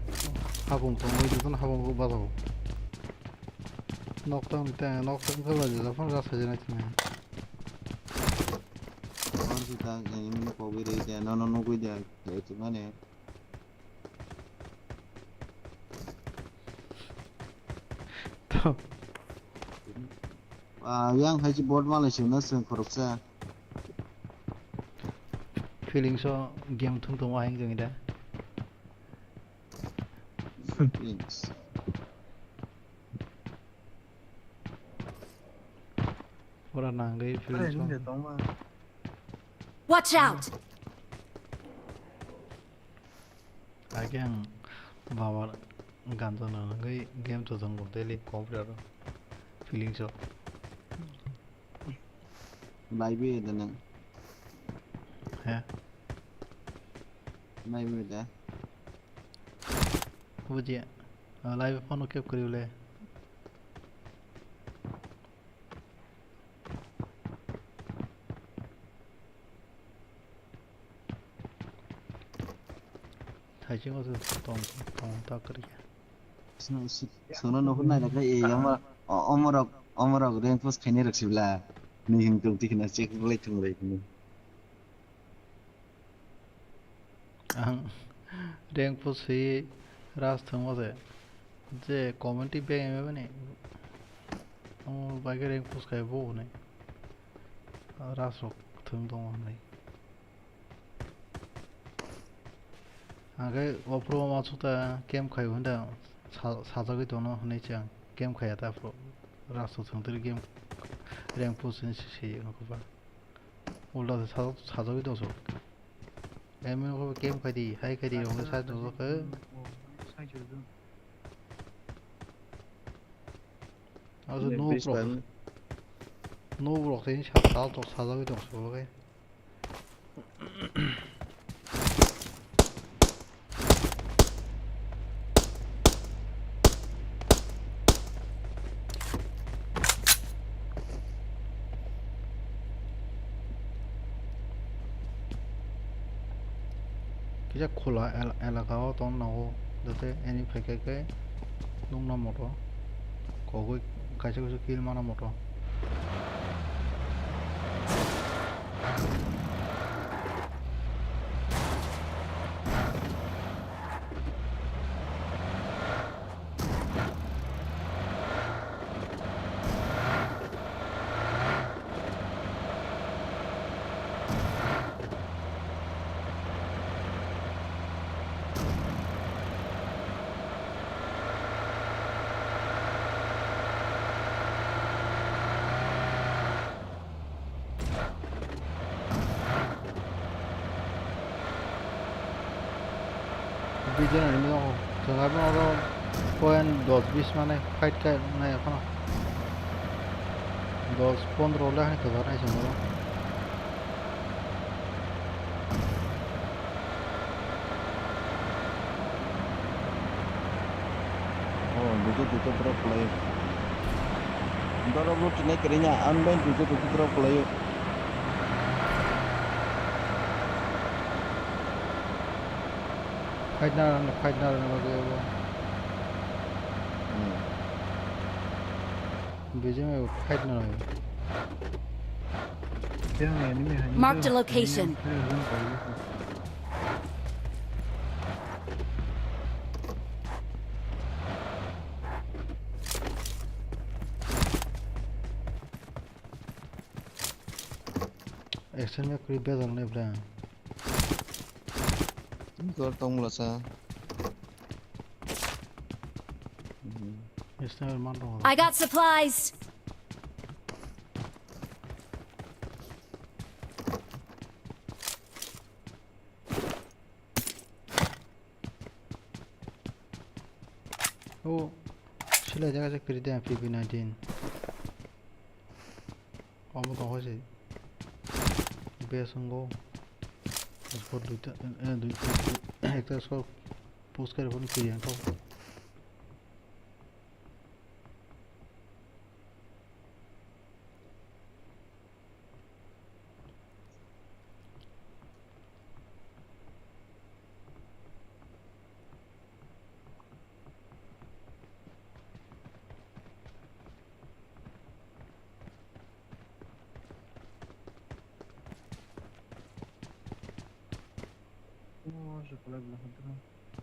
habung tongwi jotono habung rok bajago. Nok tang ta, nok tang khe bai jotono ras khajaknai tini. Oron se ta, ini kogwi rwi de, nono nugwi de, khe chukmani. To. Ah, yang hai chi bot malai singna sing khoroksa. Feelings o game thung tongma hai wngwi da. Feelings. Pura nangwi feelings o. Watch out! Age ang baba ganjana nangwi game to jong daily computer feelings o. Live e da nang. He. Live e da. Buji. Live phone o cap kori le. Thaiching o tong tong ta kari. Sino si-, sino no hunai na kai e yama o-, omorok, omorok rank push khaini rok sibla. Ni hing tung tikna check lai thung lai ni. Ang rank push hi ras thung o je. Je comment i beng eme bani. Ang bai khe rank push khai bo hwnwi. Ras rok thung tongo hwnwi. Ang khe o pro ma sukta camp khai hwnda sa-, sajagwi tono hwnwi se ang camp khaiya ta pro. Ras rok thung twi game rank push hwnwi se se nokho ba. Ulta se sajak-, sajagwi tong sok. Eme nokho ba camp khai di, hai khai di, rong sai tong sok. Abo noob rok, noob rok tei sa-, sa-, sa-, sajagwi tong se ulo khe. Kisa khola el-, elaka o tong nogo, jate ani phaikha khe nukna moto, kogwi kaisa kaisa kill mana moto. Video ni mung tong abo oro point dos bis mane fight khe nai phano dos pondro le hani kwbak nai chwng oro. Oh, duijo duijo drop khlaio. Borok bo chinai kwrwini, ang bai duijo duijo drop khlaio. Fight na rwna, fight na rwna bagwi abo. Hmm. Bijing bai fight na rwna. Marked a location. Extend me kuri bezal ne bra. Gor tong mula sa. Extend man tong. I got supplies. O, silai jaga se kiri de P P nineteen. Omo tong khe se. Base wngkho. Squad duita, eh, duita, ekta squad push khe phone kiri ang thok.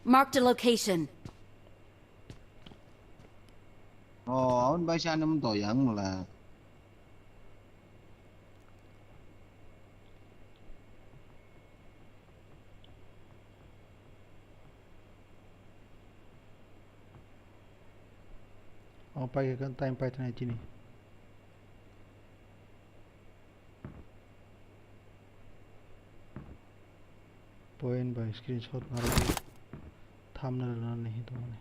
Marked a location. Oh, aun bai sa nam to yang mula. Oh, pai kan time pai thanai chini. Point by screenshot narwgwi thumbnail rwnani hinwi tongmani.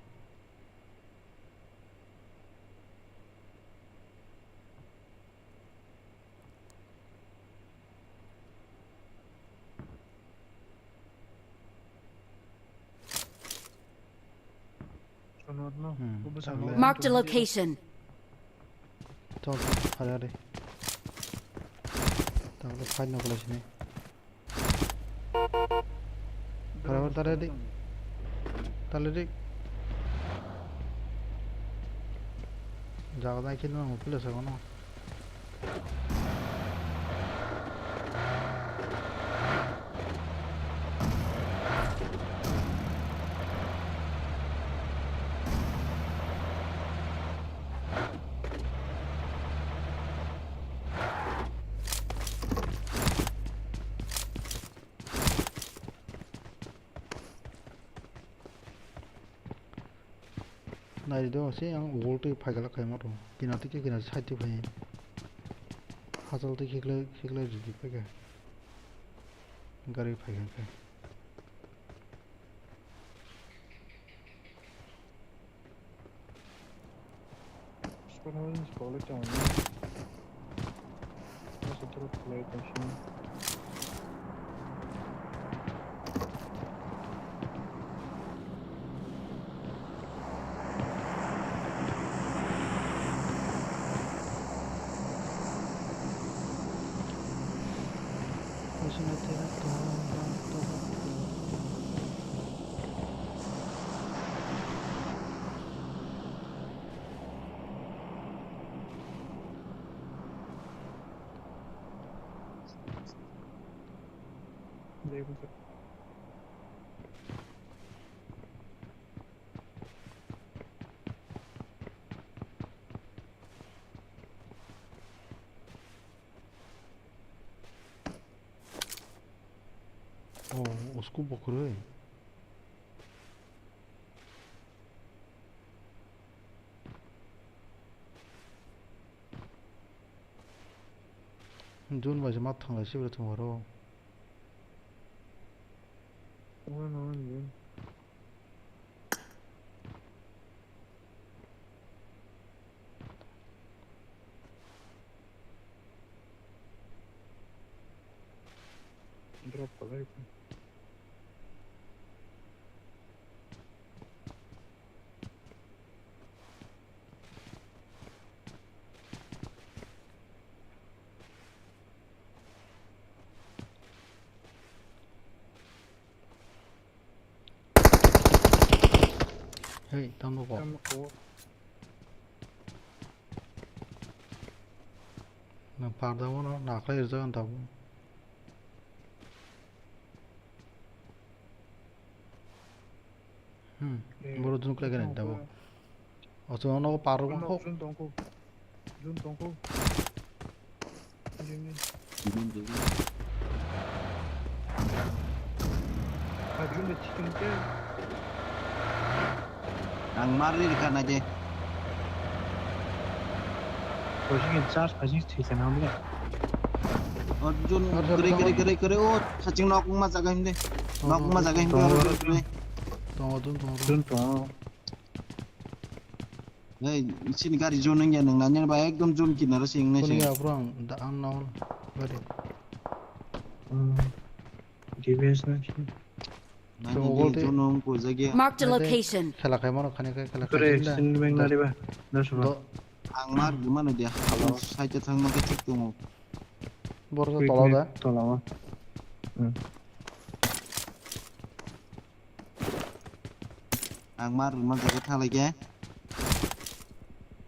Hmm. Marked a location. Chol, chol, phai ari. Tanglo fight no khlai sini. Phai ari, tale dik. Tale dik. Jaga dai kino mo pila sa kono. Nai do se ang wall twi phai galak khai ma tong. Kina twi khe kina side twi phai. Hachal twi khiklai khiklai ridi phai kha. Gari phai kha khe. Oh, उसको पकड़ो है। June bai se ma thanglai sibra thung aro. Drop khlai. Hei, tamo ko. Tamo ko. Nang parda wono naklai rijak ang tabuk. Hmm. Eh, boro jun khlai gani tamo tabuk. Oso ono parok wngkho. Jun tongkho. Jun tongkho. Jun, jun. Jun, jun. Ah, jun de chicken ke. Ang mar ri kha na je. Kosing in charge kosing thwi kana mle. Arjun, kore, kore, kore, kore, o, saching nok ma jaga himde. Nok ma jaga himde, Arjun, kore. Tongo, Arjun, tongo, Arjun. Arjun, tongo. Hey, sini gari zone wngya nang nanya ba ekdom zone kinaro se wngnai se. Kuni ya, bro, ang da, ang naon gari. Hmm. D B S na sini. Nanya to di golte. Zone wng ko jagya. Marked a location. Khela khai mano khani khai khela khai. Kore, sini beng lari ba. Dos ba. Ang mar di mano dia. Hello. Saite thang ma thik tongo. Bor sa tola da. Tola ba. Hmm. Ang mar rwma jaga thalai khe.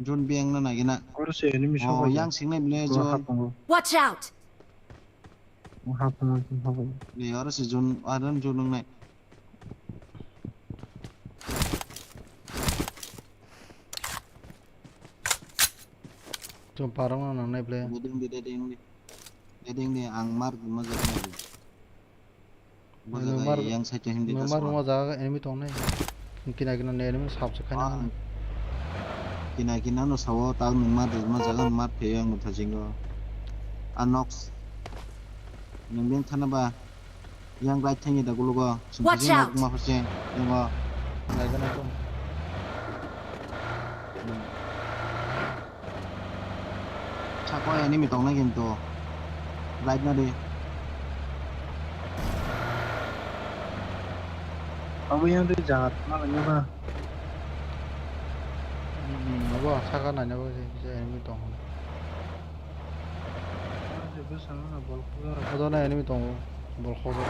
Jun beng na nagina. Oro se enemy. Oh, sokha yang singnai bile. Go Jun. Hapungo. Watch out! Go hapungo, hapungo. Ni oro se Jun, aran Jun nang nai. Chwng parang no nangnai ble. Reading di, reading di. Reading di, ang mark rwma jaga nai di. Bo jaga yang side o hindi ta mar sawa. Rwma jaga enemy tongnai. Kina kina ni enemy sab se khaina. Ah. Kina kina no sawo, tak nwng mar rwma jaga mar phe yang no thajingo. A noks. Nwng beng thana ba. Yang right thangwi da gulugo. Watch out! Sungkajing ma pharsing. Yang o. Nai gana to. Hmm. Sako enemy tongnai kintu. Right na de. Abo yang de jagat ma lanya ba. Hmm, abo saka nanya ba je enemy tong. Odo na enemy tongo, bol khobo.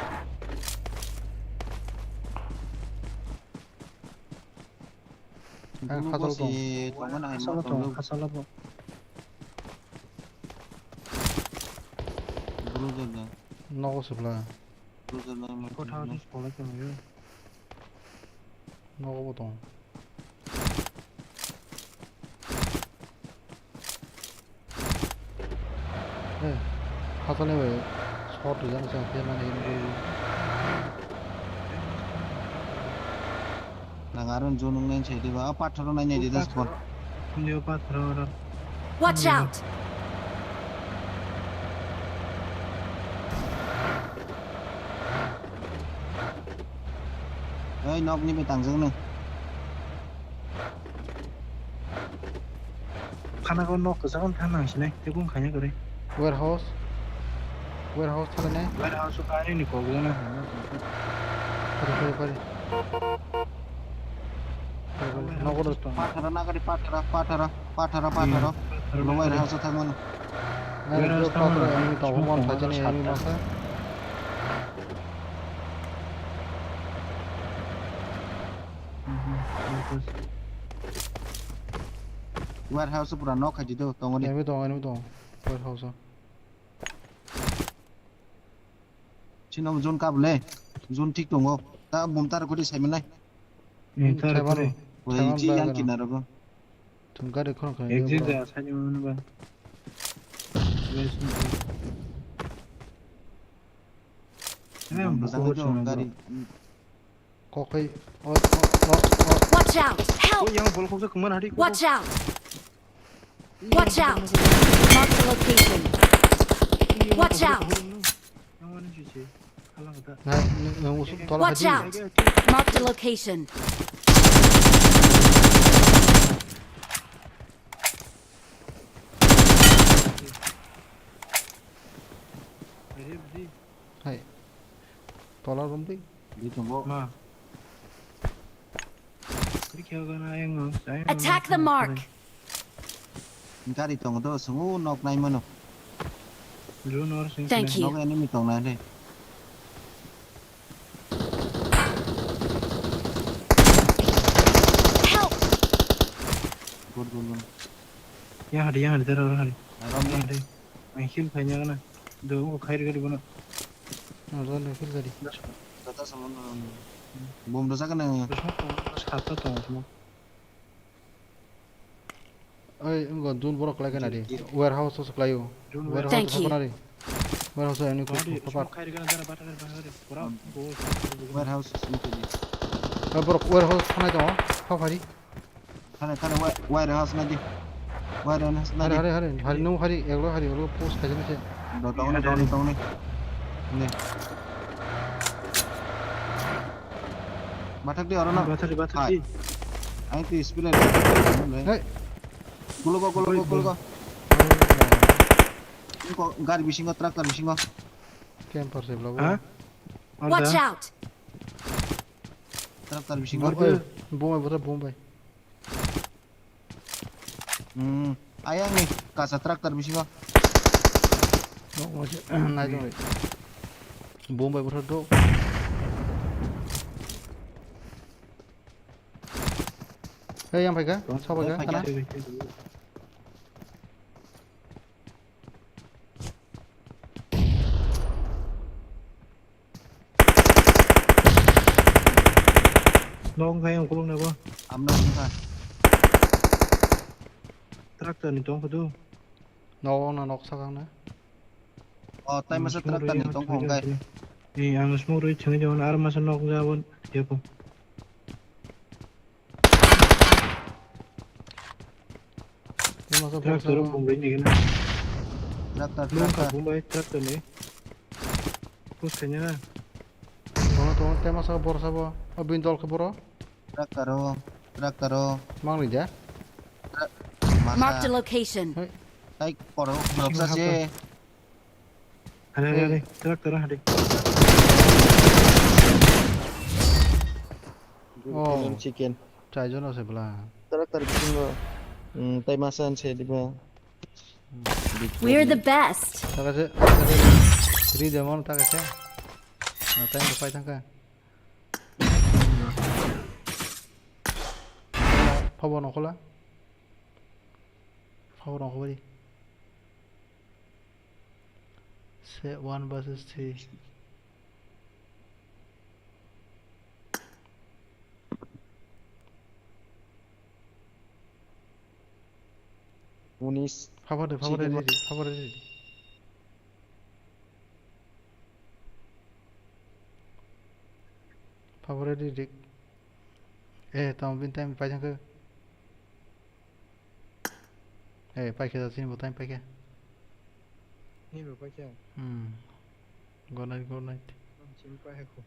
Ang khasal tong. Khasal tong, khasal bo. Nogo sibla. Kotha ni skolai tong yo. Nogo bo tong. Eh, hatani bai shot rijak se khe mani hini. Nang aro jun nung nai sai diba, o pathor o nai nai di das phone. Ndio pathor o. Watch out! Oi, nok ni bai tangjak no. Khana ko nok kwchak wng thang nang sinai, tei bung khaina kwrwi. Warehouse. Warehouse thang nai. Warehouse o kari ni kok jana. Pari, pari, pari. Pari, pari. Nok o tong. Pathara na kari, pathara, pathara, pathara, pathara. Pathara, pathara. Warehouse o thang mano. Nai, warehouse thang mano. Pathara, ani tong, smoke mon tong, phai jani, smoke ani tong. Masa. Warehouse pura nok khaidi do, tongoni. Enemy tong, enemy tong. Warehouse. Chino zone kabule. Zone thik tongo. Ta bumtar kuri saimanai. Hmm, tar kuri. Wai chi yang kinaro go. Thung gari khon khon. Exit ya sani mano ba. Wes. Bumtar gari. Kokoi. O, o, o, o. Watch out! Help! O, yang bol koksa kemana hari? Watch out! Watch out! Mark the location. Watch out! Watch out! Mark the location. Hai. Tola room di. Di tongo. Ma. Attack the mark. Gari tongo to, sungu nok nai mano. Thank you. Nok enemy tong nai le. Help! Good, good, good. Yang hari, yang hari, teror hari. Yang hari. Ang heal khaina gana. Do ko khair gari bono. No, do no heal gari. Data sama no. Bom do sakana. Sata tong smoke. Oi, ngo dun borok khlai kana di. Warehouse o khlai o. Warehouse o khlai o. Warehouse o ani ko papa. Khair gana dara bata gari bata gari. Pura. Warehouse o smoke di. Oi, borok warehouse khanai tongo. Kha phari. Thane, thane, wire, wire house nai di. Wire house nai di. Hari, hari, hari, hari, nung hari, eglo hari, eglo post khaijak se. Do, tongni, tongni, tongni. Ne. Bathak di oro na. Bathak di, bathak di. Hai. Ang tu spirit. Hey. Kulo go, kulo go, kulo go. Ko gari bisingo, tractor bisingo. Camper se blogo. Ha? Watch out! Tractor bisingo. Bombay, bombay, bombay. Hmm, ayang ni kasa tractor bisingo. No, masih naik dong. Bom bai bwthar do. Hei, yang paika, sa paika, kana? Long kaya yang kulung nebo. Amna sungkha. Tractor ni tong kudu. Nogo na nok sakang na. O, tai masa Smoke tractor ni rwi tong thangwi kong kai. jago. Ni ang smoke rwi thangwi jago, aro masa nok jabo, yako. Tei masa Tractor borsa bumbai ni gana. Tractor, Lung ka tractor. bumbai tractor ni. Push kanya na. Tongo, tongo, tei masa borsa bo. O bini dol khe boro. Tractor o, tractor o. Mang ni de. Marked a Masa, location. tai koro blok sa se. Hare, Hey. Hare, tractor hare. Oh. Chicken. Chai jono se bla. Tractor bisingo. Hmm, tai masa an se diba. We're the best. Taka se, taka se. Ri de mon taka se. Na tai mo pai thangka. Phabo no khola. Phabo no khobari. Se one versus three. Unis. Phabo de, phabo de, Chicken ready, phabo de, ready. Phabo de, ready. Eh, tamo bin time pai thangka. Eh, pai khe da sini bo time pai khe. Ni bo paikha. Hmm. Good night, good night. Chim pai hakho.